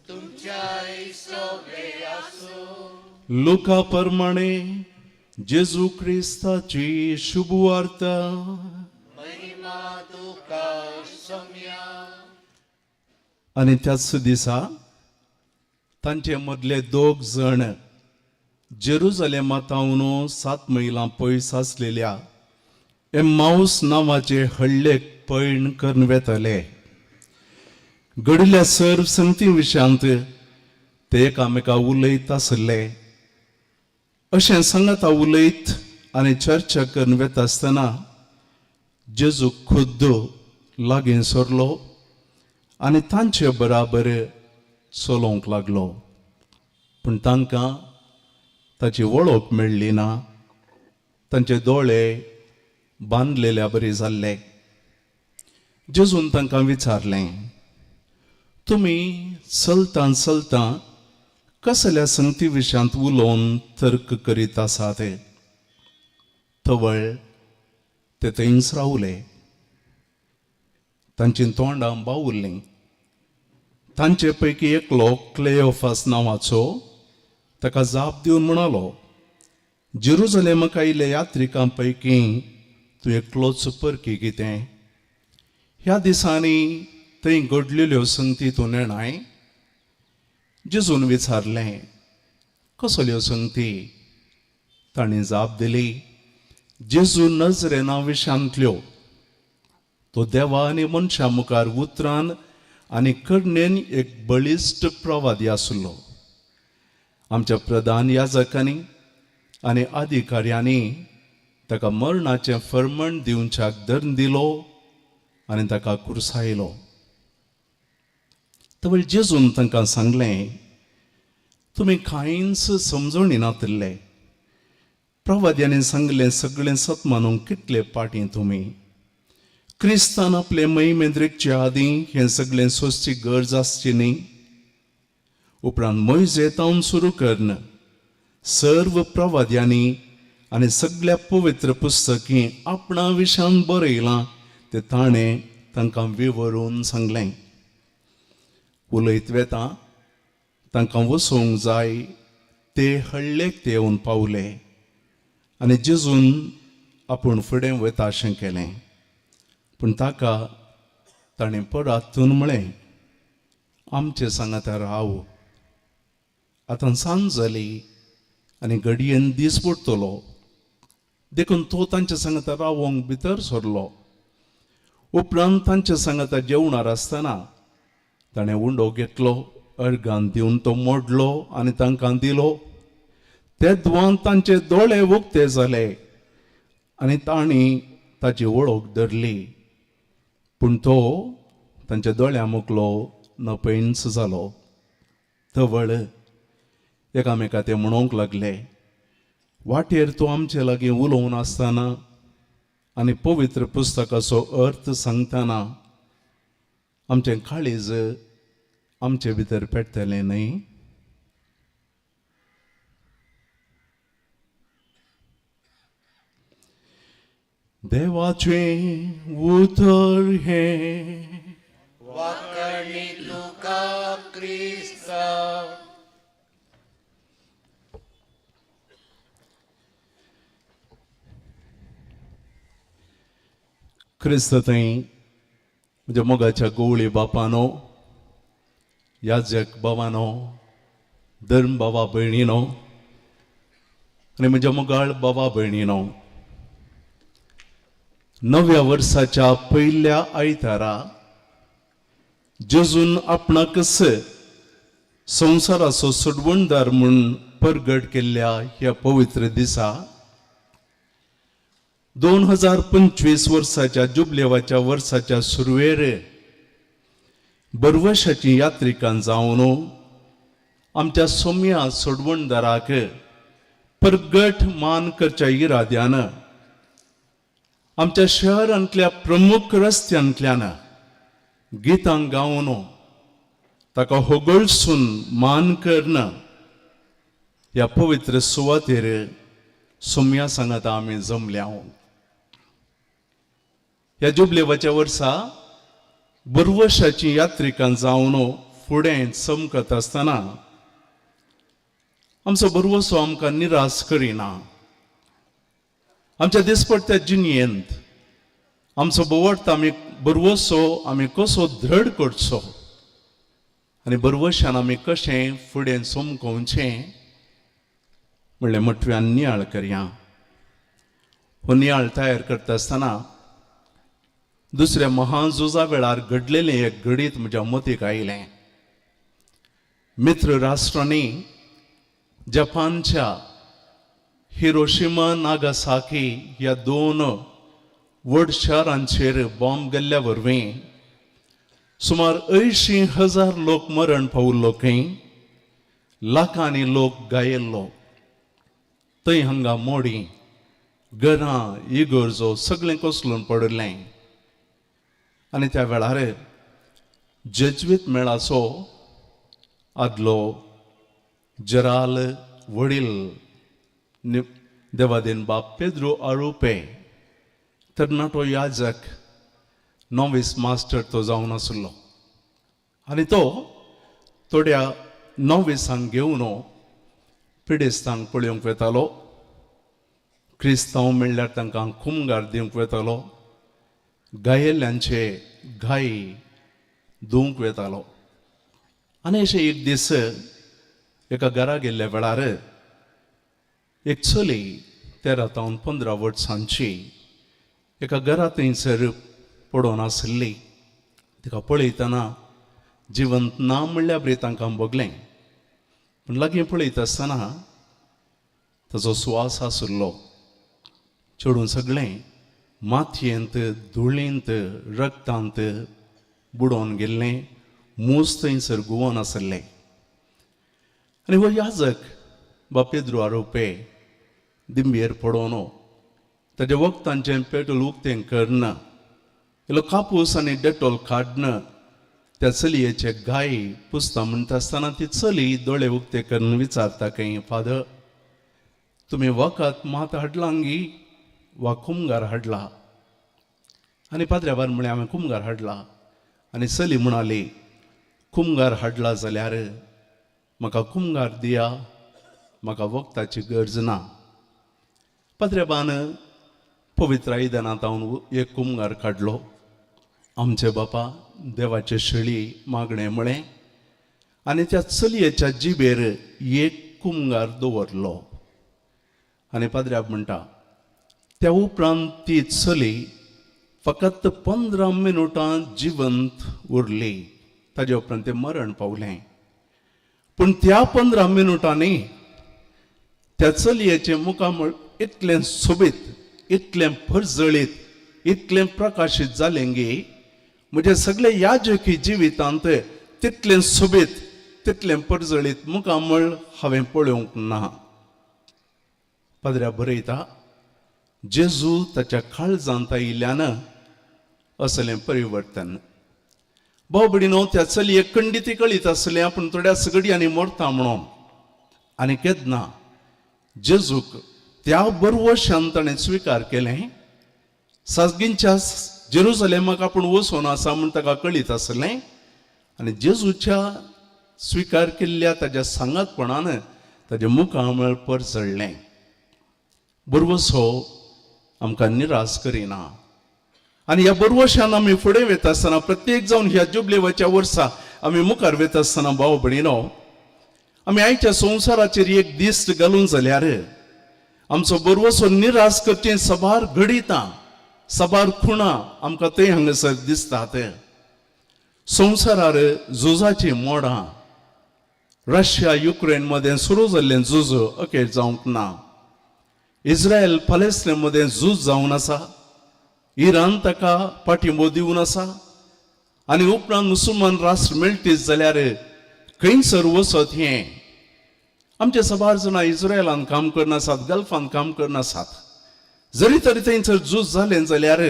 तुमच्याय सोवे आसूं. लुका प्रमाणे जेजू क्रिस्ताची शुभवार्ता. महिमा तुका सम्या. आनी त्याच दिसा तांचे मदले दोग जण जेरुजलेमा तावन 7 मैलां पयस आसलेल्या एम्माऊस नांवाचे हळ्ळेक पयण करून वेताले. घडिल्ल्या सर्व संगती विशयांत ते एकामेका उलयत आसले. अशें सांगाता उलयत आनी चर्चा करून वेता आसतना जेजू खुद्द लागीं सरलो आनी तांचे बराबर चलोवंक लागलो. पूण तांकां ताची वळख मेळ्ळी ना. तांचे दोळे बांदलेल्या बरी जाल्ले. जेजून तांकां विचारलें, तुमी चलतां चलतां कसल्या संगती विशयांत उलोवन तर्क करीत आसात? तवळ ते थंयच रावले. तांचीं तोंडां बावुरलीं. तांचे पैकी एकलो क्लेओफास नांवाचो ताका जाप दिवन म्हणालो, जेरुजलेमाक आयिल्ल्या यात्रिकां पैकी तूं एकलोच परकी कितें? ह्या दिसांनी थंय घडलेल्यो संगती तूं नेणाय? जेजून विचारलें, कसल्यो संगती? तांणी जाप दिली, जेजू नजरेना विशांतल्यो. तो देवा आनी मनशां मुखार उतरान आनी करणेन एक बळिश्ट प्रवादी आसलो. आमच्या प्रधान याजकांनी आनी अधिकाऱ्यांनी ताका मरणाचें फर्मण दिवच्याक धरून दिलो आनी ताका कुर्सायलो. तवळ जेजून तांकां सांगलें, तुमी कांयच समजणी नातिल्ले. प्रवाद्यांनी सांगलें सगळें सत मानूंक कितले पाटी तुमी? क्रिस्तान आपले महिमेंत रिगचे आदीं हें सगळें सोंसची गरज आसची न्ही? उपरांत मोयजे तावन सुरू करून सर्व प्रवाद्यांनी आनी सगळ्या पवित्र पुस्तकी आपणा विशयान बरयलां तें ताणें तांकां विवरून सांगलें. उलयत वेता तांकां वसोवंक जाय ते हळ्ळेक ते येवन पावले आनी जेजून आपूण फुडें वता अशें केलें. पूण ताका ताणें परातून म्हळें, आमचे सांगाता राव, आतां सांज जाली आनी घडयेन दीस पडटलो. देखून तो तांच्या सांगाता रावोंक भितर सरलो. उपरांत तांच्या सांगाता जेवणार आसतना ताणें उंडो घेतलो, अर्गान दिवन तो मोडलो आनी तांकां दिलो. ते दुवान तांचे दोळे उक्ते जाले आनी तांणी ताची वळख धरली. पूण तो तांच्या दोळ्यां मुकलो नपयंच जालो. तवळ एकामेका ते म्हणूंक लागले, वाटेर तो आमचे लागीं उलोवन आसतना आनी पवित्र पुस्तकाचो अर्थ सांगतना आमचें काळीज आमचे भितर पेट्टलें न्हय? देवाचें उतर हें. वाकणी तुका क्रिस्ता. क्रिस्त थंय म्हज्या मोगाच्या गोवळी बापानो, याजक बाबानो, धर्म बाबा भयणीनो आनी म्हज्या मोगाळ बाबा भयणीनो, नव्या वर्साच्या पयल्या आयतारा जेजून आपणाकच संवसाराचो सोडवणदार म्हूण परगट केल्ल्या ह्या पवित्र दिसा 2025 वर्साच्या जुबलेवाच्या वर्साच्या सुरवेर बरवशाची यात्रिकां जावन आमच्या सोम्या सोडवणदाराक परगट मान करच्या इराद्यान आमच्या शहरांतल्या प्रमुख रस्त्यांतल्यान गितां गावन ताका होगळसून मान करण ह्या पवित्र सुवातेर सोम्या सांगाता आमी जमल्या. ह्या जुबलेवाच्या वर्सा बरवशाची यात्रिकां जावन फुडें चमकत आसतना आमचो बरवसो आमकां निराश करिना. आमच्या दिसपडट्या जिणयेंत आमचो बोवडटा आमी बरवसो आमी कसो धड करचो आनी बरवशान आमी कशें फुडें चमकोवचें म्हणलें मटव्यान नियाळ करया. हो नियाळ तयार करता आसतना दुसऱ्या महाझुजा वेळार घडलेलें एक घडीत म्हज्या मतीक आयलें. मित्र राष्ट्रांनी जपानच्या हिरोशिमा नागासाकी ह्या दोन व्हड शारांचेर बॉम्ब गेल्ल्या वरवीं सुमार 80,000 लोक मरण पाविल्लो खंय, लाखांनी लोक गायल्लो. थंय हांगा मोडी, घरां, इगर्जो सगळें कोसळून पडिल्लें. आनी त्या वेळार जेज्वीत मेळाचो आदलो जराल वडील देवादीन बाप पेद्रो आरोपे तरणाटो याजक नॉवीस मास्टर तो जावन आसलो आनी तो थोड्या नॉवीसांक घेवन पिडेस्तांक पळोवंक वेतालो. क्रिस्तांव म्हणल्यार तांकां खुमगार दिवंक वेतालो, गायेल्ल्यांचे घाय धुवंक वेतालो. आनी अशें एक दीस एका घरा गेल्ल्या वेळार एक चली 13 तावन 15 वर्सांची एका घरा थंयसर पडोन आशिल्ली. तिका पळयतना जिवंत ना म्हणल्यार बरी तांकां भोगलें, पूण लागीं पळयता आसतना ताचो सुवास आशिल्लो. चेडूं सगळें मातयेंत, धुळींत, रक्तांत बुडोवन गेल्लें, मूस थंयसर गुवोन आशिल्लें. आनी हो याजक बा पेद्रो आरोपे दिंबेर पडोवन ताज्या वखदांचें पेटूल उक्तें करून इल्लो कापूस आनी डेटॉल काडन त्या चलयेचे गाय पुसता म्हणटा आसतना ती चली दोळे उक्ते करून विचारता खंय, फादर तुमी वखद मात हाडलांगी वा कुमगार हाडला? आनी पाद्र्याबान म्हळें हांवें कुमगार हाडला. आनी चली म्हणाली कुमगार हाडला जाल्यार म्हाका कुमगार दिया, म्हाका वखदाची गरज ना. पाद्र्याबान पवित्र आयदनांत हांव एक कुमगार काडलो. आमचे बापा देवाचे शेळी मागणें म्हळें आनी त्या चलयेच्या जिबेर एक कुमगार दवरलो. आनी पाद्र्याब म्हणटा त्या उपरांत ती चली फकत 15 मिनुटां जिवंत उरली. ताजे उपरांत तें मरण पावलें. पूण त्या 15 मिनुटांनी त्या चलयेचें मुखामळ इतलें सोबीत, इतलें परजळीत, इतलें प्रकाशीत जालें गी म्हज्या सगळे याजकी जिवितांत तितलें सोबीत, तितलें परजळीत मुखामळ हांवें पळोवंक ना. पाद्र्या बरयता जेजू ताच्या काळजांत आयिल्ल्यान असलें परिवर्तन. भाव भयणीनो, त्या चलयेक खंडीती कळीत आसलें आपूण थोड्या सगड्यांनी मरता म्हणून. आनी केन्ना जेजूक त्या बरवशान ताणें स्विकार केलें, साजगींच्या जेरुजलेमाक आपूण वचून आसा म्हूण ताका कळीत आसलें. आनी जेजूच्या स्विकार केल्ल्या ताज्या सांगातपणान ताजें मुखामळ परजळ्ळें. बरवसो आमकां निराश करिना. आनी ह्या बरवशान आमी फुडें वता आसतना प्रत्येक जावन ह्या जुबलेवाच्या वर्सा आमी मुखार वता आसतना भाव भयणीनो, आमी आयच्या संवसाराचेर एक दिश्ट घालून जाल्यार आमचो बरवसो निराश करचें सबार घडितां, सबार खुणां आमकां थंय हांगासर दिसतात. संवसारार झुजाचीं मोडां, रशिया युक्रेन मदें सुरू जाल्लें झूज अखेर जावंक ना, इस्रायल पलेस्तीन मदें झूज जावन आसा, इराण ताका पाठिंबो दिवन आसा आनी उपरांत मुसलमान राष्ट्र मेळटीच जाल्यार खंयसर वचत हें. आमचे सबार जाणां इस्रायलान काम करनासात, गल्फान काम करनासात, जरी तरी थंयसर झूज जालें जाल्यार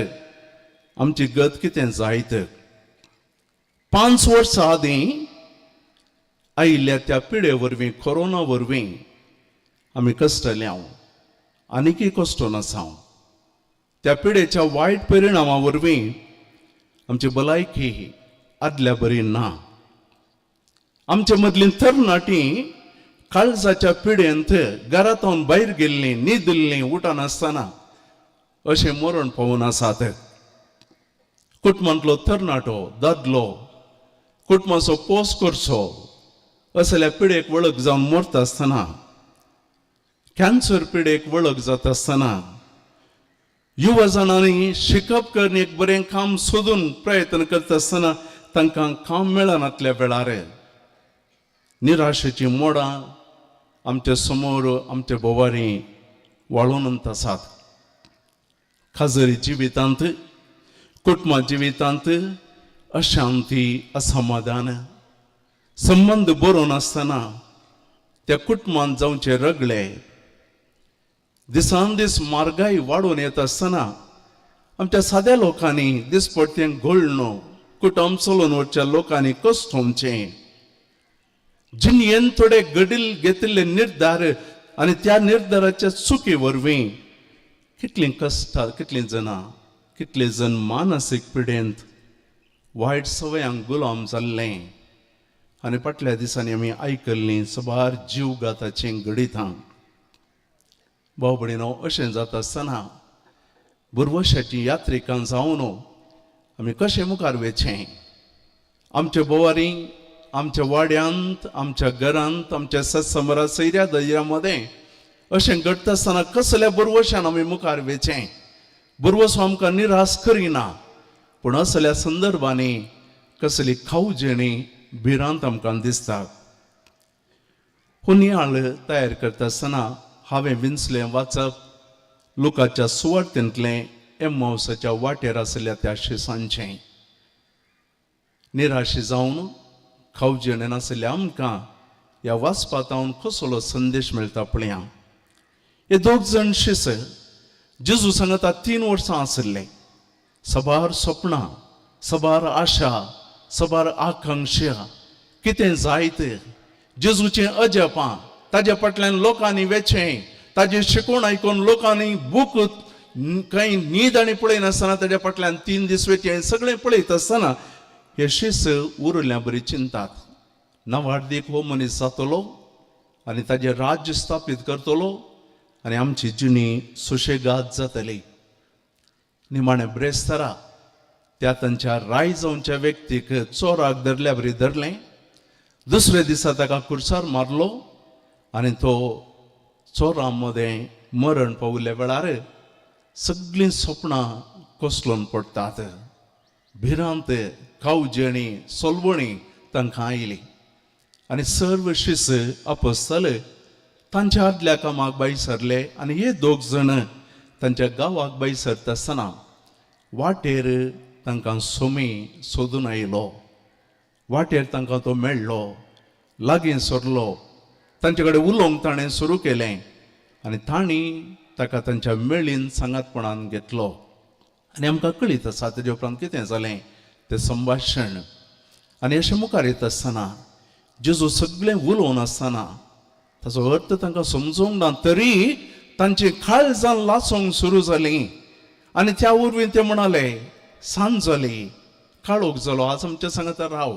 आमची गत कितें जायत. 5 वर्सां आदीं आयिल्ल्या त्या पिडे वरवीं, कोरोना वरवीं आमी कश्टले हांव आनीकय कश्टोन आसा. त्या पिडेच्या वायट परिणामा वरवीं आमची भलायकी आदल्या बरी ना. आमचे मदलीं तरणाटीं काळजाच्या पिडेंत घरांतून भायर गेल्लीं, न्हिदिल्लीं, उठनासतना अशें मरण पावून आसात. कुटुंबांतलो तरणाटो दादलो कुटुंबाचो पोस करचो असल्या पिडेक वळख जावन मरता आसतना, कॅन्सर पिडेक वळख जाता आसतना युवा जाणांनी शिकप करून एक बरें काम सोदून प्रयत्न करता आसतना तांकां काम मेळनातल्या वेळार निराशेचीं मोडां आमच्या समोर आमच्या भोवारी वाळून आसात. खाजरी जिवितांत, कुटुंबा जिवितांत अशांती, असमाधान, संबंद बरो नासतना त्या कुटुंबांत जावचे रगले, दिसान दीस म्हारगाय वाडून येत आसतना आमच्या साद्या लोकांनी दिसपडटें घोळणो कुटुंब चलोवन वचच्या लोकांनी कश्ट होवचें. जिणयेन थोडे घडील घेतिल्ले निर्धार आनी त्या निर्धाराच्या चुकी वरवीं कितलीं कश्टां, कितलीं जाणां, कितले जण मानसीक पिडेंत वायट सवयांक गुलाम जाल्लें. आनी फाटल्या दिसांनी आमी आयकल्लीं सबार जीवघाताचीं घडितां. भाव भयणीनो, अशें जाता आसतना बुरवशाचीं यात्रिकां जावन आमी कशें मुखार वचचें? आमच्या बोवारी, आमच्या वाड्यांत, आमच्या घरांत, आमच्या सत्संबरा सैऱ्या दैऱ्या मदें अशें घडटा आसतना कसल्या बुरवशान आमी मुखार वचचें? बुरवसो आमकां निराश करिना, पूण असल्या संदर्भांनी कसली खावजेणी भिरांत आमकां दिसता. हो नियाळ तयार करता आसतना हांवें विंचलें वाचप लुकाच्या सुवार्तेंतलें एम्मावसाच्या वाटेर आशिल्ल्या त्या शिसांचें. निराशी जावन खावजेणे नाशिल्ल्या आमकां ह्या वाचपांत कसलो संदेश मेळटा पळया. हे दोग जाण शिस जेजू सांगता 3 वर्सां आशिल्ले, सबार सपनां, सबार आशा, सबार आकांक्षा, कितें जायत जेजूचें अजापां, ताज्या फाटल्यान लोकांनी वेचें, ताजें शिकोवण आयकून लोकांनी बूक कांय न्हीद आनी पळयनासतना ताज्या फाटल्यान 3 दीस वेचें, सगळें पळयत आसतना हे शिस उरल्या बरी चिंतात. नवार्दीक हो मनीस जातलो आनी ताजें राज्य स्थापीत करतलो आनी आमची जिणी सुशेगाद जातली. निमाणें ब्रेस्तारा त्या तांच्या राय जावच्या व्यक्तीक चोराक धरल्या बरी धरलें, दुसऱ्या दिसा ताका खुर्सार मारलो आनी तो चोरां मदें मरण पाविल्ल्या वेळार सगळीं सपनां कोसळून पडटात. भिरांत, कावजेणी, सोलवणी तांकां आयली आनी सर्व शिस अपसतले तांच्या आदल्या कामाक भायर सरले आनी हे दोग जाण तांच्या गांवाक भायर सरता आसतना वाटेर तांकां सोमी सोदून आयलो. वाटेर तांकां तो मेळ्ळो, लागीं सरलो, तांचे कडेन उलोवंक ताणें सुरू केलें आनी तांणी ताका तांच्या मेळीन सांगातपणान घेतलो. आनी आमकां कळीत आसा तेजे उपरांत कितें जालें तें संभाशण. आनी अशें मुखार येता आसतना जेजू सगळें उलोवन आसतना ताचो अर्थ तांकां समजूंक ना तरी तांची काळजां लासूंक सुरू जालीं आनी त्या वरवीं ते म्हणाले, सांज जाली, काळोख जालो, आज आमच्या सांगाता राव.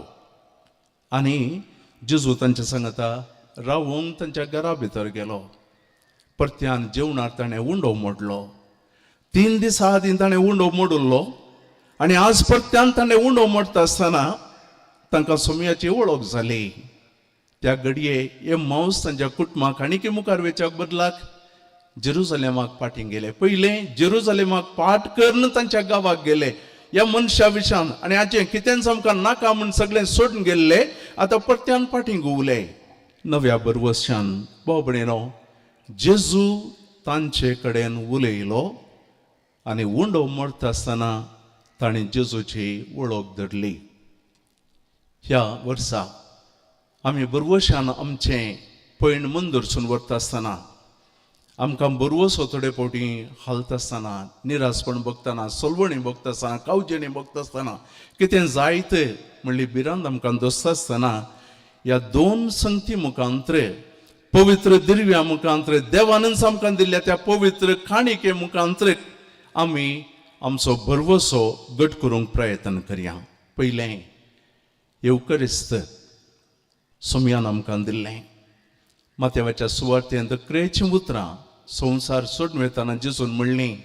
आनी जेजू तांच्या सांगाता रावूंक तांच्या घरा भितर गेलो. परत्यान जेवणार ताणें उंडो मोडलो. 3 दिसां आदीं ताणें उंडो मोडिल्लो आनी आज परत्यान ताणें उंडो मोडटा आसतना तांकां सोमयाची वळख जाली. त्या घडये हे मावस तांच्या कुटुंबाक आनी मुखार वेच्याक बदलाक जेरुजलेमाक फाटीं गेले. पयलें जेरुजलेमाक पाट करून तांच्या गांवाक गेले ह्या मनशा विशान आनी हाचें कितेंच आमकां नाका म्हूण सगळें सोडून गेल्ले, आतां परत्यान फाटीं घुंवले नव्या बरवशान. भाव भयणीनो, जेजू तांचे कडेन उलयलो आनी उंडो मोडटा आसतना ताणें जेजूची वळख धरली. ह्या वर्सा आमी बरवशान आमचें पयण मुंदरसून व्हरता आसतना, आमकां बरवसो थोडे फावटी हालता आसतना, निरासपण भोगतना, सोलवणी भोगता आसतना, कावजेणी भोगता आसतना, कितें जायत म्हणली भिरांत आमकां दोसता आसतना, ह्या दोन संगती मुखांत्र, पवित्र दिर्व्या मुखांत्र, देवानच आमकां दिल्ल्या त्या पवित्र काणिके मुखांत्र आमी आमचो भरवसो घट करूंक प्रयत्न करया. पयलें येवकरिस्त सोमयान आमकां दिल्लें माथ्यावाच्या सुवार्तेंत क्रेचीं उतरां संवसार सोडून वतना जेजून म्हणलीं,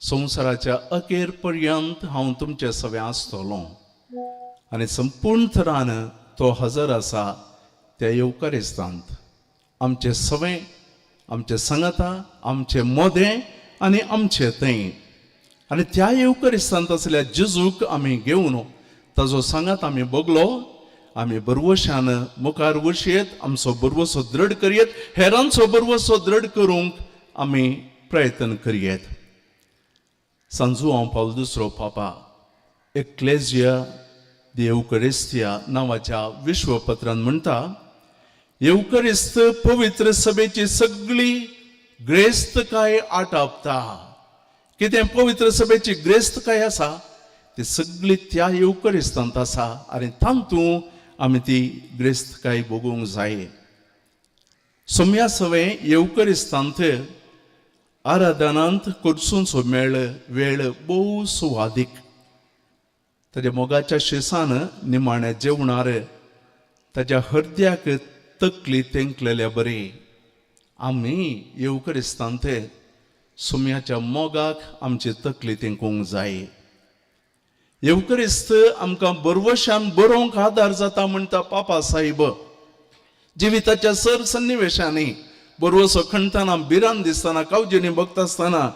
संवसाराच्या अखेर पर्यंत हांव तुमचे सवें आसतलो. आनी संपूर्ण थरान तो हजर आसा त्या येवकारिस्तांत आमचे सवें, आमचे सांगाता, आमचे मोदें आनी आमचे थंय. आनी त्या येवकरिस्तांत आसल्या जेजूक आमी घेवन ताजो सांगात आमी बगलो, आमी बरवशान मुखार वशयेत, आमचो बरवसो दृढ करयेत, हेरांचो बरवसो दृढ करूंक आमी प्रयत्न करयेत. सांजू हांव पावल दुसरो पापा एक्लेजिया दे येवकरिस्तिया नांवाच्या विश्वपत्रान म्हणटा, येवकरिस्त पवित्र सभेची सगळी ग्रेस्तकाय आटापता. कितें पवित्र सभेची ग्रेस्तकाय आसा ती सगळी त्या येवकरिस्तांत आसा आनी तातूंत आमी ती ग्रेस्तकाय भोगूंक जाय. सोम्या सवें येवकरिस्तांत आराधनांत करसूंचो मेळ वेळ भोव सुवादीक. ताज्या मोगाच्या शिसान निमाण्या जेवणार ताज्या हरद्याक तकली तेंकलेल्या बरी आमी येवकरिस्तांत सोम्याच्या मोगाक आमची तकली तेंकूंक जाय. येवकरिस्त आमकां बरवशान बरोवंक आदार जाता म्हणटा पापा साहेब. जिविताच्या सर सन्निवेशांनी बरवसो खणतना, भिरांत दिसतना, कावजेणी भोगता आसतना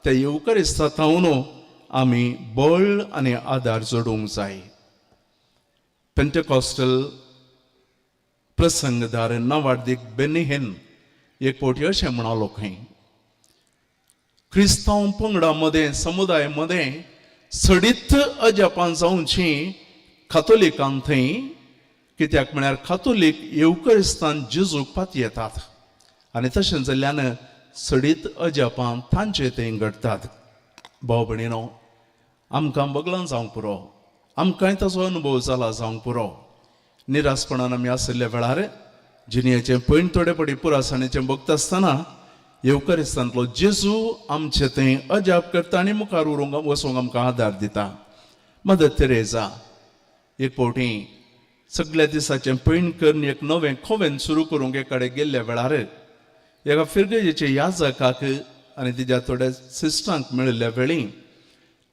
त्या येवकरिस्ता थावन आमी बळ आनी आदार जोडूंक जाय. पेंटेकॉस्टल प्रसंगदार नावार्दीक बेनिहेन एक फावटी अशें म्हणालो खंय, क्रिस्तांव पंगडा मदें, समुदाय मदें सडीत अजापां जावची कातोलिकान थंय, कित्याक म्हळ्यार कातोलीक येवकरिस्तान जेजूक पातयेतात आनी तशें जाल्ल्यान सडीत अजापां तांचे थंय घडटात. भाव भयणीनो, आमकां बगलां जावंक पुरो, आमकांय ताचो अनुभव जाला जावंक पुरो. निरासपणान आमी आशिल्ल्या वेळार जिणेचें पयण थोडे फावटी पुरासाणेचें भोगता आसतना येवकरिस्तांतलो जेजू आमचे थंय अजाप करता आनी मुखार उरूंक वचूंक आमकां आदार दिता. मदर तेरेजा एक फावटी सगळ्या दिसाचें पयण करून एक नवें खोवेन सुरू करूंक एक कडेन गेल्ल्या वेळार एका फिरगजेचे याजकाक आनी तिज्या थोड्या सिस्टरांक मेळिल्ल्या वेळी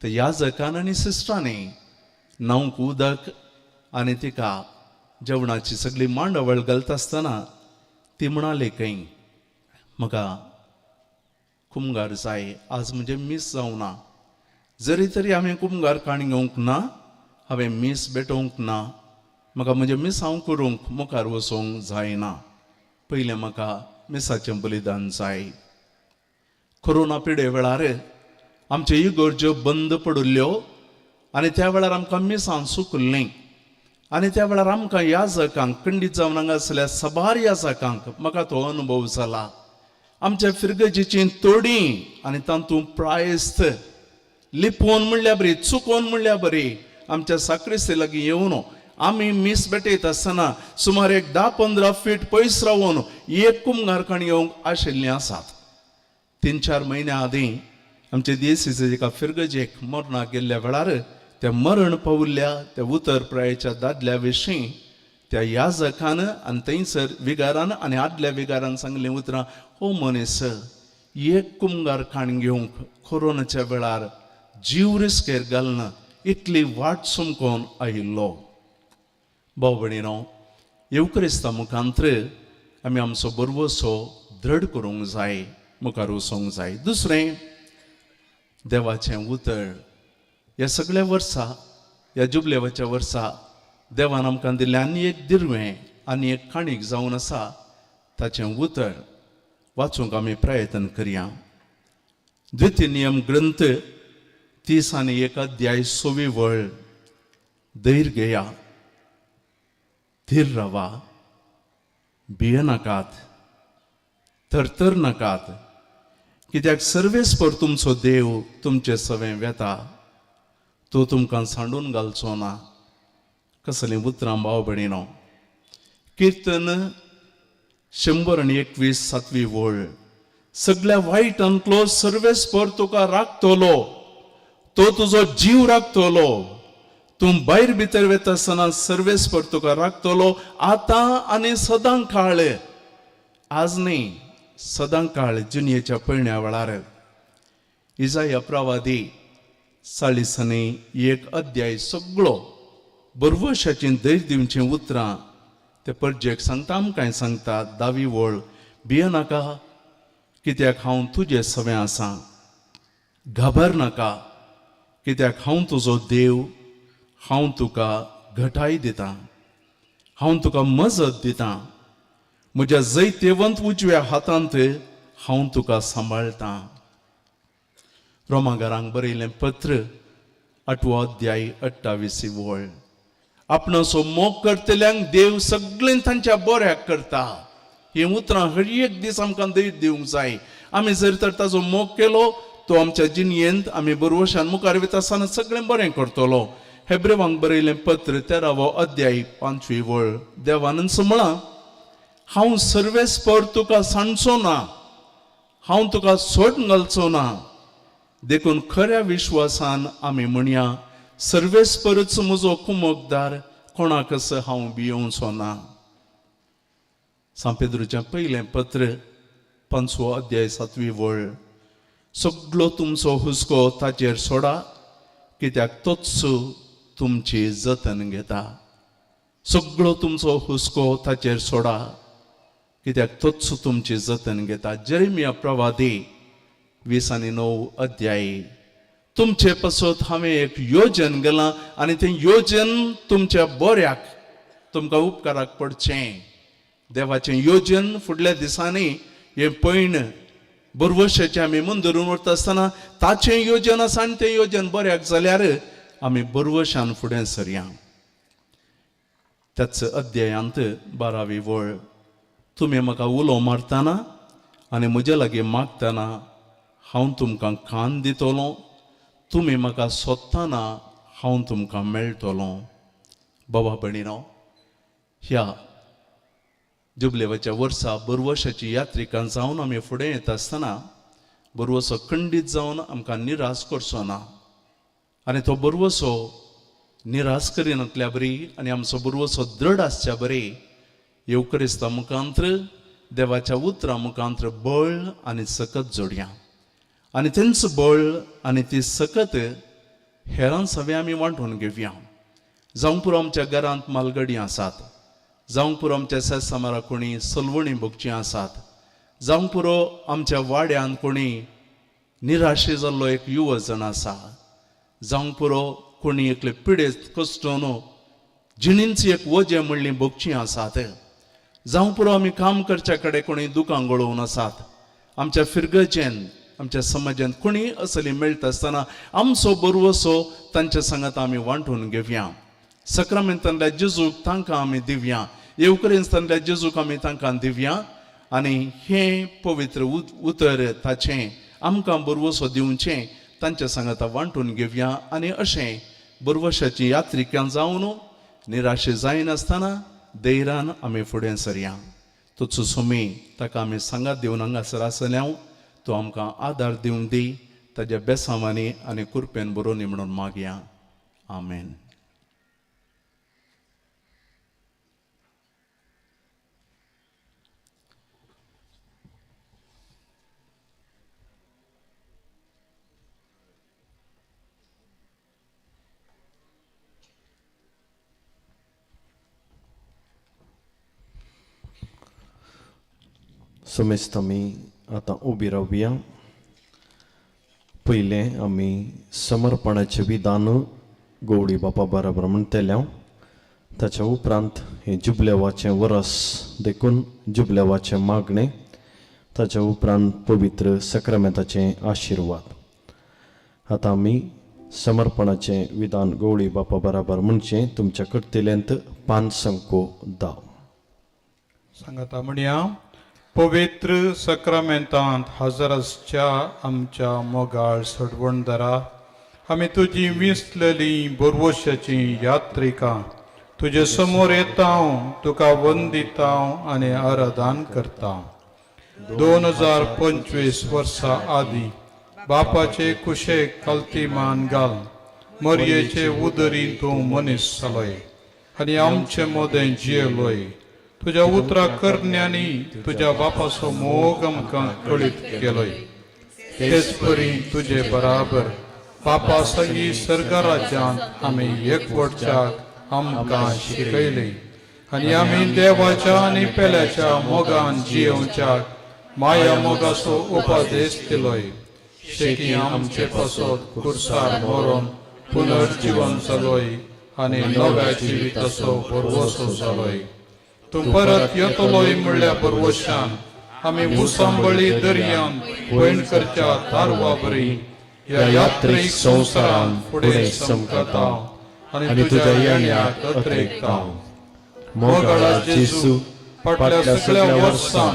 त्या याजकान आनी सिस्टरांनी न्हावंक उदक आनी तिका जेवणाची सगळी मांडावळ घालता आसतना ती म्हणाली खंय, म्हाका कुमगार जाय, आज म्हजें मीस जावना, जरी तरी हांवें कुमगार काणी घेवंक ना, हांवें मीस भेटोवंक ना, म्हाका म्हजें मिसांव करूंक मुखार वचूंक जायना, पयलें म्हाका मिसाचें बलिदान जाय. कोरोना पिडे वेळार आमच्यो इगर्ज्यो बंद पडिल्ल्यो आनी त्या वेळार आमकां मिसां सुकल्लीं आनी त्या वेळार आमकां याजकांक खंडीत जावन हांगा आसल्या साबार याजकांक म्हाका तो अनुभव जाला. आमच्या फिरगजेचीं तोडी आनी तातूंत प्रायस्त लिपोवन म्हणल्यार बरी, चुकोवन म्हणल्यार बरी, आमच्या साक्रिस्ती लागीं येवन आमी मीस भेटयत आसतना सुमार एक 10-15 फीट पयस रावन एक कुमगारखाण येवंक आशिल्लीं आसात. 3-4 म्हयन्या आदीं आमचे देसीचे एका फिरगजेक मरणाक गेल्ल्या वेळार त्या मरण पाविल्ल्या त्या उतर प्रायेच्या दादल्या विशीं त्या याजकान आनी थंयसर विगारान आनी आदल्या विगारान सांगलीं उतरां, हो मनीस एक कुमगार खाण घेवंक कोरोनाच्या वेळार जीव रिस्केर घालना इतली वाट चमकोन आयिल्लो. भाव भयणीनो, येवक्रिस्ता मुखांत्र आमी आमचो बरवसो दृढ करूंक जाय, मुखार वचोंक जाय. दुसरें, देवाचें उतर. ह्या सगळ्या वर्सा, ह्या जुबलेवाच्या वर्सा देवान आमकां दिल्लें आनी एक दिर्वें आनी एक काणीक जावन आसा ताचें उतर वाचूंक आमी प्रयत्न करया. द्वितीय नियम ग्रंथ 31 अध्याय 6वी वळ. धैर्य घेया, धीर रावा, भियेनाकात, थरथर नाकात, कित्याक सर्वेस्पर तुमचो देव तुमचे सवें वेता, तो तुमकां सांडून घालचो ना. कसलीं उतरां भाव भयणीनो. किर्तन 121 7वी वळ. सगळ्या वायटांतलो सर्वेस्पर तुका राखतलो, तो तुजो जीव राखतलो. तूं भायर भितर वता आसतना सर्वेस्पर तुका राखतलो, आतां आनी सदां काळ. आज न्ही, सदां काळ जिणयेच्या पयण्या वेळार. इजाया प्रवादी 41 अध्याय सगळो बरवशाचीं धैर्य दिवचीं उतरां ते परजेक सांगता, आमकांय सांगता. 10वी वळ. भियेनाका, कित्याक हांव तुजे सवें आसा. घाबर नाका, कित्याक हांव तुजो देव. हांव तुका घटाय दितां, हांव तुका मजत दितां. म्हज्या जैतेवंत उजव्या हातांत हांव तुका सांबाळटां. रोमागारांक बरयलें पत्र 8वो अध्याय 28 वळ. आपणाचो मोग करतल्यांक देव सगळें तांच्या बऱ्याक करता. हीं उतरां हर एक दीस आमकां धैर्य दिवंक जाय. आमी जर तर ताजो मोग केलो तो आमच्या जिणयेंत आमी बरवशान मुखार वता आसतना सगळें बरें करतलो. हेब्रेवांक बरयलें पत्र 13वो अध्याय 5वी वळ. देवानच म्हळां, हांव सर्वेस्पर तुका सांडचो ना, हांव तुका सोडून घालचो ना. देखून खऱ्या विश्वासान आमी म्हणया, सर्वेस्परच म्हजो कुमकदार, कोणाकच हांव भियोवचो ना. सांपेद्रूचें पयलें पत्र 5वो अध्याय 7वी वळ. सगळो तुमचो हुस्को ताचेर सोडा, कित्याक तोच तुमची जतन घेता. सगळो तुमचो हुस्को ताचेर सोडा, कित्याक तोच तुमची जतन घेता. जेरेमिया प्रवादी 29 अध्याय. तुमचे पासत हांवें एक योजन गेलां आनी तें योजन तुमच्या बऱ्याक, तुमकां उपकाराक पडचें. देवाचें योजन फुडल्या दिसांनी हें पयण बरवशाचें आमी मुंदरून व्हरता आसतना ताचें योजन आसा आनी तें योजन बऱ्याक जाल्यार आमी बरवशान फुडें सरया. त्याच अध्यायांत 12वी वळ. तुमी म्हाका उलो मारतना आनी म्हजे लागीं मागतना हांव तुमकां कान दितलो, तुमी म्हाका सोदतना हांव तुमकां मेळटलो. बाबा भयणीनो, ह्या जुबलेवाच्या वर्सा बरवशाची यात्रिकां जावन आमी फुडें येता आसतना बरवसो खंडीत जावन आमकां निराश करचो ना आनी तो बरवसो निराश करिनातल्या बरी आनी आमचो बरवसो दृढ आसच्या बरी येवक्रिस्ता मुखांत्र देवाच्या उतरां मुखांत्र बळ आनी सकत जोडया आनी तेंच बळ आनी ती सकत हेरां सगळें आमी वांटून घेवया. जावंक पुरो आमच्या घरांत मालगडी आसात, जावंक पुरो आमच्या सेसामारा कोणी सलवणी भोगचीं आसात, जावंक पुरो आमच्या वाड्यांत कोणी निराशे जाल्लो एक युवजण आसा, जावंक पुरो कोणी एकले पिडेस्त कश्टोन जिणेंच एक वजें म्हणली भोगचीं आसात, जावंक पुरो आमी काम करच्या कडेन कोणी दुकां गळोवन आसात, आमच्या फिरगजेन आमच्या समाजांत कोणी असली मेळटा आसतना आमचो बरवसो तांच्या सांगात आमी वांटून घेवया. सक्रामेंतांतल्या जेजूक तांकां आमी दिवया, येवकरेंतांतल्या जेजूक आमी तांकां दिवया आनी हें पवित्र उतर ताचें आमकां बरवसो दिवचें तांच्या सांगाता वांटून घेवया आनी अशें बरवशाची यात्रिकां जावन निराशे जायनासतना धैर्यान आमी फुडें सरया. तोच सोमी ताका आमी सांगात दिवन हांगासर आसल्या तो आमकां आदार दिवन दी ताज्या बेसांवांनी आनी कुरपेन बरोवनी म्हणून मागया. आमेन. समेस्त आमी आतां उबी रावया. पयलें आमी समर्पणाचें विधान गौडी बापा बराबर म्हणटले. ताच्या उपरांत हें जुबलेवाचें वरस देखून जुबलेवाचें मागणें, ताच्या उपरांत पवित्र सक्रामेंताचें आशिर्वाद. आतां आमी समर्पणाचें विधान गौडी बापा बराबर म्हणचें. तुमच्या करतेल्यांत पान संको दाव. सांगाता म्हणया. पवित्र सक्रामेंतांत हजर आसच्या आमच्या मोगाळ सडवणदारा, आमी तुजी विसलेली बोरवशाची यात्रिकां तुजे समोर येता, तुका वंदिता आनी आराधन करता. 2025 वर्सां आदीं बापाचे कुशेक कलती मान घाल मरयेचे उदरी तूं मनीस जालोय आनी आमचे मदें जियेलोय. तुज्या उतरा करण्यांनी तुज्या बापाचो मोग आमकां कळीत केलोय. तेच परी तुजे बराबर बापा संगी सर्गराज्यांत आमी एकवटच्याक आमकां शिकयली आनी आमी देवाच्या आनी पेल्याच्या मोगान जियेवच्याक माया मोगाचो उपदेश दिलोय. शेकी आमचे पासत कुर्सार मरोन पुनर्जिवन जालोय आनी नव्या जिविताचो भरवसो जालोय. तूं परत येतलोय म्हणल्या भरवशान आमी उसांबळी दर्यान पयण करच्या तारवा बरी ह्या यात्रीक संवसारान फुडें समकता आनी तुज्या येण्याक अत्रेकता. मोगाळा जेजू, फाटल्या सगळ्या वर्सां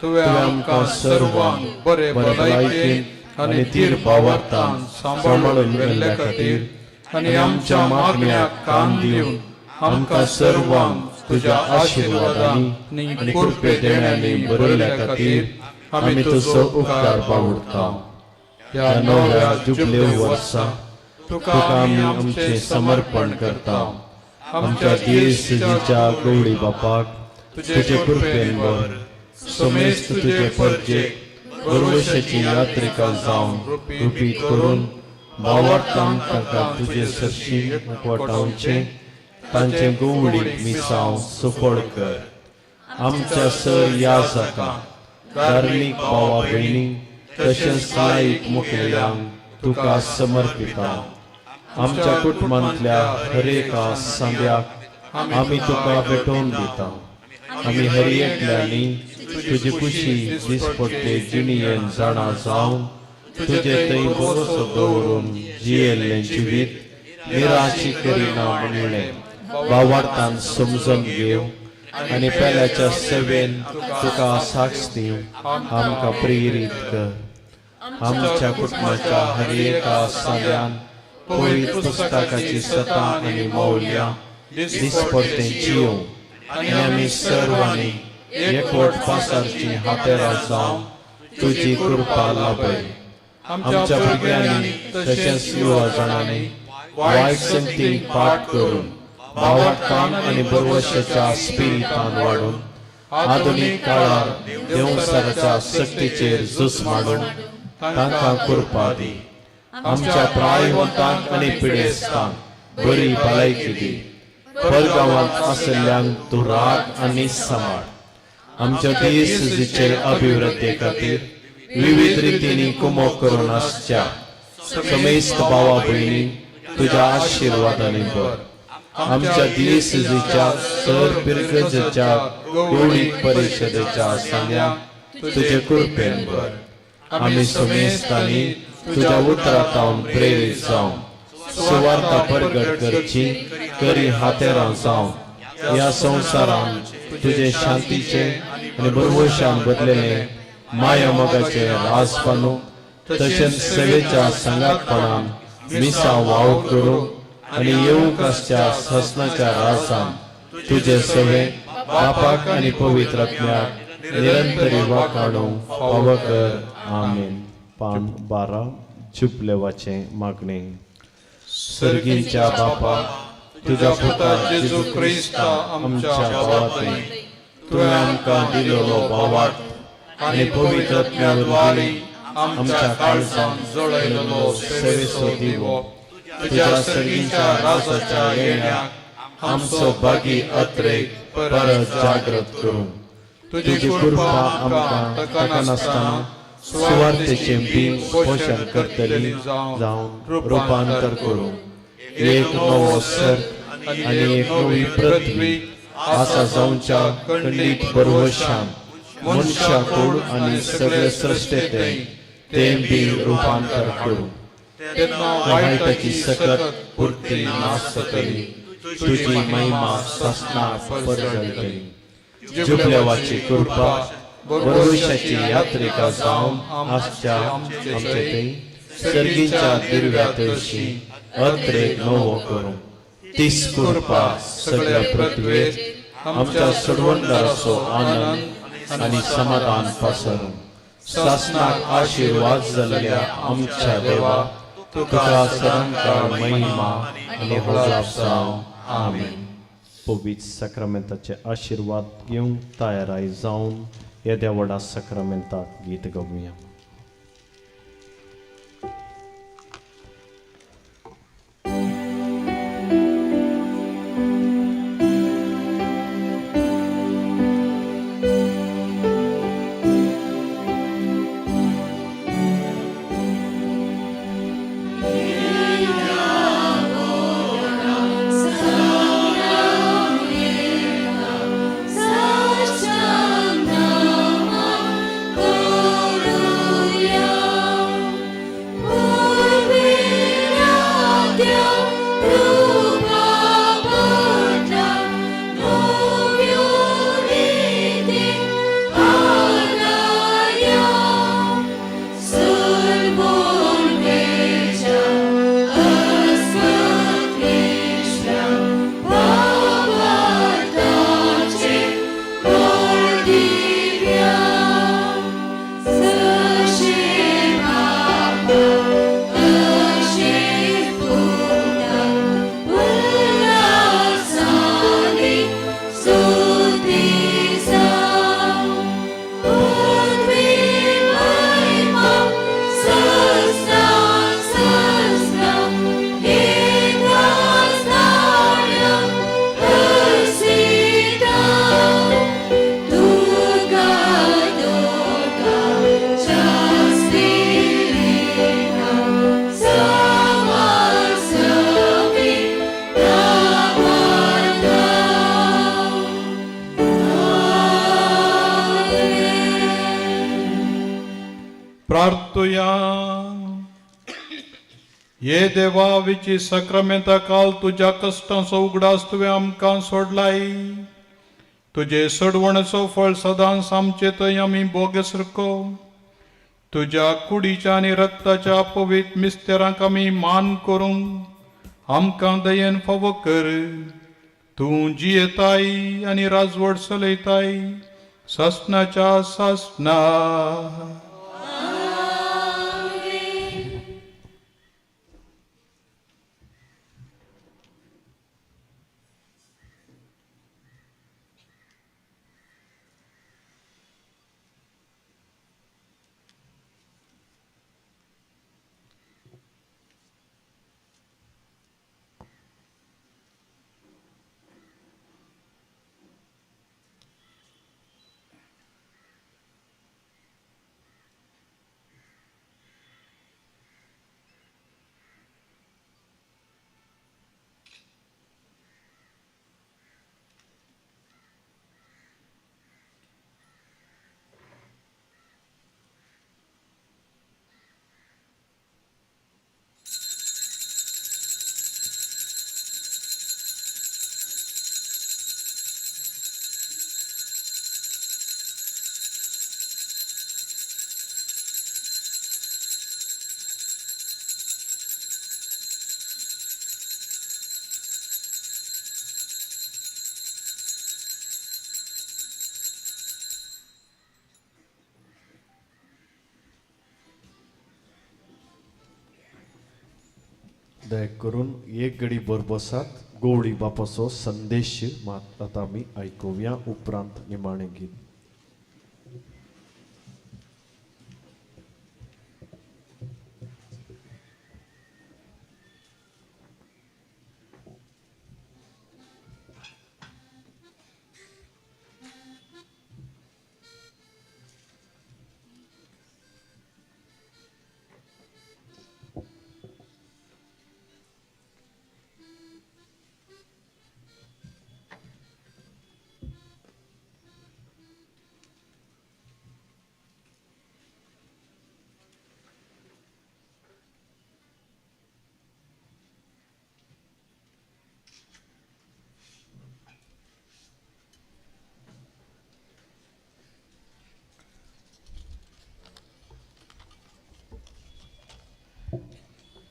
तुवें आमकां सर्वांक बरे भलायकेन आनी धीर भावार्थान सांबाळून व्हेल्ले खातीर आनी आमच्या मागण्याक कान दिवन आमकां सर्वांक तुज्या आशिर्वादान आनी कृपे देण्यांनी भरिल्ल्या खातीर आमी तुजो उपकार बावडता. ह्या नव्या जुबलेव वर्सा तुका आमी आमचें समर्पण करता. आमच्या दियेसेजीच्या गौडी बापाक तुजे कृपेन भर. समेस्त तुजे परजेक भरवशाची यात्रिका जावन रुपीत करून भावार्थान तांकां तुजे सरशी एकवटावचें तांचें गौडीक मिसांव सफळ कर. आमच्या सर या जाता धार्मीक भावा भयणी तशेंच लायक मुखेल्यांक तुका समर्पिता. आमच्या कुटुंबांतल्या हरेका सांद्याक आमी तुका भेटोवन दिता. आमी हर एकल्यांनी तुजी खुशी दिसपट्टे जिणयेन जाणा जावन तुजे थंय भरोसो दवरून जियेल्लें जिवीत निराशी करिना म्हणलें भावार्थान समजून घेव आनी पेल्याच्या सेवेन तुका साक्ष दिव आमकां प्रेरीत कर. आमच्या कुटुंबाच्या हर एका सांद्यान पवित्र पुस्तकाची सता आनी मौल्यां दिसपट्टे जियों आनी आमी सर्वांनी एकवट पासारची हातेरां जावन तुजी कृपा लाभय. आमच्या भुरग्यांनी तशेंच युवा जाणांनी वायट संगतीक पाठ करून भावार्थान आनी भरवशाच्या स्पिरितान वाडून आधुनीक काळार देवसाराच्या सक्तीचेर झूज मांडून तांकां कृपा दी. आमच्या प्रायवंतांक आनी पिडेस्तांक बरी भलायकी दी. परगांवांत आशिल्ल्यांक तूं राख आनी सांबाळ. आमच्या दियेसेजीचे अभिवृद्धी खातीर विविध रितींनी कुमोक करून आसच्या समेस्त भावा भयणी तुज्या आशिर्वादांनी भर. आमच्या दियेसेजीच्या सर पिरगजेच्या गौडीक परिशदेच्या सांद्यांक तुजे कृपेन भर. आमी समेस्तांनी तुज्या उतरांत प्रेरीत जावन सुवार्ता परगट करची करी हातेरां जावन ह्या संवसारान तुजे शांतीचे आनी भरवशान बदलेले माया मोगाचे राजपानू तशेंच सेवेच्या सांगातपणान मिसां वावर करूं आनी येवंक आसच्या ससनाच्या राजान तुजे सवे बापाक आनी पवित्र आत्म्याक निरंतरी वाखाणू फावो कर. आमेन. पान 12 जुबलेवाचें मागणें. सर्गींच्या बापा, तुज्या पुता जेजू क्रिस्ता आमच्या भावांतय तुवें आमकां दिलेलो भावार्थ आनी पवित्र आत्म्या वरवीं आमच्या काळजान जळयलेलो सेवेचो दिवो तुज्या सर्गींच्या राजाच्या येण्याक आमचो बागी अत्रेक परत जागृत करूं. तुजी कृपा आमकां ताका नासतना सुवार्थेचें बीं पोशण करतली जावन रुपांतर करूं. एक नवो सर्ग आनी एक नवी पृथ्वी आसा जावच्या खंडीत बरवशान मनशा कूड आनी सगळे सृश्टेते तें बी रुपांतर करूं. तेन्ना वायटाची सकत पुरती नाश जातली, तुजी महिमा सासणाक परजळटली. जुबलेवाची कृपा बरवशाची यात्रिका जावन आसच्या आमचे थंय सर्गीच्या दिर्व्या तशी अत्रेक नवो करूं. तीस कृपा सगळ्या पृथ्वेर आमच्या सोडवणदाराचो आनंद आनी समाधान पसरूं. सासणाक आशिर्वाद जाल्ल्या आमच्या देवा, तुका सदांकाळ महिमा आनी होजाप जावं. आमेन. पवित्र साक्रामेंताचे आशिर्वाद घेवंक तयाराय जावन येद्या व्हडा साक्रामेंताक गीत गावया. प्रार्थुया. हे देवा, विची साक्रामेंता काल तुज्या कश्टांचो उगडास तुवें आमकां सोडलाय. तुजे सोडवणेचो फळ सदांच आमचे थंय आमी भोगसरको. तुज्या कुडीच्या आनी रक्ताच्या पवित्र मिस्तेरांक आमी मान करूंक आमकां दयेन फावो कर. तूं जियेताय आनी राजवट चलयताय सासणाच्या सासणा. दया करून एक घडी भर बसात. गोवळी बापाचो संदेश मात आतां आमी आयकुया, उपरांत निमाणें गीत.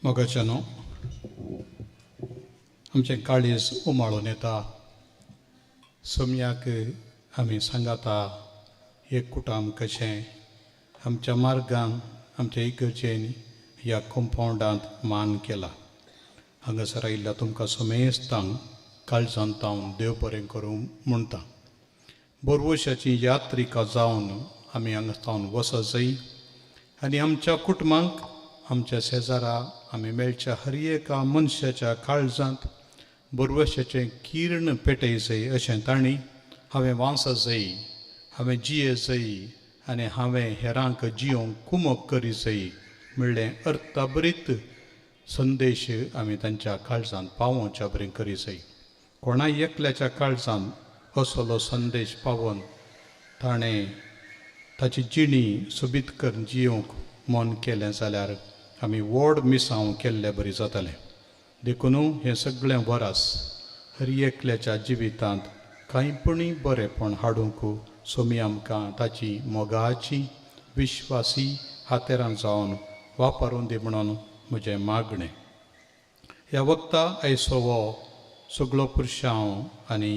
मोगाच्यानो, आमचें काळीज उमाळून येता. सोमयाक आमी सांगाता एक कुटाम कशें आमच्या मार्गान आमच्या इगर्जेन ह्या कंपावंडांत मान केला. हांगासर आयिल्ल्या तुमकां समेस्तांक काळजांत हांव देव बरें करूं म्हणटा. बोरवशाची यात्रिका जावन आमी हांगा सावन वचत जाय आनी आमच्या कुटुंबांक, आमच्या शेजारा, आमी मेळच्या हर एका मनशाच्या काळजांत बोरवशाचें किर्ण पेटय जाय अशें तांणी हांवें वांसा जाय, हांवें जिये जाय आनी हांवें हेरांक जियोंक कुमक करी जाय म्हणलें अर्थाभरीत संदेश आमी तांच्या काळजांत पावोवच्या बरें करी जाय. कोणाय एकल्याच्या काळजांत असलो संदेश पावोवन ताणें ताची जिणी सोबीत करून जियोंक मन केलें जाल्यार आमी व्हड मिसांव केल्ले बरी जातालें. देखून हें सगळें वरास हर एकल्याच्या जिवितांत कांय पुणी बरेंपण हाडूंक सोमी आमकां ताची मोगाची विश्वासी हातेरां जावन वापरून दी म्हणून म्हजें मागणें. ह्या वखता आयचो हो सगळो पुरशांव आनी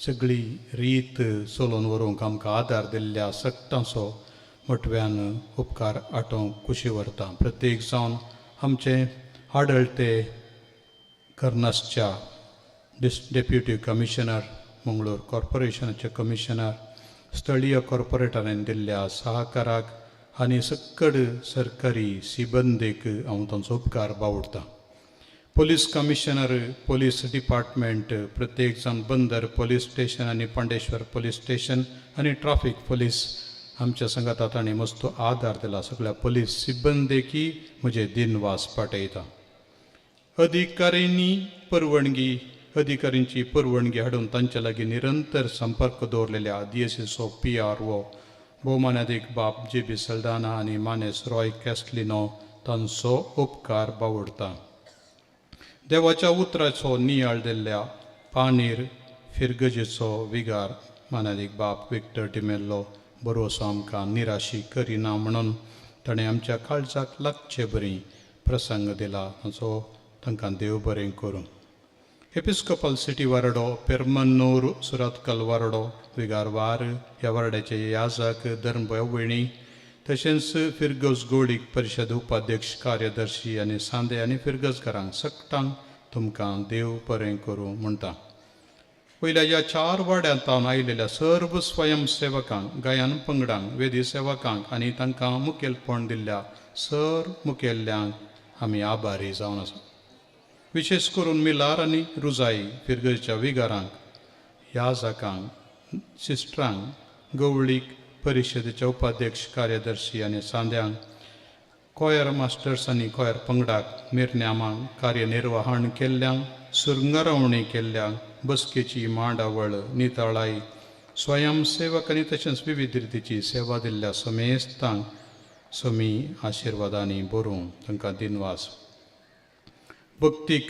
सगळी रीत चलोवन व्हरूंक आमकां आदार दिल्ल्या सगटांचो मोटव्यान उपकार आटोवंक कुशी व्हरता. प्रत्येक जावन आमचें आडळते कर्नासच्या डेप्युटी कमिशनर, मंगळूर कॉर्पोरेशनाचे कमिशनर, स्थळीय कॉर्पोरेटरांनी दिल्ल्या सहकाराक आनी सक्कड सरकारी सिबंदीक हांव तांचो उपकार बावडटा. पोलीस कमिशनर, पोलीस डिपार्टमेंट, प्रत्येक जावन बंदर पोलीस स्टेशन आनी पांडेश्वर पोलीस स्टेशन आनी ट्राफीक पोलीस आमच्या सांगाता तांणी मस्त आदार दिला. सगळ्या पोलीस सिबंदेकी म्हजे दिनवास पाठयता. अधिकाऱ्यांनी परवणगी, अधिकाऱ्यांची परवणगी हाडून तांच्या लागीं निरंतर संपर्क दवरलेल्या डीएसीचो PRO भोवमानादीक बाब जे बी सल्दाना आनी मानेस रॉय कॅस्टलिनो तांचो उपकार बावडटा. देवाच्या उतराचो नियाळ दिल्ल्या पानीर फिरगजेचो विगार मानादीक बाप विक्टर डिमेल्लो बरोसो आमकां निराशी करिना म्हणून ताणें आमच्या काळजाक लागचे बरी प्रसंग दिला. तांचो तांकां देव बरें करूं. एपिस्कोपल सिटी वारडो, पेरमन्नूर सुरातकल वारडो, विगार वार ह्या वारड्याचे याजक धर्मवणी, तशेंच फिरगज गोळीक परिशद उपाध्यक्ष कार्यदर्शी आनी सांदे आनी फिरगजकारांक सगटांक तुमकां देव बरें करूं म्हणटा. वयल्या ह्या चार वाड्यांत आयिल्ल्या सर्व स्वयंसेवकांक, गायन पंगडांक, वेदी सेवकांक आनी तांकां मुखेलपण दिल्ल्या सर मुखेल्यांक आमी आभारी जावन आसा. विशेश करून मिलार आनी रुजाई फिरगजच्या विगारांक, याजकांक, सिस्टरांक, गवळीक परिशदेचे उपाध्यक्ष कार्यदर्शी आनी सांद्यांक, कॉयर मास्टर्स आनी कॉयर पंगडाक, मिरन्यामांक, कार्यनिर्वहण केल्ल्यांक, सुरंगारावणी केल्ल्यांक, बसकेची मांडावळ नितळाई, स्वयंसेवक आनी तशेंच विविध रितीची सेवा दिल्ल्या समेस्तांक समी आशिर्वादांनी बरोवं तांकां दिनवास. भक्तीक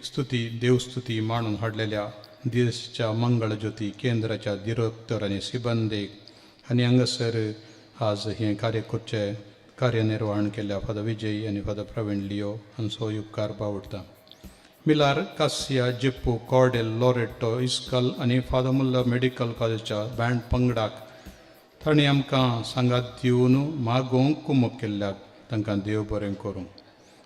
स्तुती देवस्तुती मांडून हाडलेल्या देशच्या मंगळज्योती केंद्राच्या दिरोक्तर आनी सिबंदेक आनी हांगासर आज हें कार्य करचें कार्यनिर्वहण केल्ल्या फादर विजय आनी फादर प्रवीण लियो हांचो उपकार बावडटा. मिलार कासिया जेप्पू कॉर्डेल लॉरेटो इस्कल आनी फादर मुल्लर मेडिकल कॉलेजच्या बँड पंगडाक तांणी आमकां सांगात दिवन मागोवंक कुमक केल्ल्याक तांकां देव बरें करूं.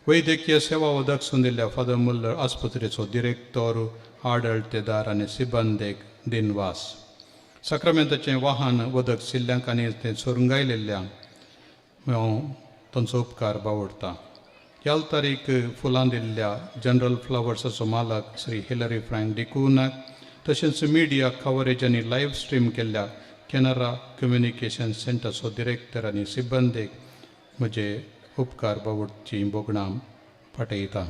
वैद्यकीय सेवा वदक दिल्ल्या फादर मुल्लर आस्पत्रेचो दिरेक्तोर, आडळतेदार आनी सिबंदेक दिनवास. साक्रामेंताचें वाहन वदक सिल्ल्यांक आनी तें सोरंगायलेल्ल्यांक हांव तांचो उपकार बावडटा. ह्या तारीख फुलां दिल्ल्या जनरल फ्लावर्साचो मालक श्री हिलरी फ्रँक डिकूनाक, तशेंच मिडिया कवरेज आनी लायव्ह स्ट्रीम केल्ल्या कॅनरा कम्युनिकेशन सेंटरचो डिरेक्टर आनी सिबंदेक म्हजे उपकार बावडची भोगणां पाठयता.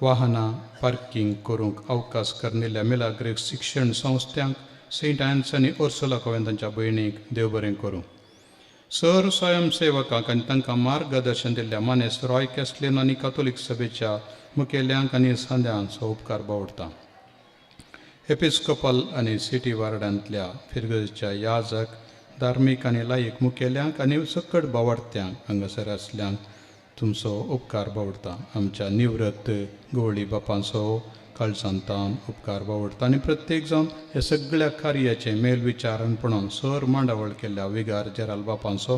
वाहनां पार्किंग करूंक अवकाश करनिल्ल्या मिलाग्रीक शिक्षण संस्थांक, सेंट आन्स आनी ओर्सुला कोवेंतांच्या भयणीक देव बरें करूं. सर स्वयंसेवकांक आनी तांकां मार्गदर्शन दिल्ल्या मानेस रॉय कॅस्टलिन आनी कातोलीक सभेच्या मुखेल्यांक आनी सांद्यांचो उपकार बावडटा. एपिस्कोपल आनी सिटी वार्डांतल्या फिरगजच्या याजक, धार्मीक आनी लायक मुखेल्यांक आनी सकट बावडत्यांक हांगासर आसल्यांक तुमचो उपकार बावडटा. आमच्या निवृत्त गवळी बापांचो काळजान तावन उपकार बावडटा आनी प्रत्येक जावन ह्या सगळ्या कार्याचें मेलविचारणपणान सर मांडावळ केल्ल्या विगार जेराल बापांचो,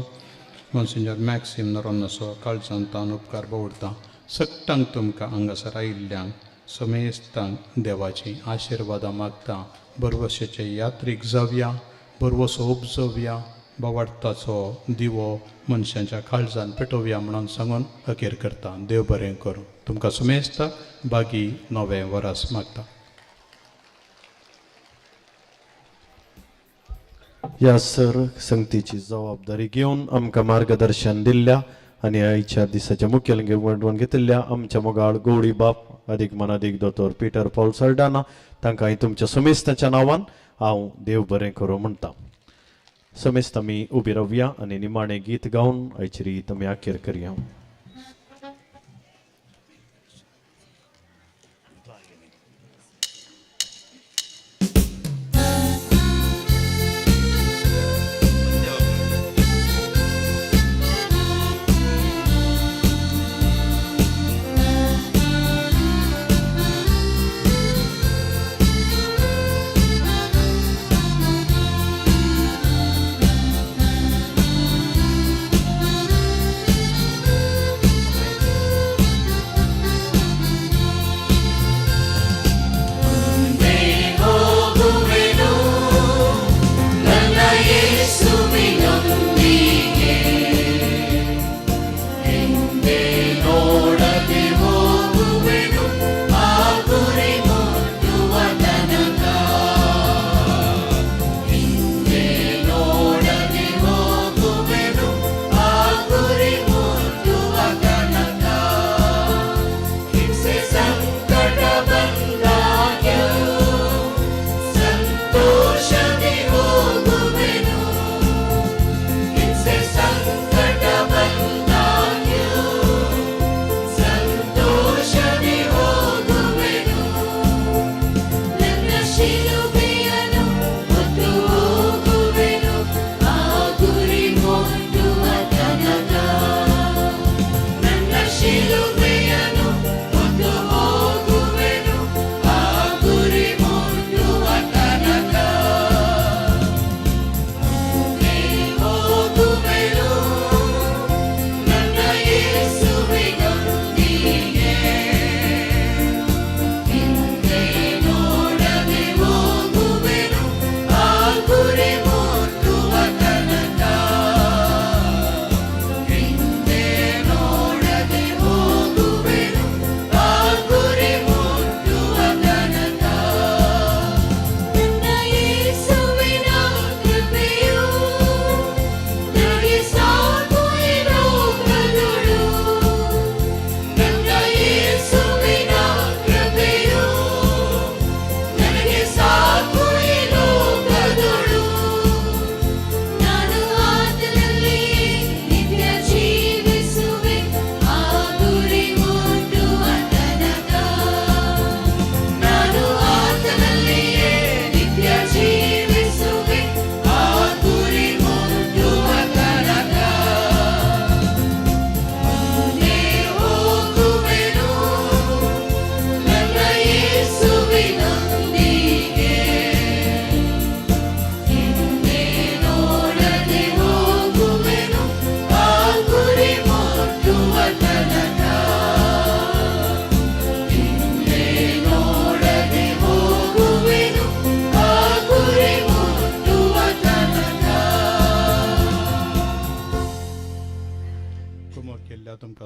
मोन्सिंजर मॅक्सिम नरोन्नाचो काळजान तावन उपकार बावडटा. सगटांक तुमकां हांगासर आयिल्ल्यांक समेस्तांक देवाचीं आशिर्वादां मागता. बरवशेचे यात्रीक जावया, बरवसो उपजोवया, बावाडताचो दिवो मनशांच्या काळजान पेटोवया म्हणून सांगून अखेर करता. देव बरें करूं. तुमकां समेस्ताक बागी नवें वरास मागता. ह्या सर संगतीची जबाबदारी घेवन आमकां मार्गदर्शन दिल्ल्या आनी आयच्या दिसाच्या मुखेल घेवन घेतिल्ल्या आमच्या मोगाळ गौडी बाप अदीक मनादीक दोतोर पीटर पॉल सल्डाना तांकां तुमच्या समेस्ताच्या नांवान हांव देव बरें करूं म्हणटा. समेस्त आमी उबी रावया आनी निमाणें गीत गावन आयची रीत आमी अखेर करया.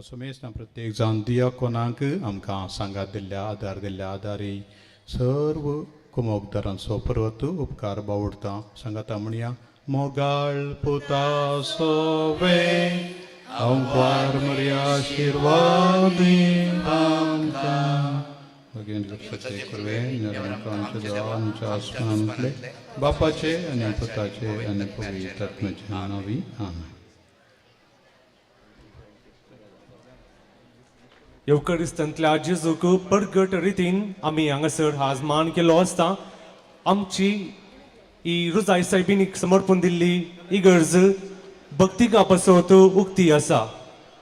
समेस्तां प्रत्येक जावन दियाकोनाक आमकां सांगात दिल्ल्या आदार दिल्ल्या आदारी सर्व कुमोकदारांचो पर्वत उपकार बावडता. सांगाता म्हणया मोगाळ पुता सोवे अंवार मर्या आशिर्वादी आमकां. आमच्या आसमानांतले बापाचे आनी पुताचे आनी पवित्र आत्म्याचे नांवी आमेन. येवकरिस्तांतल्या जेजूक परगट रितीन आमी हांगासर आज मान केलो आसता. आमची ही रुजाय सायबिनीक समर्पण दिल्ली इगर्ज भक्तिका पासत उक्ती आसा.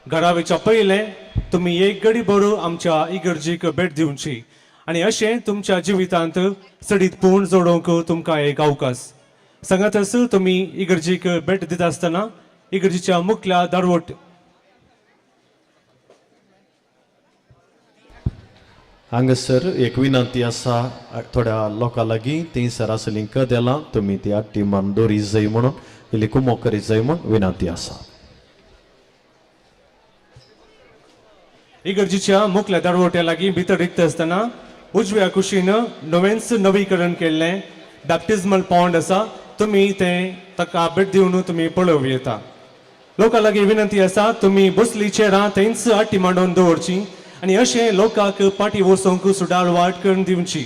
घरा वयच्या पयलें तुमी एक घडी बरो आमच्या इगर्जीक भेट दिवची आनी अशें तुमच्या जिवितांत चडीत पूण जोडोवंक तुमकां एक अवकाश. सांगातच तुमी इगर्जीक भेट दिता आसतना इगर्जीच्या मुखल्या दारवट हांगासर एक विनंती आसा थोड्या लोकां लागीं थंयसर आसलीं कदेलां तुमी ती आट्टी मारून दवरी जाय म्हणून इल्ली कुमोक करीत जाय म्हूण विनंती आसा. इगर्जीच्या मुखल्या दारवट्या लागीं भितर रिगता आसतना उजव्या कुशीन नवेंच नवीकरण केल्लें बॅप्टिझमल पॉन्ड आसा. तुमी तें ताका भेट दिवन तुमी पळोवं येता. लोकां लागीं विनंती आसा तुमी बसली चेरां थंयच आटी मांडोवन दवरची आनी अशें लोकांक पाटी वचोंक सुडाळ वाट करून दिवची.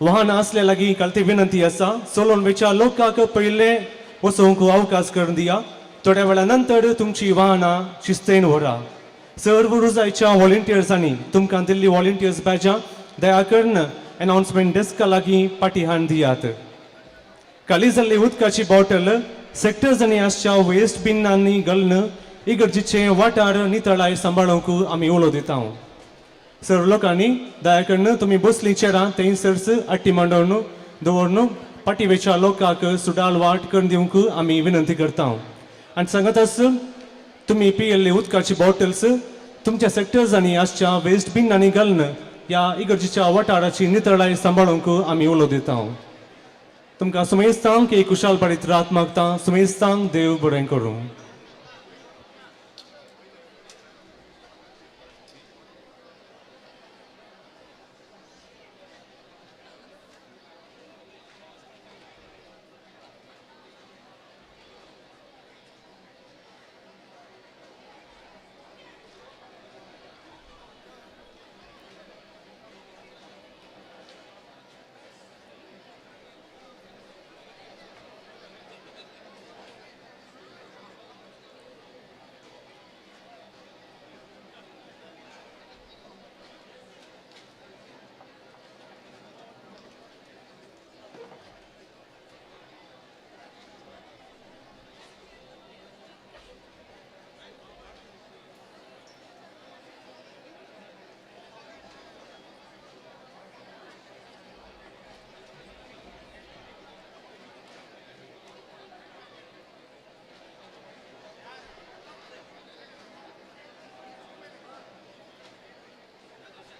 वाहनां आसल्या लागीं कालती विनंती आसा चलोवन वयच्या लोकांक पयलें वचोंक अवकाश करून दिया. थोड्या वेळा नंतर तुमची वाहनां शिस्तेन व्हरा. सर्व रुजायच्या व्हॉलेंटियर्सांनी तुमकां दिल्ली व्हॉलेंटियर्स बॅजां दया करून अनाउन्समेंट डेस्का लागीं पाटी हाडून दियात. खाली जाल्ली उदकाची बॉटल सेक्टर्सांनी आसच्या वेस्ट बिनांनी घालून इगर्जीचे वाठार नितळाय सांबाळूंक आमी उलो दिता. सर्व लोकांनी दया करून तुमी बसली चेरां थंयसरच आट्टी मांडोवन दवरून पाटी वेच्या लोकांक सुडाळ वाट करून दिवंक आमी विनंती करता. आनी सांगताच तुमी पियेल्ली उदकाची बॉटल्स तुमच्या सेक्टर्सांनी आसच्या वेस्ट बिनांनी घालून ह्या इगर्जीच्या वाठाराची नितळाय सांबाळूंक आमी उलो दिता. तुमकां सुमेस्तांक एक कुशाल बरीत रात मागता. सुमेस्तांक देव बरें करूं.